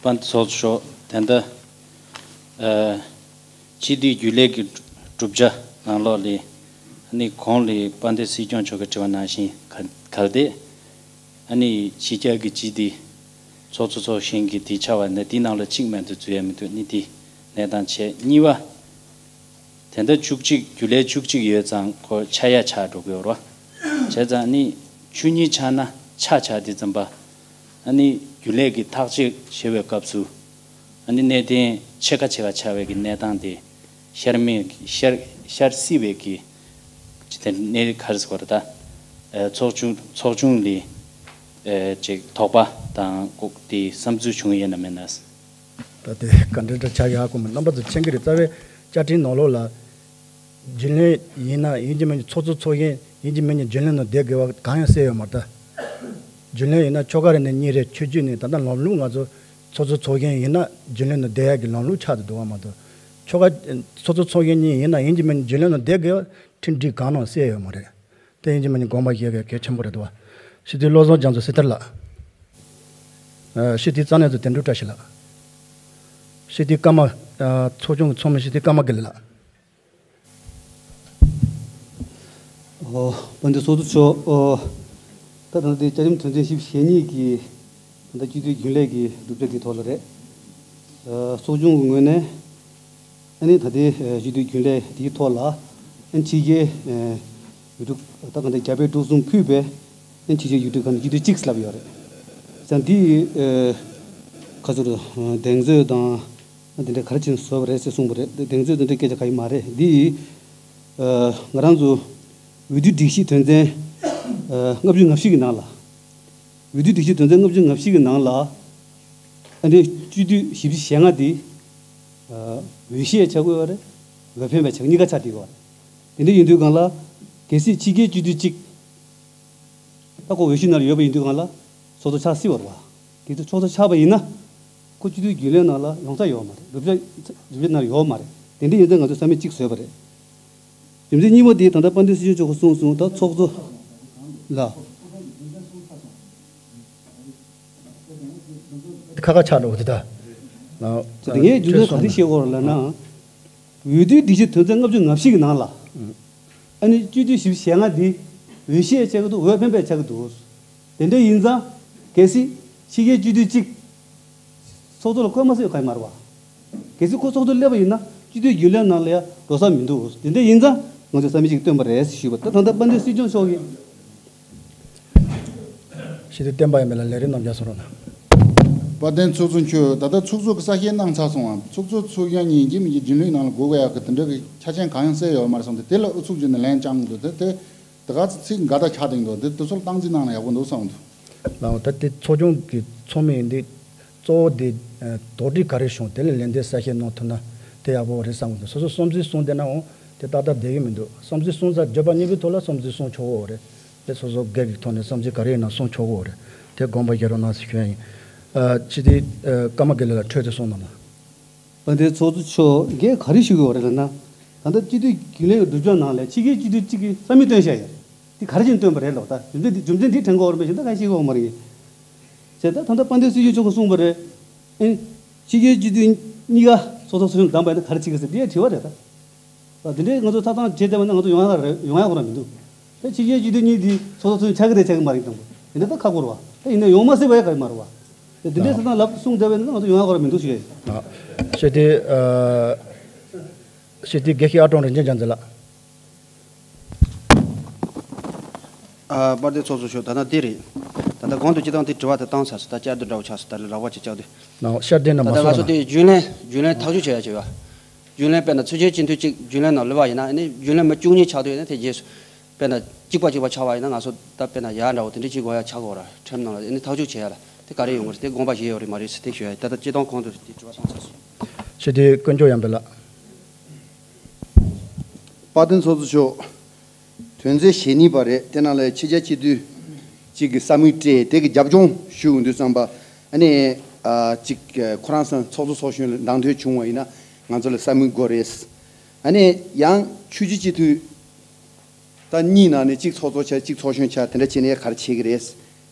དཔལ་ལྡན་ཚོགས་གཙོ་མཆོག་ད་ལྟ་ཨ། སྤྱི་འཐུས་རྒྱུན་ལས་ཀྱི་གྲུབ་ཆ་ནང་ལོགས་ལ་ཨ་ནི་གོང་ལ་དཔལ་ལྡན་སྲིད་སྐྱོང་མཆོག་གིས་དྲིས་པ་ནང་བཞིན་ག་གལ་ཏེ་ཨ་ནི་ཕྱི་རྒྱལ་གྱི་སྤྱི་འཐུས་ཚོགས་གཙོ་ཚོགས་གཞོན་གྱི་དེ་ཆགས་པ་ན་དེའི་ནང་ལ་གཅིག་མ་གཏོགས་འཛུལ་ཡ་མི་འདུག་ཨ་ནི་དེ་གནས་སྟངས་བྱས། གཉིས་པ། དེ་འདྲ་བཅུ་གཅིག་རྒྱུན་ལས་བཅུ་གཅིག་ཡོད་ཙང་ཁོ་ཆག་ཡ་ཆགས་འགྲོ་གི་ཡོད་རེད་བ། བྱས་ཙང་ནི་བཅུ་གཉིས་ཆགས་ན་ཆག་ཆགས་དེ་ཙམ་པ། ཨ་ནི་རྒྱུན་ལས་ཀྱི་ཐག་གཅོད་བྱེད་པའི་སྐབས་སུ་ཨ་ནི་གནད་དོན་ཕྱེད་ཀ་ཕྱེད་ཀ་ཆགས་པའི་གི་གནས་སྟངས་དེ་ཤར་མེད་ཤར་ཤར་སྲིད་པའི་གི་དེ་གནས་ག་རེ་ཟེར་དགོས་རེད་ད། ཨ་ཚོགས་ཆུང་ཚོགས་ཆུང་ལ་ཨ་ཅིག་དོགས་པ་དང་ལྐོག་དེ་བསམ་ཚུལ་བྱུང་ཡོད་ན་མེད་ན། ད་དེ་ག་འདྲ་འདྲ་ཆགས་ཡོད་ཧ་གོ་མ། རྣམ་པ་ཚོ་མཁྱེན་གྱི་རེད། རྩ་བའི་བཅའ་ཁྲིམས་ནང་ལོགས་ལ་རྒྱུན་ལས་ཡིན་ན་ཡིན་གཅིག་མིན་གཅིག་ཚོགས་གཙོ་ཚོགས་གཞོན་ཡིན་གཅིག་མིན་གཅིག་རྒྱུན་ལས་ནང་བསྡད་དགོས་པ་གང་ཡང་གསལ་ཡོད་མ་རེད་ད། རྒྱུན་ལས་ཡིན་ན་ཆོལ་ཁ་རེ་ནས་གཉིས་རེ་ཆོས་བརྒྱུད་ནས། ད་ལྟ་ལམ་ལུགས་ང་ཚོ་ཚོགས་གཙོ་ཚོགས་གཞོན་ཡིན་ན་རྒྱུན་ལས་ནང་བསྡད་ཡག་གི་ལམ་ལུགས་ཆགས་བསྡད་འདུག་པ་མ་གཏོགས། ཆོལ་ཁ་ཚོགས་གཙོ་ཚོགས་གཞོན་གཉིས་ཡིན་ན་ཡིན་གཅིག་མིན་གཅིག་རྒྱུན་ལས་ནང་བསྡད་དགོས་པ། ཁྲིམས་སྒྲིག་གང་ནང་གསལ་ཡོད་མ་རེད། དེ་ཡིན་གྱི་མིན་དགོངས་པ་བཞེས་དགོས་གལ་ཆེན་པོ་རེད་འདུག་བ། སྤྱི་འཐུས་བློ་བཟང་རྒྱ་མཚོ་སི་ཐར་ལགས། ཨ། སྤྱི་འཐུས་རྩ་གནས་ཚོ་དོན་གྲུབ་བཀྲ་ཤིས་ལགས། སྤྱི་འཐུས་ཀརྨ། ཨ། ཚོགས་ཆུང་གི་ཚོགས་མི་སྤྱི་འཐུས་ཀརྨ་དགེ་ལེགས་ལགས། ཨོ། དཔལ་ལྡན་ཚོགས་གཙོ་མཆོག་ཨོ། ད་ད་ལྟ་དེ་བཅའ་ཁྲིམས་དོན་ཚན་བཞི་བཅུ་ཞེ་གཉིས་ཀྱི་ད་ལྟ་སྤྱི་འཐུས་རྒྱུན་ལས་ཀྱི་གྲུབ་ཆ་དེའི་ཐོག་ལ་རེད། ཨ། ཚོགས་ཆུང་གི་ངོས་ནས་ཨ་ནི་ད་ལྟའི་ཨ་སྤྱི་འཐུས་རྒྱུན་ལས་དེའི་ཐོག་ལ་ཨ་ནི་ཕྱི་རྒྱལ་ཨ་ཡུལ་གྲུ་ད་ག་འདྲ་རྒྱ་བལ་འབྲུག་གསུམ་ཕུད་པའི་ཨ་ནི་ཕྱི་རྒྱལ་ཡུལ་གྲུ་ཁག་ནས་སྤྱི་འཐུས་གཅིག་ལབ་ཡོད་རེད། ཙང་འདི་ཨ་ཁ་ཚུར་ཨ་གདེང་ཚོད་དང་། དེ་འདྲ་ག་རེ་བྱས་ནས་བཟོས་པ་རེད་ཟེར་གསུངས་པ་རེད། དེ་གདེང་ཚོད་དེ་འདྲའི་སྐད་ཆ་ག་ཡེ་མ་རེད། འདི་ཨ་ང་རང་ཚོ་འོས་བསྡུ་སྒྲིག་གཞི་དོན་ཚན་ཨ་ལྔ་བཅུ་ང་བཞི་གི་ནང་ལ། འོས་བསྡུ་སྒྲིག་གཞི་དོན་ཚན་ལྔ་བཅུ་ང་བཞི་གི་ནང་ལ་ཨ་འདི་སྤྱི་འཐུས་བཞི་བཅུ་ཞེ་ལྔ་འདི་ཨ་འོས་གཞི་ཆགས་དགོས་པ་རེད། འོས་འཕེན་པའི་ཆགས་གཉིས་ཀ་ཆགས་བསྡད་དགོས་པ་རེད། དེ་འདྲ་ཡིན་དུས་སྒང་ལ་གལ་སྲིད་ཕྱི་རྒྱལ་སྤྱི་འཐུས་གཅིག་ད་ཁོ་འོས་གཞི་ནང་ལ་ཡོད་པ་ཡིན་དུས་སྒང་ལ་ཚོགས་གཙོ་ཆགས་སྲིད་པ་རེད་བ། དེ་ཚོ་ཚོགས་གཙོ་ཆགས་པ་ཡིན་ན། ཁོ་སྤྱི་འཐུས་རྒྱུན་ལས་ནང་ལ་ཡོང་ས་ཡོད་མ་རེད། རུབ་ཆ་རུབ་ཆ་ནང་ལ་ཡོད་མ་རེད། དེ་འདྲ་ཡིན་ཙང་ང་ཚོས་ས་མིག་གཅིག་བཟོས་པ་རེད། རྒྱུ་མཚན་གཉིས་པ་དེ་ད་ལྟ་དཔལ་ལྡན་སྲིད་སྐྱོང་མཆོག་གིས་གསུངས་སོང་། ད་ཚོགས་གཙོ་ལ། ཁ་ཁ་ཆགས་འགྲོ་གི་འདུག་ད། ད་ངས་རྒྱུ་མཚན་ག་རེ་བཤད་ཀྱི་ཡོད་རེད་ལབ་ན། འོས་བསྡུའི་སྒྲིག་གཞི་དོན་ཚན་ལྔ་བཅུ་ང་བཞི་གི་ནང་ལ། ཨ་ནི་སྤྱི་འཐུས་བཞི་བཅུ་ཞེ་ལྔ་འདི་འོས་གཞི་ཆགས་ཀྱི་འདུག་འོས་འཕེན་པ་ཆགས་ཀྱི་འདུག་དེ་འདྲ་ཡིན་ཙང་གལ་སྲིད་ཕྱི་རྒྱལ་སྤྱི་འཐུས་གཅིག་ཚོགས་གཙོ་ལ་བསྐོས་མ་སྲིད་ག་ཡེ་མ་རེད་བ། གལ་སྲིད་ཁོ་ཚོགས་གཙོ་སླེབས་པ་ཡིན་ན་སྤྱི་འཐུས་རྒྱུན་ལས་ནང་ལ་ཡང་འགྲོ་ས་མི་འདུག་དེ་འདྲ་ཡིན་ཙང་ང་ཚོས་ས་མིག་གཅིག་བཏོན་པ་རེད་ཞུས་པ། ད་ད་ལྟ་དཔལ་ལྡན་སྲིད་སྐྱོང་མཆོག་གིས། སྤྱི་འཐུས་བསྟན་པ་ཡར་མེད་ལགས། ལས་རིམ་རྣམས་ཀྱང་གསུང་རོགས་གནང་། དཔལ་ལྡན་ཚོགས་གཙོ་མཆོག་ད་ལྟ་ཚོགས་གཙོ་གི་གསལ་བཤད་གནང་ཚར་སོང་ང་། ཚོགས་གཙོ་ཚུགས་ཡ་ཉིན་གྱི་མི་གི་རྒྱུན་ལས་ནང་ལ་དགོས་དགོས་ཡག་གི་དེ་འདྲ་གི་ཆ་རྐྱེན་གང་ཡང་གསལ་ཡོད་མ་རེད་བསམ་སྟེ། དེ་ལ་ཨུ་ཚུགས་བྱས་ནས་ལན་བཅང་གི་འདུག་དེ་དེ་དེ་ག་ཚིག་འགའ་ད་ཆགས་བསྡད་འདུག་དེ་དེ་ཚོ་ལ་སྟངས་འཛིན་གནང་ན་ཡག་པོ་འདུག་བསམ་འདུག་ལགས་འོ། ད་དེ་ཚོགས་ཆུང་གི་ཚོགས་མི་ཡིན་དུས་གཙོ་བོ་དེ་ཨ་དོགས་འདྲི་ག་རེ་བྱུང་དེ་ལ་ལན་འདེབས་གསལ་བཤད་གནང་ཐུབ་ན་དེ་ཡག་པོ་རེད་བསམ་གི་འདུག་སོ་སོ་བསམ་ཚུལ་གསུངས་བསྡད་ན་འོང་དེ་ཏག་ཏག་བསྡད་ཀྱི་མི་འདུག་བསམ་ཚུལ་གསུངས་ཚར་བརྗོད་པ་གཉིས་པའི་ཐོག་ལ་བསམ་ཚུལ་གསུང་ཆོག་གི་ཡོད་རེད། དེ་སོ་སོ་སྒེར་གྱི་ཐོག་ནས་བསམ་ཚུལ་ག་རེ་ཡིན་ན་གསུང་ཆོག་གི་ཡོད་རེད། དེ་དགོངས་པ་བཞེས་རོགས་གནང་ཟེར་ཞུ་ཡ་ཡིན། ཨ་སྤྱི་འཐུས་ཨ་ཀརྨ་དགེ་ལེགས་ལགས་འཕྲོས་དེ་གསུང་གནང་ལ། དཔལ་ལྡན་ཚོགས་གཙོ་མཆོག་གིས་ག་རེ་ཞུ་གི་ཡོད་རེད་ལབ་ན། ད་ལྟ་སྤྱི་འཐུས་རྒྱུན་ལས་ཀྱི་སྒྲུབ་སྦྱོང་ནང་ལ་ཕྱི་རྒྱལ་སྤྱི་འཐུས་གཅིག་གིས་ས་མིག་བཏོན་བཞག་ཡོད། དེ་ག་རེ་བྱས་ནས་བཏོན་པ་རེད་ལབ། ད་རྒྱུ་མཚན་འདི་རྒྱུ་མཚན་འདི་དྲན་གྱི་ཡོད་རེད་པས་གཞན་དག་ག་རེ་ཤེས་ཀྱི་ཡོད་མ་རེད། བྱས་ཙང་ད་ལྟ་དཔལ་ལྡན་སྲིད་སྐྱོང་མཆོག་གིས་གསུངས་པ་རེད། ཨེ། ཕྱི་རྒྱལ་སྤྱི་འཐུས་གཉིས་ཀ་ཚོགས་གཙོ་ཚོགས་གཞོན་བདམས་པ་ཡིན་ན་ག་རེ་བྱེད་ཀྱི་ཟེར་དེ་དྲི་བ་རེད་ད། ད་དེ་འདྲའི་ང་ཚོ་ཐོབ་ཐང་བརྗེད་བསྡད་པ་ན་ང་ཚོ་ཡོང་ཡག་རེད། ཡོང་ཡག་ཁོ་རང་མི་འདུག་ད་ཕྱི་རྒྱལ་སྤྱི་འཐུས་གཉིས་དེ་ཚོགས་གཙོ་ཚོགས་གཞོན་ཆགས་ཀྱི་རེད་ཆགས་ཀྱི་མ་རེད་དང་པོ། དེ་འདྲ་ད་ཁག་པོ་རེད་བ། ད་ཡིན་ན་ཡོང་མ་སྲིད་པ་ཡང་ག་ཡེ་མ་རེད་བ། ད་དེ་འདྲའི་ཐོབ་ཐང་ལབ་གསུངས་བསྡད་པ་ཡིན་ན་ང་ཚོ་ཡོང་ཡག་ཁོ་རང་མི་འདུག་ཞུ་ཡ་ཡིན། ཨ། སྤྱི་འཐུས་ཨ། སྤྱི་འཐུས་དགེ་བཤེས་ཨ་ཀྲོང་རིན་ཆེན་རྒྱལ་མཚན་ལགས། ཨ། དཔལ་ལྡན་ཚོགས་གཙོ་མཆོག་ད་ནི་འདི་རེད། ད་ལྟ་གོང་དུ་སྤྱིར་བཏང་དེ་དྲི་བ་དེ་བཏང་ཚར་སོང་། ད་བསྐྱར་དུ་འདྲ་བོ་ཆགས་སོང་། ད་རེས་རགས་པ་ཅིག་བཅག་དུས། ནའོ་ཤར་ལྡན་ན་ད་མ་ལྟ་ང་སོང་ཚོ་ན། དེ་རྒྱུན་ལས་རྒྱུན་ལས་ཐག་གཅོད་བྱེད་ཡ་བྱེད་པ། རྒྱུན་ལས་དཔེར་ན་ཚོགས་ཆེན་སྤྱི་འཐུས་གཅིག་རྒྱུན་ལས་ནང་ལུས་པ་ཡིན་ན་ཨ་ནི་རྒྱུན་ལས་མི་བཅུ་གཉིས་ཆགས་དུས་ཨ་ནི་དེ་རྗེས་སུ་དཔེར་ན་གཅིག་པ་གཅིག་པ་ཆགས་པ་ཡིན་ན་ང་ཚོ་ད་དཔེར་ན་ཡར་འདྲ་བོ་དེ་འདྲ་བྱེད་དགོས་ཡ་ཆགས་ཀྱི་ཡོད་རེད། ཁྲིམས་ནང་ལ་ཨ་ནི་ཐག་གཅོད་བྱེད་ཡ་ལ་དེ་ག་རེ་ཡོང་གི་རེད། དེ་དགོངས་པ་བཞེས་ཡོད་རེད་མ་རེད་ཟེར་དེ་ཞུ་ཡ་ཡིན། ད་ལྟ་སྤྱིར་བཏང་གོང་དུ་དེ་དྲི་བ་སོང་ཚར་སོང་། སྤྱི་འཐུས་ཀུན་སྐྱོང་ཡར་འཕེལ་ལགས། དཔལ་ལྡན་ཚོགས་གཙོ་མཆོག་དོན་ཚན་ཞེ་གཉིས་པ་རེད། དེ་ནང་ལ་ཕྱི་རྒྱལ་སྤྱི་འཐུས་གཅིག་གིས་ས་མིག་སྤྲད། དེ་གི་རྒྱབ་ལྗོངས་ཞུ་འོང་དུས་ཙམ་པ་ཨ་ནི་ཨ་གཅིག་ཁོ་རང་ཚོ་ཚོགས་གཙོ་ཚོགས་གཞོན་ལ་གདེང་ཐོན་བྱུང་བ་ཡིན་ན་ང་ཚོ་ལ་ས་མིག་དགོས་རེད། ཨ་ནི་ཡང་ཆུས་སྤྱི་འཐུས་ད་གཉིས་ནང་ནས་གཅིག་ཚོགས་གཙོ་ཆགས། གཅིག་ཚོགས་གཞོན་ཆགས། དེ་འདྲ་བྱས་ནས་ག་རེ་བྱེད་ཀྱི་རེད།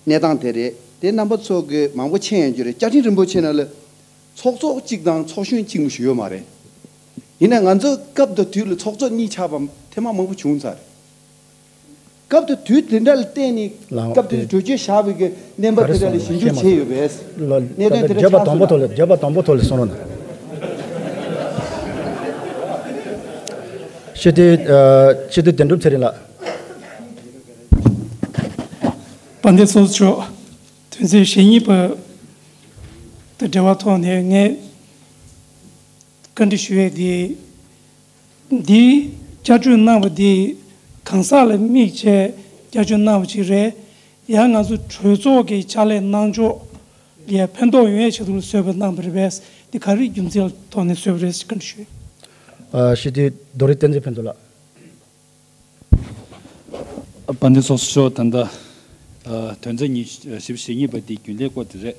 གནས་སྟངས་དེ་རེད། དེ་རྣམ་པ་ཚོ་གི་མང་པོ་མཁྱེན་ཡོད་རྒྱུ་རེད། བཅའ་ཁྲིམས་རིན་པོ་ཆེ་ནང་ལ་ཚོགས་གཙོ་གཅིག་དང་ཚོགས་གཞོན་གཅིག་མ་གཏོགས་ཡོད་མ་རེད། ཡིན་ནའི་ང་ཚོ་སྐབས་དང་དུས་ལ་ཚོགས་གཙོ་གཉིས་ཆགས་པ་ཐེངས་མ་མང་པོ་བྱུང་ཚར་རེད། སྐབས་དང་དུས་དེ་འདྲ་ལ་བརྟེན་ནས་ལའང་སྐབས་དེ་དེ་གྲོས་ཆོད་བཞག་པའི་གི་གནས་བབ་དེ་འདྲ་ལ་ཞིབ་འཇུག་བྱས་ཡོད་པས། ལ་གནད་དོན་དེ་འདྲ་བརྗོད་པ་ཆགས་དང་པོ་སོང་ཐོག་ལ། ལ། བརྗོད་པ་དང་པོ་ཐོག་ལ་གསུང་རོགས་གནང་། སྤྱི་འཐུས་ཨ་སྤྱི་འཐུས་དོན་གྲུབ་ཚེ་རིང་ལགས། དཔལ་ལྡན་ཚོགས་གཙོ་མཆོག་དོན་ཚན་ཞེ་གཉིས་པ་དང་འབྲེལ་བ་ཐོག་ནས་ངས་བཀའ་འདྲི་ཞུ་ཡས་དེ། འདི་བསྐྱར་བཅོས་གནང་བ་འདི་གང་ཟག་ལ་དམིགས་བྱས་བསྐྱར་བཅོས་གནང་བ་ཅིག་རེད། ཡང་ང་ཚོ་གྲོས་ཚོགས་ཀྱི་ཕྱག་ལས་གནང་ཕྱོགས་ལ་ཕན་ཐོགས་ཡོང་ཡས་ཆེད་དུ་བཟོས་པ་གནང་བ་རེད་པས། འདི་ག་རེ་རྒྱུ་མཚན་ཐོག་ནས་བཟོས་པ་རེད་ཟེར་བཀའ་འདྲི་ཞུ། ཨ་སྤྱི་འཐུས་རྡོ་རིང་བསྟན་འཛིན་ཕུན་ཚོགས་ལགས། དཔལ་ལྡན་ཚོགས་གཙོ་མཆོག་ད་ལྟ་ཨ་དོན་ཚན་ཉི་ཤུ་ཞེ་གཉིས་པ་དེ་རྒྱུན་ལས་སྐོར་དེ་རེད།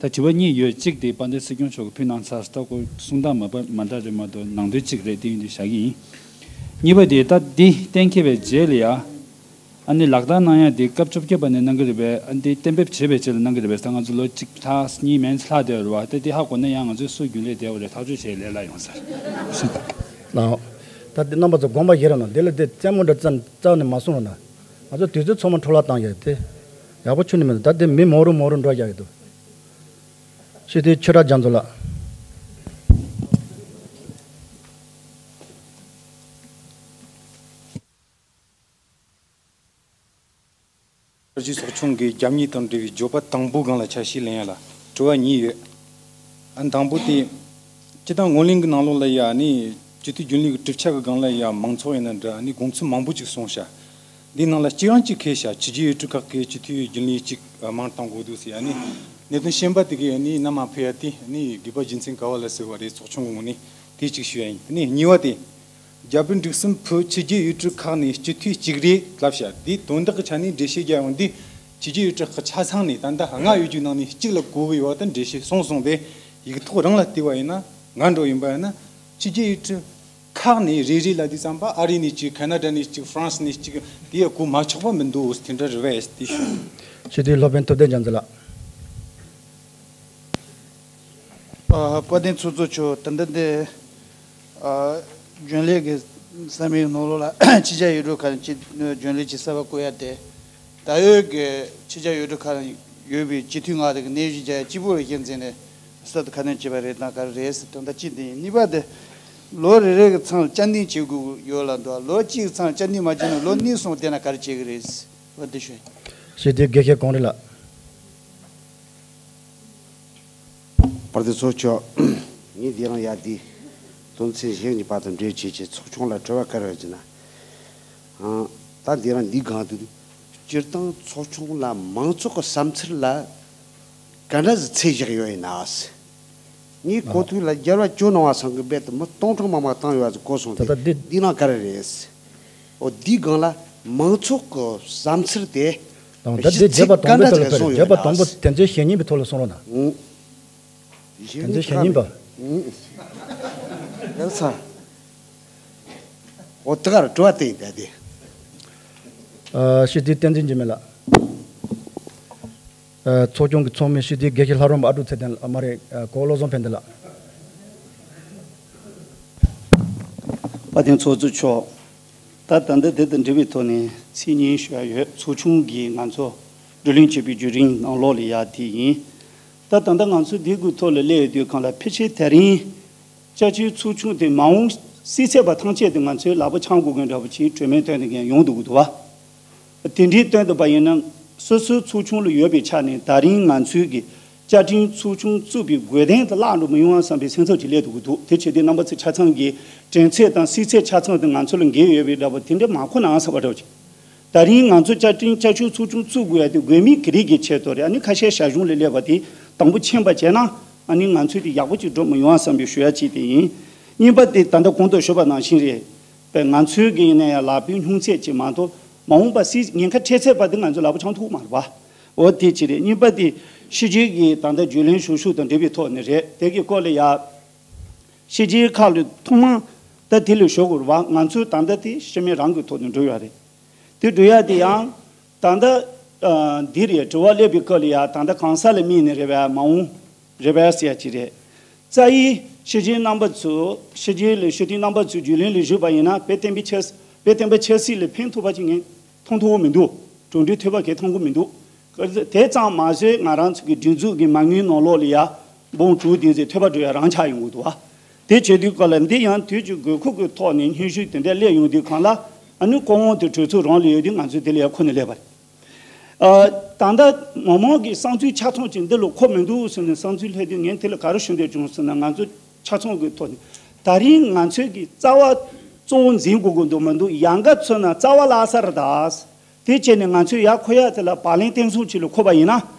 ད་དྲི་བ་གཉིས་ཡོད། གཅིག་དེ་དཔལ་ལྡན་སྲིད་སྐྱོང་མཆོག་གིས་ཕུལ་གནང་ཚར། ད་ཁོ་གསུང་སྟངས་མ་པ་མ་འདྲ་རེད་མ་གཏོགས་ནང་དོན་གཅིག་རེད། དེ་ཡིན་དུས་བཞག་གི་ཡིན། གཉིས་པ་དེ་ད་འདི་གཏན་འཁེལ་བའི་རྗེས་ལ་ཡ། ཨ་ནི་ལག་བསྟར་གནང་ཡ་དེ་སྐབས་བཅོ་བརྒྱད་པ་ནས་གནང་གི་རེད་པས། ཨ་འདི་གཏན་འབེབས་བྱས་པའི་རྗེས་ལ་གནང་གི་རེད་པས། ད་ང་ཚོ་ལོ་གཅིག་ལྷག་གཉིས་མན་ལྷག་བསྡད་རེད་བ། ད་འདི་ཧ་གོ་ན་ཡང་ང་ཚོའི་སུ་རྒྱུན་ལས་བསྡད་པ་རེད། ཐག་གཅོད་བྱས་ལས་ལ་ཡོང་ས་རེད། ལགས། ད་འདི་རྣམ་པ་ཚོ་དགོངས་པ་བཞེས་རོགས་གནང་། འདི་ལ་དེ་རྩེད་མོ་འདྲ་ཙམ་རྩ་ནས་མ་གསུང་རོགས་གནང་། ང་ཚོ་དུས་ཚོད་ཚང་མ་འཕྲོ་བརླག་བཏང་ཡོད་དེ། ཡག་པོ་ཁྱོན་ནས་མི་འདུག་ད་དེ་མི་མང་རུ་མང་རུ་འགྲོ་བཞག་ཡོད་འདུག་སྤྱི་འཐུས་ཆོས་གྲགས་རྒྱ་མཚོ་ལགས། བཀའ་སྤྱི་ཚོགས་ཆུང་གི་རྒྱབ་གཉེར་དང་འབྲེལ་བའི་བརྗོད་པ་དང་པོའི་སྒང་ལ་ཆ་ཤས་ལེན་ཡ་ལ་དྲི་བ་གཉིས་ཡོད། ཨ་དང་པོ་དེ། སྤྱི་བཏང་ངོས་ལེན་གྱི་ནང་ལོགས་ལ་ཡ་ནི་སྤྱི་འཐུས་རྒྱུན་ལས་ཀྱི་གྲུབ་ཆ་གི་སྒང་ལ་ཡ་མང་ཚོགས་ཡིན་ན་འདྲ་ནི་དགོངས་ཚུལ་མང་པོ་ཅིག་གསུངས་ཤག་འདིའི་ནང་ལ་གཅིག་རང་གཅིག་ཁེལ་ཤག་ཕྱི་རྒྱལ་ཡུལ་གྲུ་ཁག་གི་སྤྱི་འཐུས་རྒྱུན་ལས་གཅིག་མང་བཏང་དགོས་འདུག་ཟེར་ཡ་ནི་གནད་དོན་གཞན་པ་དེ་གའི་ཡ་ནི་མནའ་མ་ཕུལ་ཡ་དེ་ནི་དགོས་པ་རྒྱུ་མཚན་ག་བ་ལ་ཟེར་བ་རེད། ཚོགས་ཆུང་གི་ངོས་ནས་དེ་གཅིག་ཞུ་ཡ་ཡིན། ནི་གཉིས་པ་དེ། རྒྱ་བོད་འབྲུག་གསུམ་བོད་ཕྱི་རྒྱལ་ཡུལ་གྲུ་ཁག་ནས་སྤྱི་འཐུས་གཅིག་རེད་ལབ་ཤག་འདི་དོན་དག་གི་ཆ་ནས་འགྲེལ་བཤད་རྒྱག་ཡོང་དུས་ཕྱི་རྒྱལ་ཡུལ་གྲུ་ཁག་ཆ་ཚང་ནས་ད་ལྟ་ལྔ་ཡོད་རྒྱུ་ནང་ནས་གཅིག་ལ་གོ་གི་ཡོད་པ་དེ་འགྲེལ་བཤད་གསུངས་སོང་། དེ་ཡིག་ཐོག་རང་ལ་བལྟས་པ་ཡིན་ན་ང་འདྲ་ཡིན་པ་ཡིན་ན་ཕྱི་རྒྱལ་ཡུལ་གྲུ་ཁག་ནས་རེ་རེ་ལབ་དུས་ཙམ་པ་ཨ་རི་ནས་གཅིག་ཁ་ན་ཌ་ནས་གཅིག་ཧྥ་རན་སི་ནས་གཅིག་དེ་ཡ་གོ་མ་ཆོག་པ་མི་འདུག་དེ་འདྲ་རེད་པས་དེ་ཞུ། སྤྱི་འཐུས་སློབ་དཔོན་ཐུབ་བསྟན་རྒྱ་མཚོ་ལགས། ཨ། དཔལ་ལྡན་ཚོགས་གཙོ་མཆོག་ད་ལྟ་འདི། ཨ། རྒྱུན་ལས་ཀྱི་ས་མིག་ནང་ལོགས་ལ་ཕྱི་རྒྱལ་ཡུལ་གྲུ་ཁག་ནས་སྤྱི་རྒྱུན་ལས་ཀྱི་གསར་པ་བསྐོ་ཡ་དེ། ད་ཡོད་ཀྱི་ཕྱི་རྒྱལ་ཡུལ་གྲུ་ཁག་ནས་ཡོད་པའི་སྤྱི་འཐུས་ལྔ་དེ་གི་གནས་གཞི་རྒྱ་ཡ་གཅིག་པུ་རེད་ཤག་འཛིན་ནས་གསར་དུ་ཁ་སྣོན་བྱས་པ་རེད་དང་ག་རེ་རེད་ཟེར་དོན་དག་གཅིག་འདི་ཡིན། གཉིས་པ་དེ། ལོ་རེ་རེ་གི་ཚང་ལ་བསྐྱར་འདེམས་བྱེད་དགོས་ཡོད་ལབ་འདུག་ལོ་གཅིག་གི་ཚང་ལ་བསྐྱར་འདེམས་མ་བྱས་ན་ལོ་གཉིས་གསུམ་བསྡད་ན་ག་རེ་བྱེད་ཀྱི་རེད་ཟེར་བ་འདི་ཞུ། སྤྱི་འཐུས་དགེ་བཤེས་གངས་རི་ལགས། དཔལ་ལྡན་ཚོགས་གཙོ། ངས་འདི་རང་ཡ་འདི་དོན་ཚན་གཞན་གཉིས་པ་དང་འབྲེལ་བྱས་ཀྱི་ཚོགས་ཆུང་ལ་དྲི་བ་བཀར་བ་ཡིན་ན། ཨང་། ད་འདི་རང་འདི་སྒང་དུ་སྤྱིར་བཏང་ཚོགས་ཆུང་ལ་མང་ཚོགས་ཀྱི་བསམ་ཚུལ་ལ་ག་འདྲ་ཟིག་ཚད་བཞག་ཡོད་ཡིན་ན། ངས་གོ་ཐོས་ལ་རྒྱལ་བ་ཇོ་ནང་བ་ཚང་གི་རྦད་དེ་མི་སྟོང་ཕྲག་མང་མང་བཏང་ཡོད་ཟིག་གོ་སོང་། ད་ལྟ་དེ་འདི་འདི་ནང་ག་རེ་རེད། འོ་འདི་སྒང་ལ་མང་ཚོགས་ཀྱི་བསམ་ཚུལ་དེ། དང་ད་འདི་བརྗོད་པ་དང་པོའི་ཐོག་ལ་ཕེབས་རེད། བརྗོད་པ་དང་པོ་དོན་ཚན་ཞེ་གཉིས་པའི་ཐོག་ལ་གསུང་རོགས་གནང་། ཨུ། དོན་ཚན་ཞེ་གཉིས་པ། ཨུ། ཡག་ཚ། འོ་དེ་གར་དྲི་བ་དེ་ཡིན་ད་དེ། ཨ། སྤྱི་འཐུས་བསྟན་འཛིན་འཇིགས་མེད་ལགས། ཨ། ཚོགས་ཆུང་གི་ཚོགས་མི་སྤྱི་འཐུས་དགེ་བཤེས་ལྷ་རམས་པ་ཨ་ཀྲུག་ཚེ་བརྟན་ལགས། མ་རེད། ཨ། གོ་བློ་བཟང་ཕན་བདེ་ལགས། དཔལ་ལྡན་ཚོགས་གཙོ་མཆོག་ད་ད་ལྟ་དེ་དང་འབྲེལ་བའི་ཐོག་ནས་ཚིག་གཉིས་ཞུ་ཡ་ཡོད། ཚོགས་ཆུང་གིས་ང་ཚོ་བགྲོ་གླེང་བྱེད་པའི་བརྒྱུད་རིམ་ནང་ལོགས་ལ་ཡ་དེ་ཡིན། ད་ད་ལྟ་ང་ཚོ་འདི་གི་ཐོག་ལ་སླེབས་ཡོད་དུས་སྒང་ལ་ཕལ་ཆེར་དེ་རིང་བསྐྱར་བཅོས་ཚོགས་ཆུང་དེ་མ་འོངས་སྲིད་ཚད་པ་ཐམས་ཅད་དེ་ང་ཚོའི་ལག་པ་འཆང་དགོས་མཁན་འདྲ་པོ་ཅིག་གྲོས་མོལ་སྟོན་དེ་མཁན་ཡོང་འདུག་གི་འདུག་བ། དེ་འདྲའི་སྟོན་ཐུབ་པ་ཡིན་ན་སོ་སོའི་ཚོགས་ཆུང་ལ་ཡོད་པའི་ཆ་ནས་ད་རིང་ང་ཚོའི་གི་བསྐྱར་བསྐྲུན་ཚོགས་ཆུང་བཙུགས་པའི་དགོས་དོན་དེ་བརླག་འགྲོ་མི་ཡོང་བ་བསམ་པའི་སེམས་འཚབ་ཅིག་སླེབས་འདུག་གི་འདུག་དེ་བྱས་དུས་རྣམ་པ་ཚོ་ཆ་ཚང་གི་དྲན་ཚད་དང་སྲིད་ཚད་ཆ་ཚང་དེ་ང་ཚོ་ལ་འགལ་ཡོད་པའི་འདྲ་པོ་དེ་འདྲ་མ་གོ་ནའང་བསམ་པ་འདྲ་པོ་ཅིག་ད་རིང་ང་ཚོ་བསྐྱར་བསྐྲུན་བསྐྱར་བཅོས་ཚོགས་ཆུང་བཙུགས་དགོས་ཡ་དེ་དགོས་དམིགས་ཀྱི་རིགས་ཀྱི་ཆེད་དུ་རེད། ཨ་ནི་ཁ་ཤས་ཞར་བྱུང་ལ་སླེབས་པ་དེ་དང་པོ་མཁྱེན་པ་བྱས་ན་ཨ་ནི་ང་ཚོས་དེ་ཡག་པོ་ཅིག་འགྲོ་མི་ཡོང་བ་བསམ་པའི་ཞུ་ཡ་གཅིག་དེ་ཡིན། གཉིས་པ་དེ་ད་ལྟ་གོང་དུ་ཞུས་པ་ནང་བཞིན་རེད། པས་ང་ཚོའི་གི་ཡིན་ན་ཡང་ལག་པའི་སྙུང་ཚད་ཅིག་མ་གཏོགས་མ་འོངས་པ་སྲིད་ཉེན་ཁ་འཕྲད་ཚད་བར་དུ་ང་ཚོ་ལག་པ་འཆང་ཐུབ་མ་རེད་པ། འོ་དེ་གཅིག་རེད། གཉིས་པ་དེ་ཕྱི་རྒྱལ་གྱི་ད་ལྟ་བརྒྱུད་ལམ་ཞུ་ཕྱོགས་དང་འབྲེལ་བའི་ཐོག་ནས་རེད། དེ་གི་སྐོར་ལ་ཡ་ཕྱི་རྒྱལ་ཁག་ལ་ཐོག་མར་ད་དེ་ལས་ཞུ་དགོས་རེད་པ། ང་ཚོའི་ད་ལྟ་དེ་སྤྱི་མི་རང་གི་ཐོག་ནས་འགྲོ་ཡོད་རེད། དེ་འགྲོ་ཡ་དེ་ཡང་ད་ལྟ་ཨ་འདི་རེད། དྲི་བ་སླེབས་པའི་སྐབས་ལ་ཡ་ད་ལྟ་གང་ཟག་ལ་དམིགས་ནས་རེད་པས། མ་འོངས་རེད་པས་ཟེར་ཡ་ཅིག་རེད། རྩ་བའི་ཕྱི་རྒྱལ་རྣམ་པ་ཚོ་ཕྱི་རྒྱལ་ལ་ཞུ་དུས་རྣམ་པ་ཚོའི་བརྒྱུད་ལམ་ལ་ཞུས་པ་ཡིན་ན་དཔེ་བསྟན་པའི་ཆབ་དཔེ་བསྟན་པའི་ཆབ་སྲིད་ལ་ཕན་ཐོགས་པ་ཅིག་ངས་མཐོང་ཐུབ་ཀྱི་མི་འདུག་གྲུབ་འབྲས་ཐོན་པ་གང་མཐོང་གི་མི་འདུག་དེ་ཙམ་མ་ཟད་ང་རང་ཚོ་གི་སྒྲིག་འཛུགས་ཀྱི་མ་དངུལ་ནང་ལོགས་ལ་ཡ་འབུམ་དྲུག་དེ་ཚོ་ཐོལ་པ་འགྲོ་ཡ་རང་ཆགས་ཡོང་གི་འདུག་བ། དེ་བྱེད་དུས་སྐབས་ལ་འདི་ཡང་དུས་ཀྱི་དགོས་མཁོ་གི་ཐོག་ནས་སྙན་ཞུ་དེ་འདྲ་སླེབས་ཡོང་དུས་སྒང་ལ་ཨ་ནི་སྐུ་དབང་དེ་གྲོས་ཚོགས་རང་ལ་ཡོད་དུས་ང་ཚོས་དེ་ལ་ཡ་ཁོ་ནས་སླེབས་པ་རེད། ཨ་ད་ལྟ་མི་མང་གི་བསམ་ཚུལ་ཆ་ཚང་ཅིག་འདི་ལ་གོ་མི་འདུག་ཟེར་ནས་བསམ་ཚུལ་སླེབས་དུས་ངས་དེ་ལ་ག་རེ་ཞུ་འདོད་བྱུང་ཟེར་ན། ང་ཚོ་ཆ་ཚང་གི་ཐོག་ནས་ད་རིང་ང་ཚོའི་གི་རྩ་བ་གཙོ་བོ་འཛིན་དགོས་ཀྱི་འདུག་མི་འདུག་ཡང་ག་ཚོད་ན་རྩ་བ་བརླག་ས་རེད་ད། དེ་བྱས་ནས་ང་ཚོས་ཡར་འཁོར་ཡག་དེ་ལ་བག་ལེན་བརྟན་གསུམ་ཅིག་ལ་འཁོར་བ་ཡིན་ན་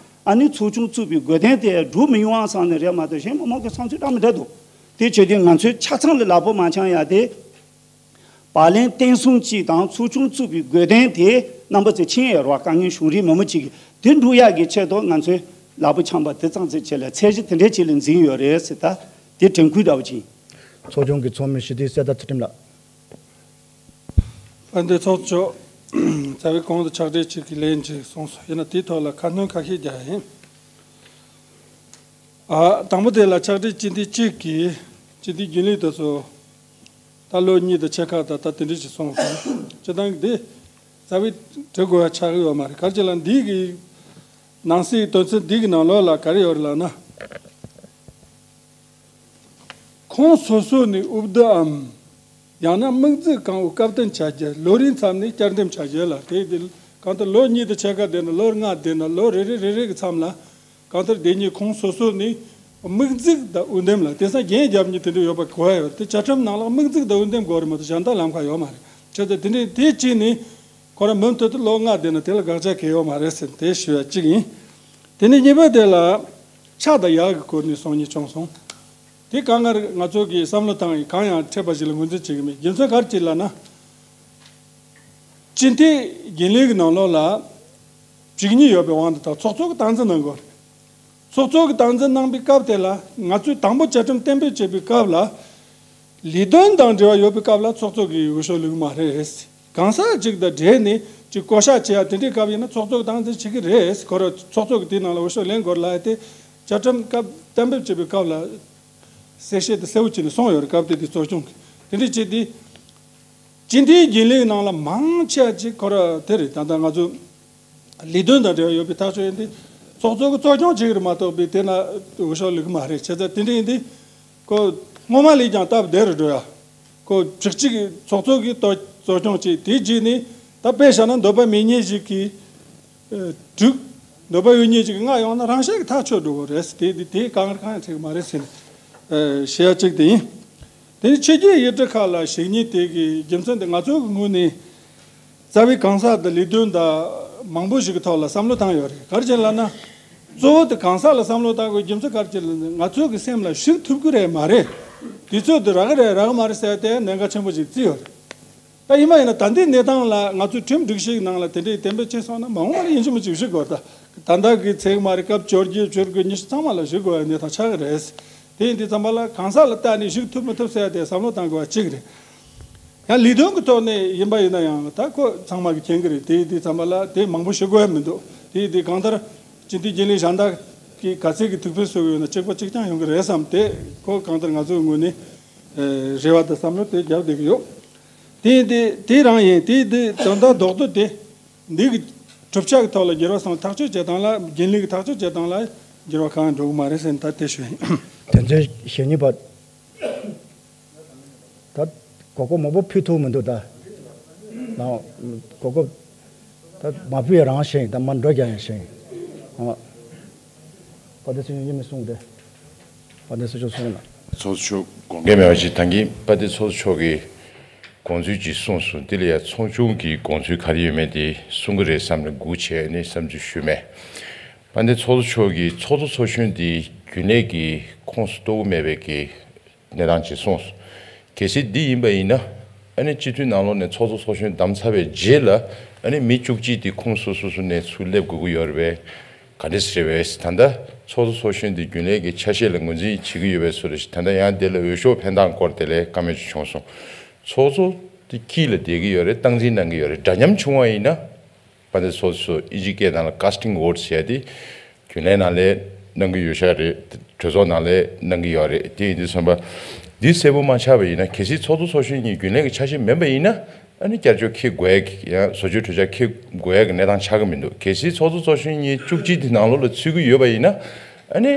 ཨ་ནི་ཚོགས་ཆུང་བཙུགས་པའི་དགོས་དོན་དེ་འགྲུབ་མི་ཡོང་བ་བསམ་ནས་རེད་མ་གཏོགས་གཞན་མི་མང་གི་བསམ་ཚུལ་འདྲ་མི་འདྲ་འདུག་དེ་བྱས་དུས་ང་ཚོས་ཆ་ཚང་ལ་ལག་པ་མ་འཆང་ཡག་དེ། བག་ལེན་བརྟན་གསུམ་གཅིག་དང་ཚོགས་ཆུང་བཙུགས་པའི་དགོས་དོན་དེ་རྣམ་པ་ཚོས་མཁྱེན་ཡོད་རེད་བ། དཀའ་ངལ་བྱུང་རིགས་མང་པོ་ཅིག་གིས་དེ་འགྲུབ་ཡག་གི་ཆེད་དུ་ང་ཚོས་ལག་པ་འཆང་པ་དེ་ཙམ་ཚོད་བྱས་ལ་ཚད་གཞི་དེ་འདྲའི་ཅིག་ལ་འཛིན་ཡོད་རེད་ཟེར། ད་དེ་དྲན་སྐུལ་འདྲ་བོ་ཅིག་ཚོགས་ཆུང་གི་ཚོགས་མི་སྤྱི་འཐུས་གསེར་རྟ་ཚུལ་ཁྲིམས་ལགས། དཔལ་ལྡན་ཚོགས་གཙོ་མཆོག་རྩ་བའི་གོང་དུ་ཕྱག་བྲིས་གཅིག་གི་ལན་ཅིག་གསུངས་སོང་། ཡིན་ན་དེའི་ཐོག་ལ་ཁ་སྣོན་ཁ་ཤས་རྒྱག་ཡིན། ཨ། དང་པོ་དེ་ལ་ཕྱག་བྲིས་སྤྱི་ཟླ་གཅིག་གི་སྤྱི་ཟླ་རྒྱུན་ལས་དེ་ཚོ་ད་ལོ་གཉིས་དང་ཕྱེད་ཀ་དང་ད་དེ་འདྲ་ཞིག་སོང་སོང་། སྤྱིར་བཏང་གི་འདི་རྩ་བའི་འབྲི་དགོས་པ་ཆགས་ཀྱི་ཡོད་མ་རེད། ག་རེ་ལབ་ན་འདི་གི་ནང་གསེས་དོན་ཚན་འདི་གི་ནང་ལོགས་ལ་ག་རེ་ཡོད་རེད་ལབ་ན། ཁོངས་སོ་སོ་ནས་དབུ་བསྡུའམ། ཡང་ན་དམིགས་འཛུགས་གང་འོས་སྐབས་བསྟུན་བྱ་རྒྱུ། ལོ་རེའི་མཚམས་ནས་བསྐྱར་འདེམས་བྱ་རྒྱུ་ལ། དེ་དེ་གང་ལྟར་ལོ་གཉིས་དང་ཕྱེད་ཀ་བསྡད་ན། ལོ་ལྔ་བསྡད་ན། ལོ་རེ་རེ་རེ་རེ་གི་མཚམས་ལ་གང་ལྟར་དེ་གཉིས་ཁོངས་སོ་སོ་ནས་དམིགས་འཛུགས་དང་འོས་འདེམས་ལ། དེང་སང་རྒྱན་རྒྱབ་མཁན་དེ་འདྲ་ཡོད་པ་གོ་ཡ་ཡོད་རེད། དེ་བཅའ་ཁྲིམས་ནང་ལ་དམིགས་འཛུགས་དང་འོས་འདེམས་དགོས་རེད་མ་གཏོགས་གཞན་དག་ལམ་ཁ་ཡོད་མ་རེད། བྱས་ཙང་དེ་འདྲའི་དེ་བྱས་ནས་ཁོ་རང་མུ་མཐུད་དུ་ལོ་ལྔ་བསྡད་ན་དེ་ལ་དགག་བྱ་གང་ཡང་ཡོད་མ་རེད་ཟེར་དེ་ཞུ་ཡ་གཅིག་ཡིན། དེ་ནས་གཉིས་པ་དེ་ལ་ཕྱག་དང་ཡག་གི་སྐོར་ནས་གསུང་མཁན་བྱུང་སོང་། དེ་གང་ལྟར་ང་ཚོ་གིས་བསམ་བློ་བཏང་ཡིན། གང་ཡང་འཕྲད་པ་ཞིག་ལ་ངོས་འཛིན་བྱེད་ཀྱི་མེད། རྒྱུ་མཚན་ག་རེ་ཅིག་ལབ་ན། སྤྱི་འཐུས་རྒྱུན་ལས་ཀྱི་ནང་ལོགས་ལ་བཅུ་གཉིས་ཡོད་པའི་དབང་དུ་བཏང་ཚོགས་གཙོ་གི་སྟངས་འཛིན་གནང་དགོས་རེད། ཚོགས་གཙོ་གི་སྟངས་འཛིན་གནང་པའི་སྐབས་དེ་ལ་ང་ཚོས་དང་པོ་བཅའ་ཁྲིམས་གཏན་འབེབས་བྱེད་པའི་སྐབས་ལ། ལས་དོན་དང་འབྲེལ་བ་ཡོད་པའི་སྐབས་ལ་ཚོགས་གཙོ་གིས་འོས་ཤོག་བླུགས་མ་རེད། གང་ཟག་ཅིག་དང་འབྲེལ་ནས་ཅིག་བསྐོ་གཞག་བྱེད་ཡ་དེ་འདྲའི་སྐབས་ཡིན་ན་ཚོགས་གཙོ་གི་སྟངས་འཛིན་བྱེད་ཀྱི་རེད། ཁོ་རང་ཚོགས་གཙོ་གི་དེའི་ནང་ལ་འོས་ཤོག་ལེན་དགོས་ལབ་ཡ་དེ་བཅའ་ཁྲིམས་སྐབས་གཏན་འབེབས་བྱེད་པའི་སྐབས་ལ་གསལ་བཤད་དེ་གསལ་བོ་བྱས་ནས་གསུངས་ཡོད་རེད། སྐབས་དེ་དུས་གཙོ་སྐྱོང་གིས་དེ་འདྲ་བྱས་ཏེ། སྤྱི་འཐུས་རྒྱུན་ལས་ནང་ལ་མང་ཆེ་བ་ཅིག་ཁོ་ར་དེ་རེད། ད་ལྟ་ང་ཚོ་ལས་དོན་དང་འབྲེལ་བ་ཡོད་པའི་ཐག་གཅོད་ཡིན་དུས་ཚོགས་གཙོ་གི་གཙོ་སྐྱོང་བྱེད་ཀྱི་རེད་མ་གཏོགས་པའི་དེ་ན་འོས་ཤོག་བླུག་གི་མ་རེད། བྱས་ཙང་དེ་འདྲ་ཡིན་དུས་ཁོ་སྔོན་མ་ལས་ཀྱང་སྟབས་བདེ་རུ་འགྲོ་ཡ། ཁོ་བཅུ་གཅིག་གི་ཚོགས་གཙོ་གིས་གཙོ་གཙོ་སྐྱོང་བྱས། དེའི་རྗེས་ནས་ད་དཔེ་བཞག་ན་འདོད་པ་མེད་མཁན་ཞིག་གིས་ཨ་དྲུག་འདོད་པ་ཡོད་མཁན་ཞིག་གིས་ལྔ་ཡོང་ན་རང་ཤག་གི་ཐག་ཆོད་འགྲོ་གི་རེད། དེ་དེ་དེ་གང་གང་ཡང་འགྲིག་གི་མ་རེད་ཟེར་ནས་ཨ་བཤད་ཡ་གཅིག་དེ་ཡིན། དེ་ནི་ཕྱི་རྒྱལ་ཡུལ་གྲུ་ཁག་ལ་ཞུགས་མཁན་དེ་གི་རྒྱུ་མཚན་དེ་ང་ཚོ་གི་ངོས་ནས་རྩ་བའི་གང་ཟག་དང་ལས་དོན་དང་མང་པོ་ཞིག་གི་ཐོག་ལ་བསམ་བློ་བཏང་ཡོད་རེད། ག་རེ་བྱས་ལབ་ན། གཙོ་བོ་དེ་གང་ཟག་ལ་བསམ་བློ་བཏང་དགོས་རྒྱུ་མཚན་ག་རེ་བྱས་ལབ་ན་ང་ཚོ་གི་སེམས་ལ་ཞུགས་ཐུབ་ཀྱི་རེད་མ་རེད། དུས་ཚོད་དེ་རག་གི་རེད་རག་གི་མ་རེད་ཟེར་ཏེ་གནད་འགག་ཆེན་པོ་ཞིག་བརྩིས་ཡོད་རེད། ད་ཡིན་པ་ཡིན་ན་ད་ལྟའི་གནས་སྟངས་ལ་ང་ཚོའི་ཁྲིམས་སྒྲིག་གཞི་ནང་ལ་དེ་འདྲའི་གཏན་འབེབས་བྱས་སོང་ན་མ་འོངས་པ་ལ་ཡིན་གཅིག་མིན་གཅིག་ཞུ་དགོས། ད་ད་ལྟ་གི་ཚད་མ་རེད། སྐབས་བཅོ་བརྒྱད་བཅུ་དགུ་ཉི་ཤུ་ཚང་མ་ལ་ཞུ་དགོས་པའི་གནས་སྟངས་ཆགས་ཀྱི་རེད། དེ་ཡིན་དུས་ཙམ་པ་ལ་གང་ཟག་ལ་བལྟས་ནས་ཞུགས་ཐུབ་མི་ཐུབ་ཟེར་ཡ་དེ་བསམ་བློ་བཏང་དགོས་པ་གཅིག་རེད། ཡང་ལས་དོན་གྱི་ཐོག་ནས་ཡིན་པ་ཡིན་ན་ཡང་ད་ཁོ་ཚང་མ་གིས་མཁྱེན་གྱི་རེད། དེ་ཡིན་དུས་ཙམ་པ་ལ་དེ་མང་པོ་ཞུ་དགོས་ཡ་མི་འདུག་དེ་ཡིན་དུས་གང་ལྟར་སྤྱི་འཐུས་རྒྱུན་ལས་གཞན་དག་གིས་ག་ཚད་ཀྱི་ཐུགས་ཕན་གསོས་ཀྱི་ཡོད་ན་གཅིག་པ་གཅིག་རྐྱང་ཡོང་གི་རེད་བསམ་སྟེ་ཁོ་གང་ལྟར་ང་ཚོའི་ངོས་ནས་ཨེ་རེ་བ་དང་བསམ་བློ་དེ་རྒྱབ་བསྡད་ཀྱི་ཡོད། དེ་ཡིན་དུས་དེ་རང་ཡིན། དེ་ཡིན་དུས་དོན་དག་རྡོག་རྡོག་དེ། འདི་གི་གྲུབ་ཆ་གི་ཐོག་ལ་འགྱུར་བ་སོང་ཐག་གཅོད་བྱེད་སྟངས་ལ་རྒྱུན་ལས་ཀྱི་ཐག་གཅོད་བྱེད་སྟངས་ལ་འགྱུར་བ་གང་ཡང་འགྲོ་གི་མ་རེད་ཟེར་ནས་ད་དེ་ཞུ་ཡིན། དོན་ཚན་ཞེ་གཉིས་པ། ད་གོ་སྐབས་མང་པོ་ཕུལ་ཐུབ་མི་འདུག་ད་ནང་གོ་སྐབས་ད་མ་ཕུལ་ཡ་རང་ཞེ་ཡིན། ད་མར་འགྲོ་རྒྱག་ཡ་ཞེ་ཡིན། ཨ། དཔལ་ལྡན་ཚེ་རིང་ཡིན་མིན་གསུངས་ཏེ། དཔལ་ལྡན་ཚེ་རིང་གསུངས་ན། ཚོགས་གཙོ་མཆོག་དགོངས་འགལ་མེད་པ་ཅིག་ད་གིན་དཔལ་ལྡན་ཚོགས་གཙོ་མཆོག་གིས། དགོངས་ཚུལ་ཅིག་གསུངས་སོང་། དེ་ལ་ཡང་ཚོགས་ཆུང་གི་དགོངས་ཚུལ་ག་རེ་ཡོད་མེད་དེ་གསུང་གི་རེད་བསམ་ནས་སྒུག་བྱས་ནས་བསམ་ཚུལ་ཞུས་མེད། དཔལ་ལྡན་ཚོགས་གཙོ་མཆོག་གིས་ཚོགས་གཙོ་ཚོགས་གཞོན་འདི་རྒྱུན་ལས་ཀྱི་ཁོངས་སུ་གཏོགས་ཀྱི་མེད་པའི་གི་གནས་སྟངས་ཅིག་གསུངས་སོང་། གལ་སྲིད་འདི་ཡིན་པ་ཡིན་ན་ཨ་ནི་སྤྱི་འཐུས་ནང་ལོགས་ནས་ཚོགས་གཙོ་ཚོགས་གཞོན་བདམས་ཚར་བའི་རྗེས་ལ་ཨ་ནི་མི་བཅུ་གཅིག་དེ་ཁོངས་སོ་སོ་སོ་ནས་ཚུར་སླེབས་དགོས་ཀྱི་ཡོད་རེད་པས། ག་འདྲས་རེད་པས། ད་ལྟ་ཚོགས་གཙོ་ཚོགས་གཞོན་འདི་རྒྱུན་ལས་ཀྱི་ཆ་ཤས་ལ་ངོས་འཛིན་བྱེད་ཀྱི་ཡོད་པའི་བཟོ་འདྲ་ཞིག་ད་ལྟ་ཡང་དེ་ལ་འོས་ཤོག་འཕེན་སྟངས་སྐོར་དེ་ལ་བཀའ་མོལ་ཅིག་བྱུང་སོང་། ཚོགས་གཙོ་དེ་དཀྱིལ་ལ་བསྡད་ཀྱི་ཡོད་རེད། སྟངས་འཛིན་གནང་གི་ཡོད་རེད། འདྲ་མཉམ་བྱུང་བ་ཡིན་ན། དཔལ་ལྡན་ཚོགས་གཙོ་ཨིན་ཇི་སྐད་ནང་ལ་casting vote་ཟེར་ཡ་དེ། རྒྱུན་ལས་ནང་ལ་གནང་གི་ཡོད་ཤག་རེད། གྲོས་ཚོགས་ནང་ལ་གནང་གི་ཡོད་རེད། དེ་ཡིན་དུས་ཙམ་པ། འདི་གསལ་པོ་མ་ཆགས་པ་ཡིན་ན། གལ་སྲིད་ཚོགས་གཙོ་ཚོགས་གཞོན་གཉིས་རྒྱུན་ལས་ཀྱི་ཆ་ཤས་མིན་པ་ཡིན་ན། ཨ་ནི་བསྐྱར་བཅོས་འཁྱེར་དགོས་ཡ་གི་ཡང་བཟོ་བཅོས་གྲོས་འཆར་འཁྱེར་དགོས་ཡ་གི་གནས་སྟངས་ཆགས་ཀྱི་མི་འདུག་གལ་སྲིད་ཚོགས་གཙོ་ཚོགས་གཞོན་གཉིས་བཅུ་གཅིག་དེ་ནང་ལོགས་ལ་ཚུད་ཀྱི་ཡོད་པ་ཡིན་ན། ཨ་ནི།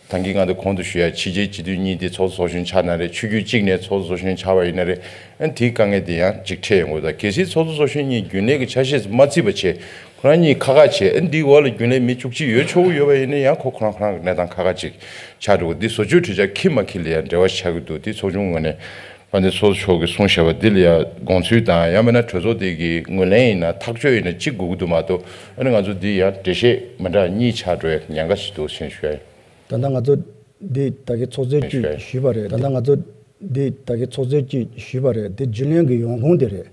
ད་གིན་ང་ཚོ་གོང་དུ་ཞུ་ཡ་ཕྱི་རྒྱལ་སྤྱི་འཐུས་གཉིས་དེ་ཚོགས་གཙོ་ཚོགས་གཞོན་ཆགས་ན་རེད། ཆོས་བརྒྱུད་གཅིག་ནས་ཚོགས་གཙོ་ཚོགས་གཞོན་ཆགས་པ་ཡིན་ན་རེད། ཨ་ནི་དེའི་དཀའ་ངལ་དེ་ཡང་ཅིག་འཕྲད་ཡོང་གི་འདུག་གལ་སྲིད་ཚོགས་གཙོ་ཚོགས་གཞོན་གཉིས་རྒྱུན་ལས་ཀྱི་ཆ་ཤས་སུ་མ་བརྩིས་པ་བྱས། ཁོ་རང་གཉིས་ཁ་ཁ་བྱས། ཨ་ནི་འདིའི་འོག་ལ་རྒྱུན་ལས་མི་བཅུ་གཅིག་ཡོད་ཆོག་གི་ཡོད་པ་ཡིན་ན་ཡང་ཁོ་ཁོ་རང་ཁོ་རང་གི་གནས་སྟངས་ཁ་ཁ་ཅིག་ཆགས་འགྲོ་གི། འདི་བཟོ་བཅོས་གྲོས་འཆར་འཁྱེར་མ་འཁྱེར་ལ་ཡང་འབྲེལ་བ་ཆགས་ཀྱི་འདུག་འདི་ཚོགས་ཆུང་ངོས་ནས་དཔལ་ལྡན་ཚོགས་གཙོ་མཆོག་གིས་གསུངས་བཞག་པ་འདི་ལ་ཡང་དགོངས་ཚུལ་དང་། ཡང་མིན་ན་གྲོས་ཚོགས་དེ་གི་ངོས་ལེན་ཡིན་ན་ཐག་གཅོད་ཡིན་ན་གཅིག་དགོས་ཀྱི་འདུག་མ་གཏོགས། ཨ་ནི་ང་ཚོ་འདི་ཡང་འགྲེལ་བཤད་མི་འདྲ་གཉིས་ཆགས་འགྲོ་ཡ་ཉེན་ཁ་ཞིག་འདུག་ཞེས་ཞུ་ཡ་ཡིན། ད་ལྟ་ང་ཚོ་འདི་ད་གི་ཚོགས་གཙོས་ཅིག་ཞུས་པ་རེད། ད་ལྟ་ང་ཚོ་འདི་ད་གི་ཚོགས་གཙོས་ཅིག་ཞུས་པ་རེད། འདི་རྒྱུན་ལས་ཀྱི་ཡོང་ཁུངས་དེ་རེད།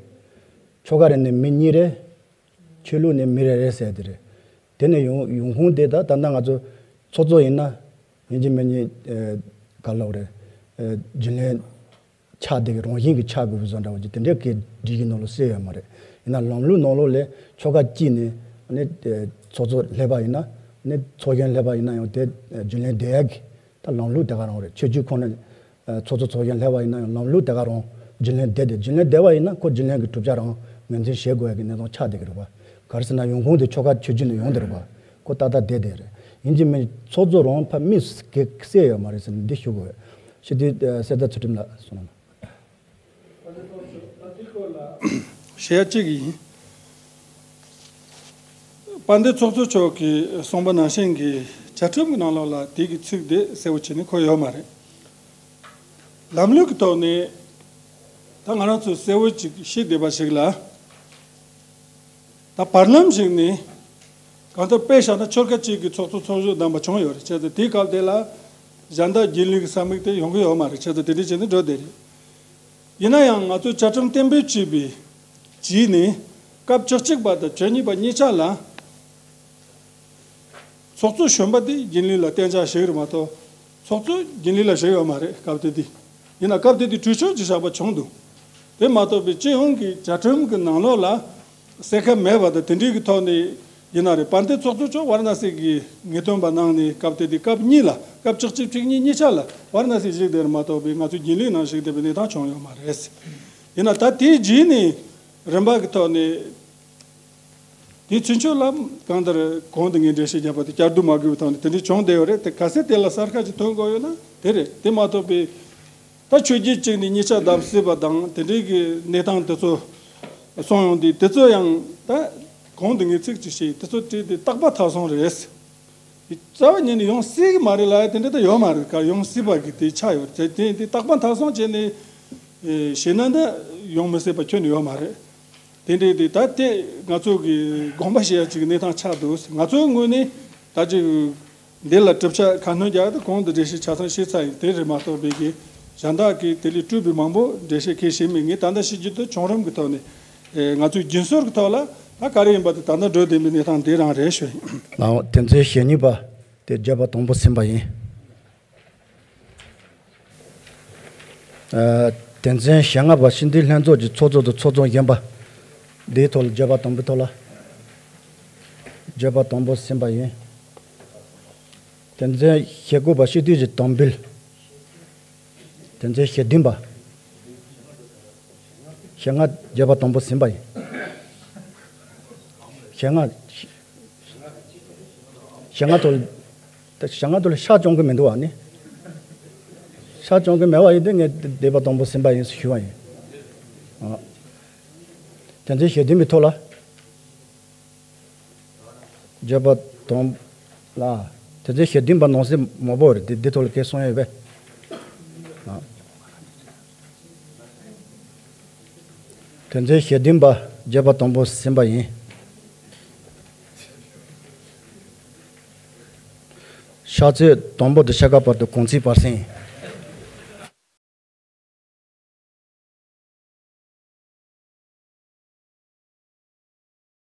ཆོལ་ཁ་རེ་ནས་མི་གཉིས་རེད། ཆོས་ལུགས་ནས་མི་རེ་རེ་ཟེར་དེ་རེད། དེ་ནས་ཡོང་ཡོང་ཁུངས་དེ་ད་ད་ལྟ་ང་ཚོ་ཚོགས་གཙོ་ཡིན་ན་ཡིན་གཅིག་མིན་གཉིས་ཨེ་ག་ལབ་རེད། ཨེ་རྒྱུན་ལས་ ཆགས་བསྡད་ཀྱི་རང་བཞིན་གྱི་ཆགས་དགོས་པའི་བཟོ་འདྲ་བ་ཅིག་དེ་འདྲའི་སྐད་སྒྲིག་གཞི་ནང་ལ་གསལ་ཡོད་མ་རེད། ཡིན་ན་ལམ་ལུགས་ནང་ལོགས་ལས་ཆོལ་ཁ་གཅིག་ནས་ནི་ཚོགས་གཙོ་སླེབས་པ་ཡིན་ན་ནི་ཚོགས་གཞོན་སླེབས་པ་ཡིན་ན་ཡང་དེ་རྒྱུན་ལས་བསྡད་ཡག་གི་ད་ལམ་ལུགས་དེ་ག་རང་རེད། ཆོས་བརྒྱུད་ཁོངས་ནས་ཚོགས་གཙོ་ཚོགས་གཞོན་སླེབས་པ་ཡིན་ན་ཡང་ལམ་ལུགས་དེ་ག་རང་རྒྱུན་ལས་བསྡད་དེ་རྒྱུན་ལས་བསྡད་པ་ཡིན་ན་ཁོ་རྒྱུན་ལས་ཀྱི་གྲུབ་ཆ་རང་ངོས་འཛིན་བྱེད་དགོས་ཡག་གི་གནས་སྟངས་ཆགས་བསྡད་ཀྱི་རེད་པ། ག་རེ་ཟེར་ན་ཡོང་ཁུངས་དེ་ཆོལ་ཁ་ཆོས་བརྒྱུད་ནས་ཡོང་བསྡད་རེད་པ། ཁོ་ཏག་ཏག་བསྡད་བསྡད་རེད། ཡིན་གཅིག་མིན་ཚོགས་གཙོ་རང་ཕར་དམིགས་སུ་བཀར་གསལ་ཡོད་མ་རེད་ཟེར་ནས་འདི་ཞུ་དགོས། སྤྱི་འཐུས་ཨ་གསེར་རྟ་ཚུལ་ཁྲིམས་ལགས་གསུངས་གནང་། བཤད་ཡ་གཅིག་ཡིན། དཔལ་ལྡན་ཚོགས་གཙོ་མཆོག་གིས་གསུངས་པ་ནང་བཞིན་གྱི་བཅའ་ཁྲིམས་ཀྱི་ནང་ལོགས་ལ་དེ་གི་ཚིག་དེ་གསལ་བོ་བྱས་ནས་འཁོད་ཡོད་མ་རེད། ལམ་ལུགས་ཀྱི་ཐོག་ནས་ད་ང་རང་ཚོས་གསལ་བོ་ཅིག་ཤེས་བསྡད་པ་ཞིག་ལ། ད་བར་ལམ་ཞིག་ནས་གང་ལྟར་དཔེ་བཞག་ན་ཆོལ་ཁ་གཅིག་གི་ཚོགས་གཙོ་ཚོགས་གཞོན་བདམས་པ་བྱུང་ཡོད་རེད། བྱས་ཙང་དེའི་སྐབས་དེ་ལ་གཞན་དག་རྒྱུན་ལས་ཀྱི་ས་མིག་དེ་ཡོང་གི་ཡོད་མ་རེད། བྱས་ཙང་དེ་འདྲ་བྱས་ནས་འགྲོ་བསྡད་རེད། ཡིན་ན་ཡང་ང་ཚོས་བཅའ་ཁྲིམས་གཏན་འབེབས་བྱས་པའི་རྗེས་ནས་སྐབས་བཅུ་གཅིག་པ་དང་བཅུ་གཉིས་པ་གཉིས་ཆ་ལ། ཚོགས་གཙོ་གཞོན་པ་དེ་རྒྱུན་ལས་ལ་གཏན་འཇགས་བཞག་རེད་མ་གཏོགས། ཚོགས་གཙོ་རྒྱུན་ལས་ལ་བཞག་ཡོད་མ་རེད་སྐབས་དེ་དུས། ཡིན་ན་སྐབས་དེ་དུས་གྲོས་ཆོད་ཅིག་བཞག་པ་བྱུང་འདུག་དེ་མ་གཏོགས་པའི་སྤྱི་ཡོངས་ཀྱི་བཅའ་ཁྲིམས་ཀྱི་ནང་ལོགས་ལ་གསལ་ཁ་མེད་པ་དང་དེ་འདྲའི་གི་ཐོག་ནས་ཡིན་ན་རེད། དཔལ་ལྡན་ཚོགས་གཙོ་མཆོག་ཝཱ་ར་ཎ་སི་གི་ངེས་སྟོན་པ་གནང་ནས་སྐབས་དེ་དུས་སྐབས་གཉིས་ལ་སྐབས་བཅུ་གཅིག་བཅུ་གཉིས་གཉིས་ཆ་ལ་ཝཱ་ར་ཎ་སི་བཞུགས་བསྡད་རེད་མ་གཏོགས་པའི་ང་ཚོ་རྒྱུན་ལས་ནང་བཞུགས་བསྡད་པའི་གནས་སྟངས་བྱུང་ཡོད་མ་རེད། ཡིན་ན་ད་དེའི་རྗེས་ནས་རིམ་པ་གི་ཐོག་ནས། དེའི་ཚུན་ཆོད་ལ་གང་ལྟར་གོང་དུ་ངས་འགྲེལ་བཤད་བརྒྱབ་པ་དེ་བསྐྱར་ཟློས་མ་དགོས་པའི་ཐོག་ནས་དེ་འདྲའི་བྱུང་བསྡད་ཡོད་རེད། དེ་གལ་སྲིད་དེ་ལ་གསར་ཤོག་ཅིག་ཐོན་དགོས་ཡོད་ན་དེ་རེད། དེ་མ་གཏོགས་པའི་ད་ཆོས་བརྒྱུད་གཅིག་ནས་གཉིས་ཆ་བདམས་སྲིད་པ་དང་དེ་འདྲའི་གི་གནས་སྟངས་དེ་ཚོ་གསུངས་ཡོང་དུས་དེ་ཚོ་ཡང་ད་གོང་དུ་ངས་ཚིག་ཅིག་བཤད་དེ་ཚོ་བྲིས་ཏེ་རྟག་པ་མཐའ་སོང་རེད། རྩ་བ་ཉིད་ནས་ཡོང་སྲིད་ཀྱི་མ་རེད་ལབ་ཡ་དེ་འདྲ་ད་ཡོད་མ་རེད། ག་ཡོང་སྲིད་པ་གི་དེ་ཆགས་ཡོད་རེད། དེ་དེ་རྟག་པ་མཐའ་སོང་བྱས་ནས་བཤད་ན་ད་ཡོང་མི་སྲིད་པ་ཁྱོན་ནས་ཡོད་མ་རེད། དེ་འདྲའི་དེ་ད་དེ་ང་ཚོ་གི་དགོངས་པ་བཞེས་ཡ་ཅིག་གནས་སྟངས་ཆགས་འདུག་ང་ཚོའི་ངོས་ནས་ད་ཅིག་འདི་ལ་གྲུབ་ཆ་ཁ་སྣོན་རྒྱག་ཡ་ད་གོང་དུ་འགྲེལ་བཤད་ཆ་ཚང་བྱས་ཚར་ཡིན། དེ་རེད་མ་གཏོགས་པའི་གི་གཞན་དག་གི་དེ་ལས་སྤྲོས་པའི་མང་པོ་འགྲེལ་བཤད་གང་བྱས་མེད། ངས་ད་ལྟ་བཤད་རྒྱུ་དེ་བྱུང་རིམ་གི་ཐོག་ནས་ང་ཚོའི་རྒྱུན་སྲོལ་གི་ཐོག་ལ་ད་ག་རེ་ཡིན་པ་དེ་ད་ལྟ་འགྲོ་བསྡད་པའི་གནས་སྟངས་འདི་རང་རེད་ཞུ་ཡིན། ལའོ། དོན་ཚན་ཞེ་གཉིས་པ་དེ་བརྗོད་པ་དང་པོ་ཟིན་པ་ཡིན། ཨ། དོན་ཚན་ཞེ་ལྔ་པ་སྤྱི་འཐུས་ལྷན་ཚོགས་ཀྱི་ཚོགས་གཙོ་དང་ཚོགས་གཙོ་གཞོན་པ། འདིའི་ཐོག་ལ་བརྗོད་པ་དང་པོའི་ཐོག་ལ། བརྗོད་པ་དང་པོ་ཟིན་པ་ཡིན། དོན་ཚན་ཞེ་དགུ་པ་སྤྱི་འཐུས་ཀྱི་དམ་འབུལ། དོན་ཚན་ཞེ་བདུན་པ། ཞེ་ལྔ་བརྗོད་པ་དང་པོ་ཟིན་པ་ཡིན། ཞེ་ལྔ། ཞེ་ལྔ་ཐོག་ལ། ཞེ་ལྔ་ཐོག་ལ་ཤག་བཅོམ་གི་མི་འདུག་བ་ནི། ཤག་བཅོམ་གི་མེད་པ་ཡིན་དུས་ངས་བརྗོད་པ་དང་པོ་ཟིན་པ་ཡིན་ཞུ་བ་ཡིན། ཨ། དོན་ཚན་ཞེ་བདུན་པའི་ཐོག་ལ། བརྗོད་པ་དང་། ལ། དོན་ཚན་ཞེ་བདུན་པ་ནང་གསེས་མང་པོ་རེད། འདི་འདི་ཐོག་ལ་སྐད་གསུང་ཡས་ཡོད་པས། ཨ། དོན་ཚན་ཞེ་བདུན་པ་བརྗོད་པ་དང་པོ་ཟིན་པ་ཡིན། ཕྱག་ཚོད་དང་པོ་དང་ཕྱེད་ཀ་བར་དུ་གུང་ཚིགས་བར་གསེང་ཡིན།